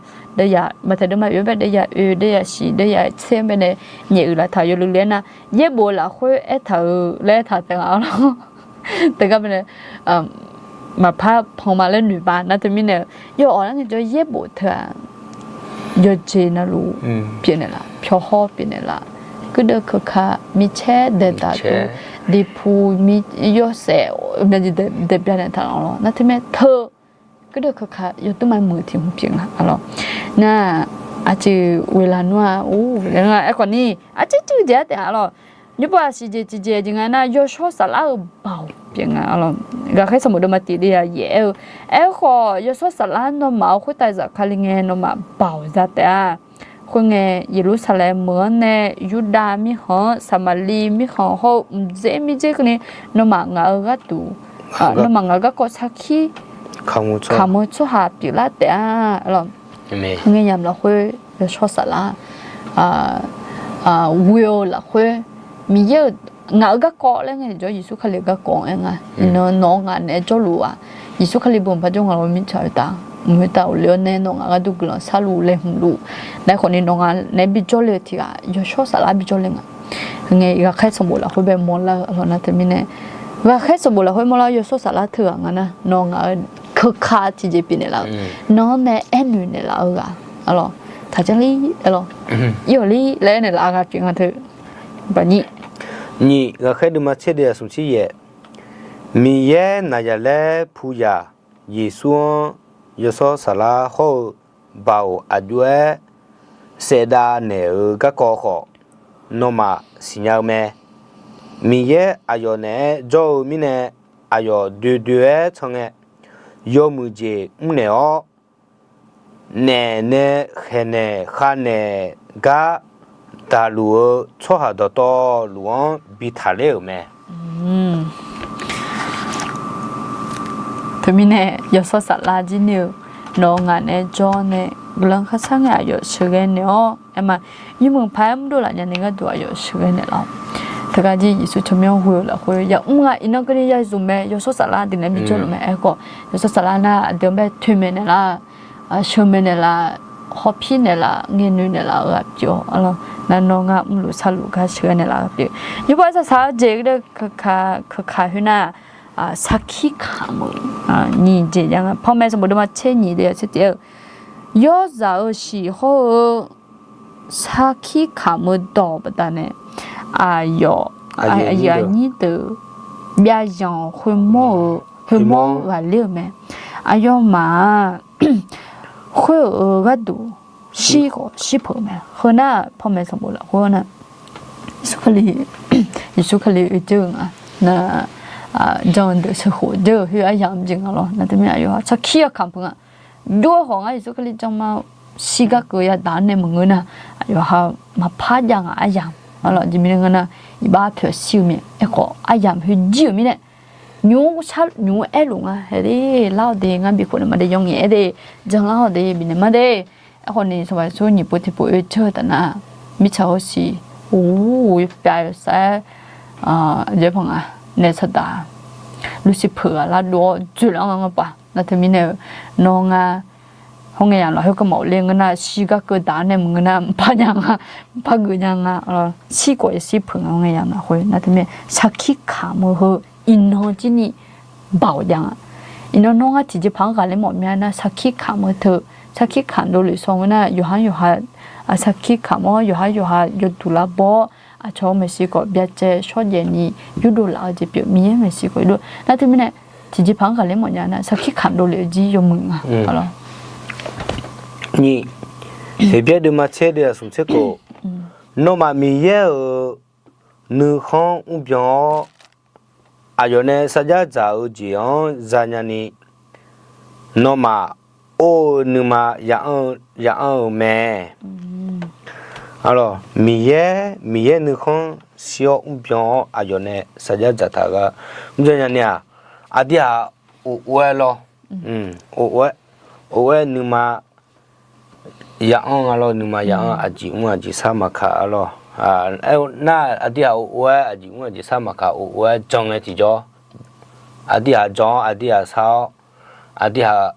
maqtaeq deuvma oeq-anr bae deuv ya oe deuv ya shiq deuv ya tser-anr baenae nyaef uiq laf taq yawluiv luiv-aer nar, yaerbof lafkhoer aertaq-euq laer aertaq taef nga lawr. Teugar baenae maqpar pan ma laer noeq ma nar teumirnae, yawawq lar ngaejawr yaerbof teu-aq, yawqjeq navluf pyeufnaeq laf, pyawqhawr pyeufnaeq laf, guirdeuv keuka, micaer daeqdaq tov, diqpu, yawshaef, daeqbyav naeq taq lawr nar teumirnae teu guirdeuv keuka yawdmr ma muiq tiq hmq pyeuf nga lawr. Nar aqjeq ghoeqlaf nmr-aq, aerkhawf ni aqcuiv cuiv jeq-aer taef-a lawr. Nymrpov aqsiq jeq tiqjeq jeq nga nar, yawshawr saflar-euq baoq pyeuf nga lawr. Ghaqkhaer sanqbof deuvma tiq deuv ya yaef aer-eu, aerkhawf yawshawr saflar nawmaf-euq khoertav zafkale ngae nawmaf baoq za taef-a. Khoerngae, Yeqlursaqlaeq meuq-anr nae Yurdav mirkhanq-anr Saqmaqliv mirkhanq hawr-eu mqdzer mirdzer keuvni nawmaf ngaq-euq gharduq, nawmaf ngaq-euq garkawv sarkir kamq-eu tsawrhaq pyeuflar taef-a lawr. Ngae yamq lafkhoer yawshawr saflar ghoe-eu lafkhoer Miqyaer-euq ngaq-euq garkawv laer ngae jawr Yeqsur Kali-euq garkawv-anr aer nga. Iqnan nawq-eu ngaq naeq-aer jawrluf-aq, Yeqsur Kali beu maqpar jawr nga lawr mirtsaq-eu ta mqtav ghofle-awr nae nawr ngaq gharduq guiqlanq sharluf laeqhmq luf. Nae khawfni nawr ngaq naeq-aer bijawr le-eu tiq ghaq yawshawr saflar bijawr le nga. Ngae ghaqkhaer sanqbof lafkhoer bae mawrlar-eu arlawq nar teumirnae, ghaqkhaer sanqbof lafkhoer mawrlar-eu yawshawr saflar teughaq nga nar nawr ngaq-eu keuka tiqjeq pyeuf naeqlaf-eu, nawr-anr nae aernoeq naeqlaf-eu ghaq arlawq, taqjanr lir arlawq, ir-awq lir laer aernaeq laf-eu ghaq pyeuf nga teu. Nyiq, ghaqkhaer deuvma tser deuv-aq smq tser yaef. Miqyaer naqzaqlaer puyaq Yeqsur-anr yawshawr saflar hawr-eu baoq aqjox-aer saevdav naeq-euq garkawv khawf, nawmaf siqnya-eu mae. Miqyaer aqyawf naeq-aer jawr-eu mirnae, aqyawf doe doe-aer can ngae, yawmuiq jeq mrnaeq-awr, naef nae khaeqnaeq khavnaeq gar daqluf-eu tsawrhaq dawqtawvluf-anr bi taqler-euq mae. Teumirnae yawshawr saflar jir ni-eu nawq-eu ngaq naeq-aer jawr nae guiqlanq kharshar ngae aqyawf sheuqghae naeq-awr aer ma, yawmuiq paq-aer mrdov laf nya ni gharduq aqyawf sheuqghae naeqlaf-awq. Teugar jir Yeqsur tsawrmyanr ghoe-eu lafkhoer yamr nga iqnan keuvni ya zmq mae, yawshawr saflar deuq naeq-aer bijawr luf mae. Aerkhawf yawshawr saflar nar aqdui-anr bae toeqmaeq naeqlaf, sheuqmaeq naeqlaf, hawpir naeqlaf, ngaeqnoeq naeqlaf-eu ghaq pyeuf-awr arlawq. Nar nawr ngar mrluf sharluf gar sheuqghae naeqlaf-eu ghaq pyeuf. Nymrpov-aer saqsaq-eu jeq ghae keuka khoernar, sarkir kamq-eu nyiq jeq jav nga. Panmaeq sanqbof deuvma tser nyiq deuv-aq tser tif-aer-eu, yawrzaq-euq shiq hawr-eu sarkir kamq-eu dawq baqdanae aqyawf aqyuif aqnyir deuq byav yanq khoermawr-eu khoermawr ghaqler-euq mae. Aqyawfmaf-aq khoer-euq gharduq shir khawf shir peuq-eu mae. Heunar panmaeq sanqbof lafkhoer nar, Yeqsur Kali, Yeqsur Kali oe dzeur-eu nga. Nar jan-eu deuq sheuqkhof dzeur-eu khoer aryamq jeq nga lawr. Nar teumirnae aqyawf-anr sarkir-awr kamq peuq nga. Jov-aer khawf ngar Yeqsur Kali janma shir gar keuv yadaq-anr nae maqngeur nar, aqyawf ha maqpar jav nga aryamq. Arlawq jeq mirnae ngeur nar, iqbax poeq shir-eu mae. Aerkhawf aryamq khoer jir-euq mirnae, nymq-mr aerluf nga. Haeq de, lar-awq de, ngar bikhof naeq ma de, yawngaef-aer de, janlar-awq de, bifnaeq ma de. Aerkhawfni Sanqpaq Yeqsur nyiq pov tiq pov oe dzeur-eu taf nar, mirtsaq hawshiq, uq, pyav yawsar-aer, aqjeq paq nga, naef saqdaq, Lucifer ghaq lar dov-awr dzoeqlar nga ngar paf. Nar teumirnae-eu, nawr ngar hawr ngae yamq lafkhoer keuv mawf le ngeur nar, shir gar keuv daq-anr nae maqngeur nar, maqpar nya nga, maqpar geuf nya nga. Shir khawf yashir peuq nga hawr ngae yamq lafkhoer. Nar teumirnae sarkir kamq-eu heu iqnan jir ni baoq jav nga. Iqnan nawr ngar tiqjeqpaq-anr ghaqler mawf mya nar, sarkir kamq-eu teu, sarkir kamq dovlef saw ngeur nar, yawqha yawqha sarkir kamq-awr yawqha yawqha yawduq lar baw-awr, aqcawq-eu maeqshi khawf byacaev shawrjaev ni yurdov laf-eu jeq pyeuf, Miqyaer maeqshi khawf yurdov. Nar teumirnae tiqjeqpaq-anr ghaqler mawf nya nar, sarkir kamq dovlef-eu jir yawmuiq nga. Nyiq, Heqbyaer deuvma tser deuv-aq smq tser khof, nawmaf Miqyaer-euq nuikhanr mrbyan-awr, aqyawf nae sarjax dzaq-eu jeq-anr zanya ni, nawmaf or-eu nuima ya'anr-eu mae. Arlawq, Miqyaer, Miqyaer nuikhanr shir-awr mrbyan-awr aqyawf nae sarjax dzaqtaq gar mrbyan nya ni-aq, aqdui-aq of or-aer lawr, of or-aer, of or-aer nuima ya'anr nga lawr, nuima ya'anr aqjeq mr aqjeq sar maqkaq arlawq. Aernar aqdui-aq of or-aer aqjeq mr aqjeq sar maqkaq of or-aer jan ngae tiqjawr, aqdui-aq jan-awr aqdui-aq sar-awr, aqdui-aq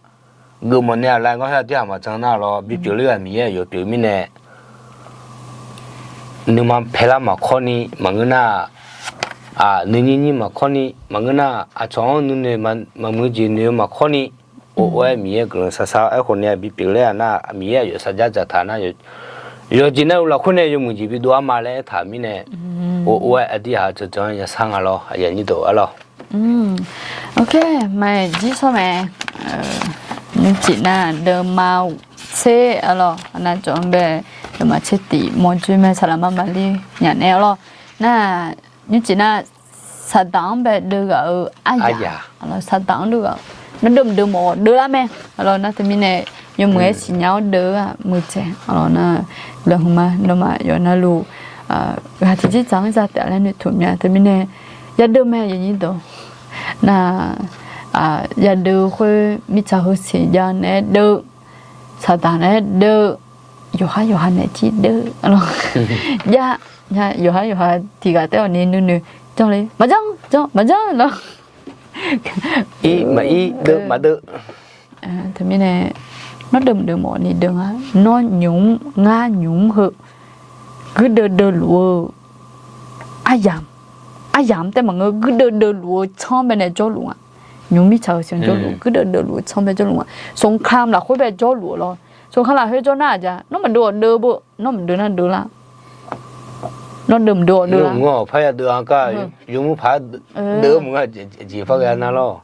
geufmawf nae-aq laer ngawr-aer aqdui-aq maqjan nar lawr, bipyeuf ler-aq Miqyaer aqyawf pyeuf mirnae, nuima paelar maqkawr ni maqngeur nar, nuinyir nyir maqkawr ni maqngeur nar, aqcawq-anr nuinoeq maqmuiq jeq noeq-eu maqkawr ni, of or-aer Miqyaer guiqlanq sar sar-awr, aerkhawf ni-aq bipyeuf ler-aq nar, Miqyaer aqyawf sarjax dzaqtaq nar, yawqjeq nar-eu lafkhoer nae yawmuiq jeq bidov-ar ma laer aertaq mirnae, of or-aer aqdui-aq jawrjan-anr yasar nga lawr, aqyuif aqnyir deuq arlawq. Ok, maeq jir shawr mae. Nymrcif nar deuvma tser arlawq, aqnav cawv-anr bae deuvma tser tif mawrjoe mae, saqlaqma maqlir nyaf naeq arlawq. Nar nymrcif nar saqdaq-anr bae deuv ghaq-eu aryaq, saqdaq-anr deuv ghaq-eu, nar deuv maqdeuv mawf-awq deuvlar mae. Arlawq nar teumirnae yawmuiq-aer siqnya-awr deuv-eu-aq muiqdzaeq arlawq nar, lafhmq ma nawmaf yawf navluf ghaq tiqjeq dzaq-anr za taef laer noeqtmq mya teumirnae yadeuv mae aqyuif aqnyir deuq. Nar yadeuv khoer mirtsaq heusiq jav naeq-aer deuv, saqdaq naeq-aer deuv, yawqhar yawqha naeq-aer jir deuv arlawq. Jav, yawqhar yawqha tiq ghaq taef-awq ni nuinoeq janr le, maqjanr janr maqjanr lawr. Ir maqir deuv maqdeuv. Teumirnae, nawr deuvmq deuvmawf ni deuv nga. Nawr nymq-mr ngar nymq-mr heu guirdeuv deuvluf-eu aryamq, aryamq taef maqngeur, guirdeuv deuvluf-eu tsanr bae nae jawrluf nga. Nymq mirtsaq-euq siqnya jawrluf, guirdeuv deuvluf-eu tsanr bae jawrluf nga. สงคราม lafkhoer bae jawrluf-eu lawr. สงคราม lafkhoer jawr nar aqja, nawr maqdeuv-awq deuv beu, nawr maqdeuv nar deuv lar. Nawr deuvmq deuvawf deuv lar. Ngar-awq par ya deuv-a gar, yawmuiq paq deuv-eu mq nga, jeq par ghae nar lawr.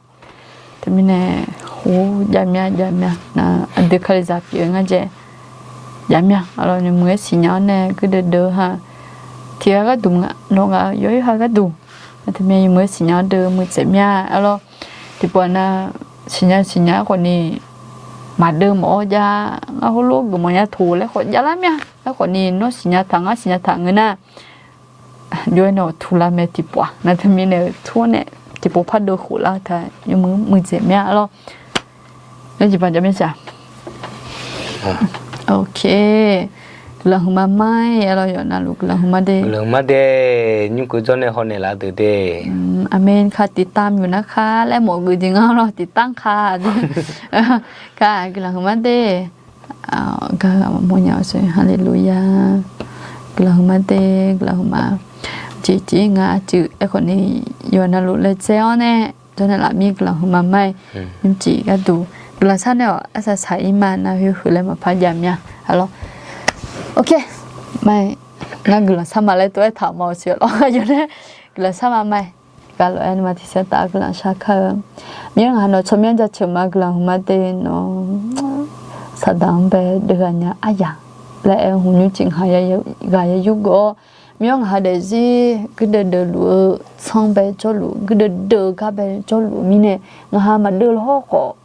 Teumirnae, hov, jav mya jav mya, aqdui kalizaq pyeuf-eu ngar jae. Jav mya, aqlawq nymq-mr-aer siqnya-awr nae guirdeuv deuv-eu ha. Tiq ghaq gharduq mq nga, nawq ngaq-eu yawoer ha gharduq. Teumirnae nymq-mr-aer siqnya-awr deuv muiqdzaeq mya, aqlawq. Tiqpov-aq nar, siqnya siqnya-aer khawfni maqdeuv mawf-awr jav, ngar heulof geufmawf nya toq laer khawf javlar mya. Aerkhawfni nawr siqnya taq ngar siqnya taq ngeur nar, jov-aer nae-awq tuq lar mae tiqpov-aq. Nar teumirnae-eu tur-awr nae tiqpov par deuv khof lar-eu ta, nymq-mr muiqdzaeq mya lawr. Nar jeq baq jav mya siq-aq. Ok. Guiqlanq huiqma mar-aer lawr, yawf navluf guiqlanq huiqma de. Guiqlanq huiqma de, nymr keuv jawr nae hawnaeq laf deuq de. Aqmen ka tiqtam yuf nar ka laer mawf geuf jeq nga lawr, tiqtam ka. Ka guiqlanq huiqma de. Gar mawrnya-awr sar, haleluya. Guiqlanq huiqma de, guiqlanq huiqma. Jeq jeq-ir nga aqcuiv aerkhawfni yawf navluf laedzae-awr nae jawr nae laf mir guiqlanq huiqma mar-aer, nymrcif gharduq guiqlanq shar nae-awq, arsaq saq-ir ma nar khoer huiq laer maqpar jav mya. Aqlawq. Ok. Mar-aer, ngar guiqlanq shar ma laer tov-aer taq ma-awq siq lawr, yawf nae guiqlanq shar ma mar-aer. Gaq lof-aer nuima tiqsiq taf guiqlanq shar kar-eu. Miqyaer ngaq ha nawq tsawrmyanr jaceuq ma guiqlanq huiqma de nawq. Saqdaq-anr bae deuvghaq nya aryaq laer aer-eu hmq nymrcif ngaq ha ghaq ya yurgeuf-awr, Miqyaer ngaq ha daefzir guirdeuv deuvluf-eu tsanr bae jawrluf, guirdeuv deuv-eu gar bae jawrluf-eu mirnae, ngaq ha maqdeuv lawr khawf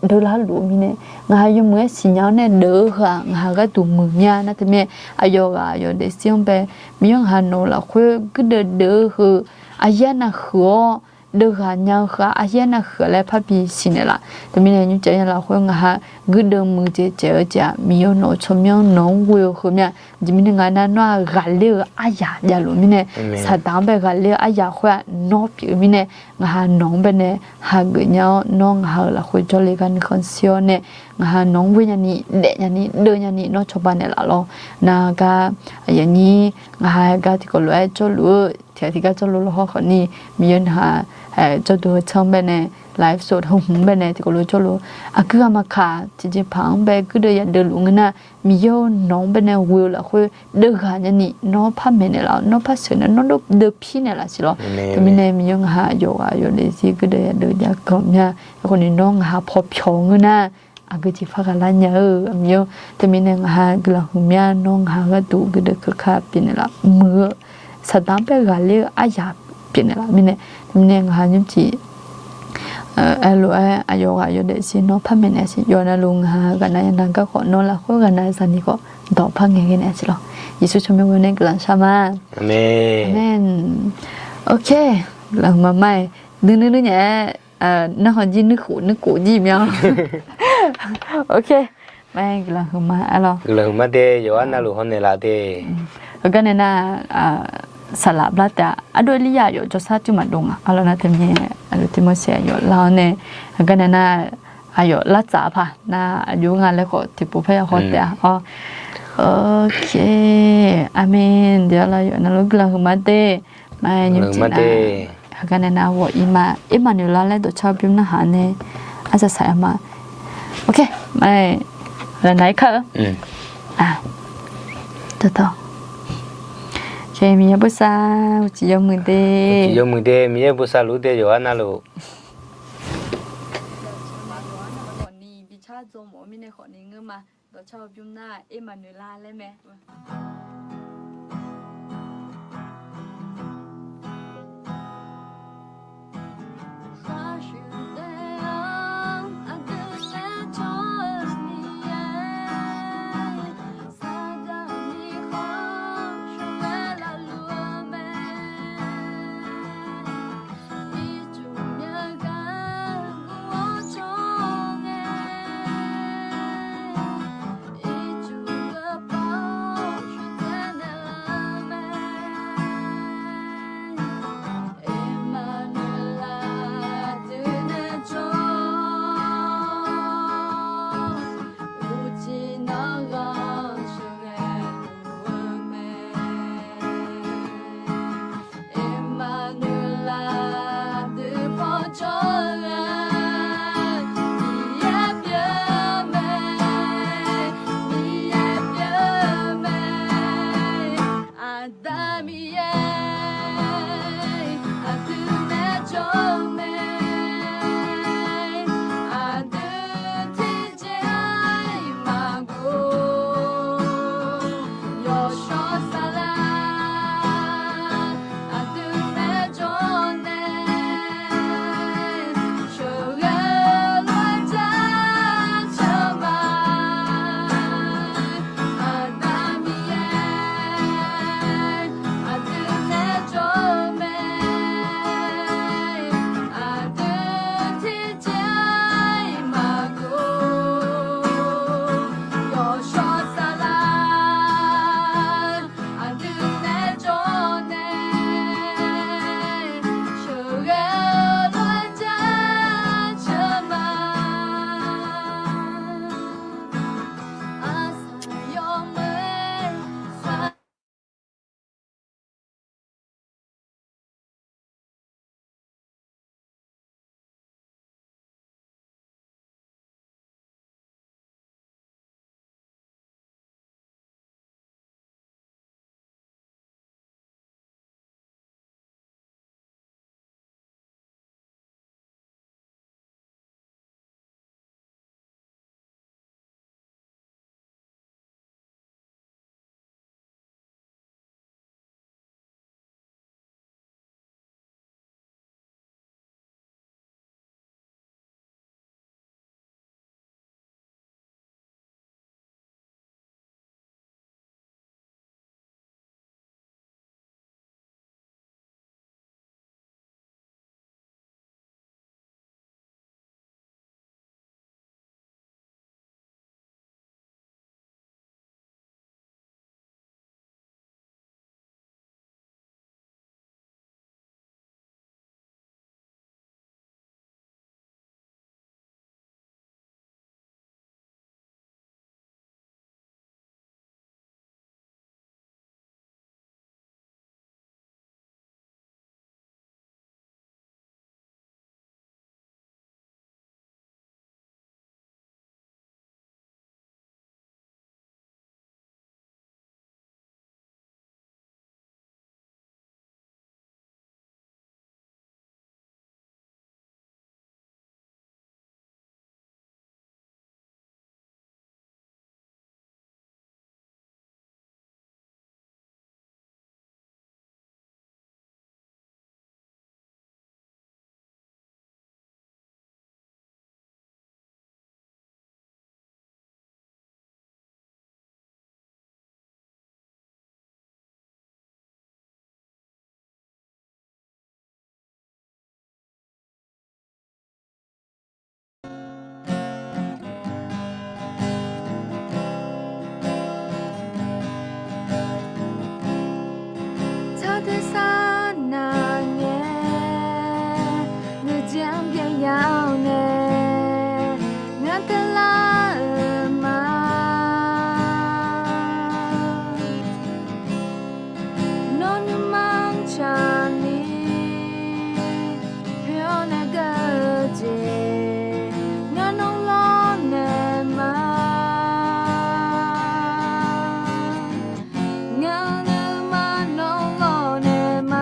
deuvlar luf-eu mirnae, ngaq ha yawmuiq-aer siqnya-awr nae deuv-eu heu-aq ngaq ha gharduq muiq mya nar teumirnae, aqyawf ghaq aqyawf daefzir-anr bae, Miqyaer ngaq ha nawq-eu lafkhoer guirdeuv deuv-eu heu, aqyaer nav huiq-awr, deuvghaq nya-eu heu-aq aqyaer nav huiq-a laer parbi siqnaeq laf. Teumirnae nymrcif aqyaer lafkhoer ngaq ha guirdeuv muiqdzaeq dzaeq-eu jeq-aq, Miqyaer nawq-eu tsawrmyanr nawq-anr ghoe-eu heu mya. Aqjeq mirnae ngaq nar nawr-aq ghaqler-eu aryaq javluf mirnae, saqdaq-anr bae ghaqler-eu aryaq khoer-aq nawr pyeuf-eu mirnae, ngaq ha nawq-anr bae nae hageuf nya-awr, nawr ngaq ha-euq lafkhoer jawrle gar nuikhanr shir-awr nae, ngaq ha nawq-anr ghoe nyani, daef nyani, deuv nyani nawr cawba naeqlaf lawr. Nar gar aqyawf nyir ngaq ha gar tiqkawv lof-aer jawrluf-eu tiqghaq tiqgar jawrluf lawr hawr khawfni, Miqyaer ngaq ha jawrduq heu tsanr-anr bae nae, live show heu hmq-anr bae nae tiqkawv lof jawrluf, aqgeu ghaq maqkaq tiqjeqpaq-anr bae guirdeuv yadeuv luf ngeur nar, Miqyaer-or nawq-anr bae nae ghoe-eu lafkhoer deuvghaq nyani nawr par maeqnaeq laf-awr, nawr par sheuq nae nawr deuv pir naeq laf siq lawr. Teumirnae Miqyaer ngaq ha aqyawf ghaq aqyawf daefzir guirdeuv yadeuv jav ganq mya. Aerkhawfni nawr ngaq ha paw pyawq-eu ngeur nar, aqgeu jeq par ghaqlar nya-eu Miqyaer-or. Teumirnae ngaq ha guiqlanq huiqmya nawr ngaq ha gharduq guirdeuv keuka pyeufnaeq laf muiq-eu, saqdaq-anr bae ghaqler-eu aryaq pyeufnaeq laf mirnae, teumirnae ngaq ha nymrcif aerlof-aer aqyawf ghaq aqyawf daefzir nawr par maeqnaeq siq. Yawf navluf ngaq ha ghaqnav yanav gar khawf, nawr lafkhoer ghaqnav zaqni khawf, dawq par ngaeqghae naeq siq lawr. Yeqsur tsawrmyanr ghoe nae guiqlanq shar ma. Aqmeq. Ok. Guiqlanq huiqma mar-aer, nuinui nuinyaf-aer, narhaq jir nuikhof nuikhof jir mya. Ok. Mar-aer guiqlanq huiqma aer lawr. Guiqlanq huiqma de, yawqha navluf hawnaeq laf de. Heugar nae nar, saqlaq blar taef-a, ardov Erliryav yawf jawrshar cuir maqdov nga. Arlawr nar teumirnae, aqyawf Tirmorseq aqyawf lar-awr nae, heugar nae nar, aqyawf lar tsaf-a paq nar, aqjox nga laer khawf tiqpov parya haw taef-a. Ok. Aqmeq. Deuq-a lar yawf navluf guiqlanq huiqma de. Mar-aer nymrcif nar, heugar nae nar ghawq-ir ma, Ermaqnaeq lar laer dawqcar bymr narhaq nae, arsaq saq-aer ma. Ok. Mar-aer, lafnaq-ir kar-eu. Tawqtawq. Miqyaer bosav uqcif yawmuiq de. Uqcif yawmuiq de, Miqyaer bosav luf de yawqha navluf. Khawfni bi car dzaw mawf-eu mirnae khawfni ngeur ma. Dawqcar-eu bymr nar Ermaqnaeq lar laer mae. Miqyaer, aqdui nae jawr-eu mae, aqdui tiqjeq-a maqghof, yawshawr saflar, aqdui nae jawr nae, sheuqghae lof-aer jaceuq ma. Aqda Miqyaer, aqdui nae jawr-eu mae, aqdui tiqjeq-a maqghof, yawshawr saflar, aqdui nae jawr nae, sheuqghae lof-aer jaceuq ma. Aqsaq yawmuiq-aer sar Tsawrhaq tersar nav ngae, nuijeq-anr byav ya-awr nae, ngar teular-euq ma. Nawr nuima-anr tsaqni, poeq-awr nae geur-eu jeq, ngar nawr lawrnaeq ma. Ngar nuima nawr lawrnaeq ma.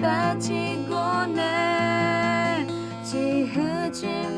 Bar tiqgor nae, tiqhuiq tiq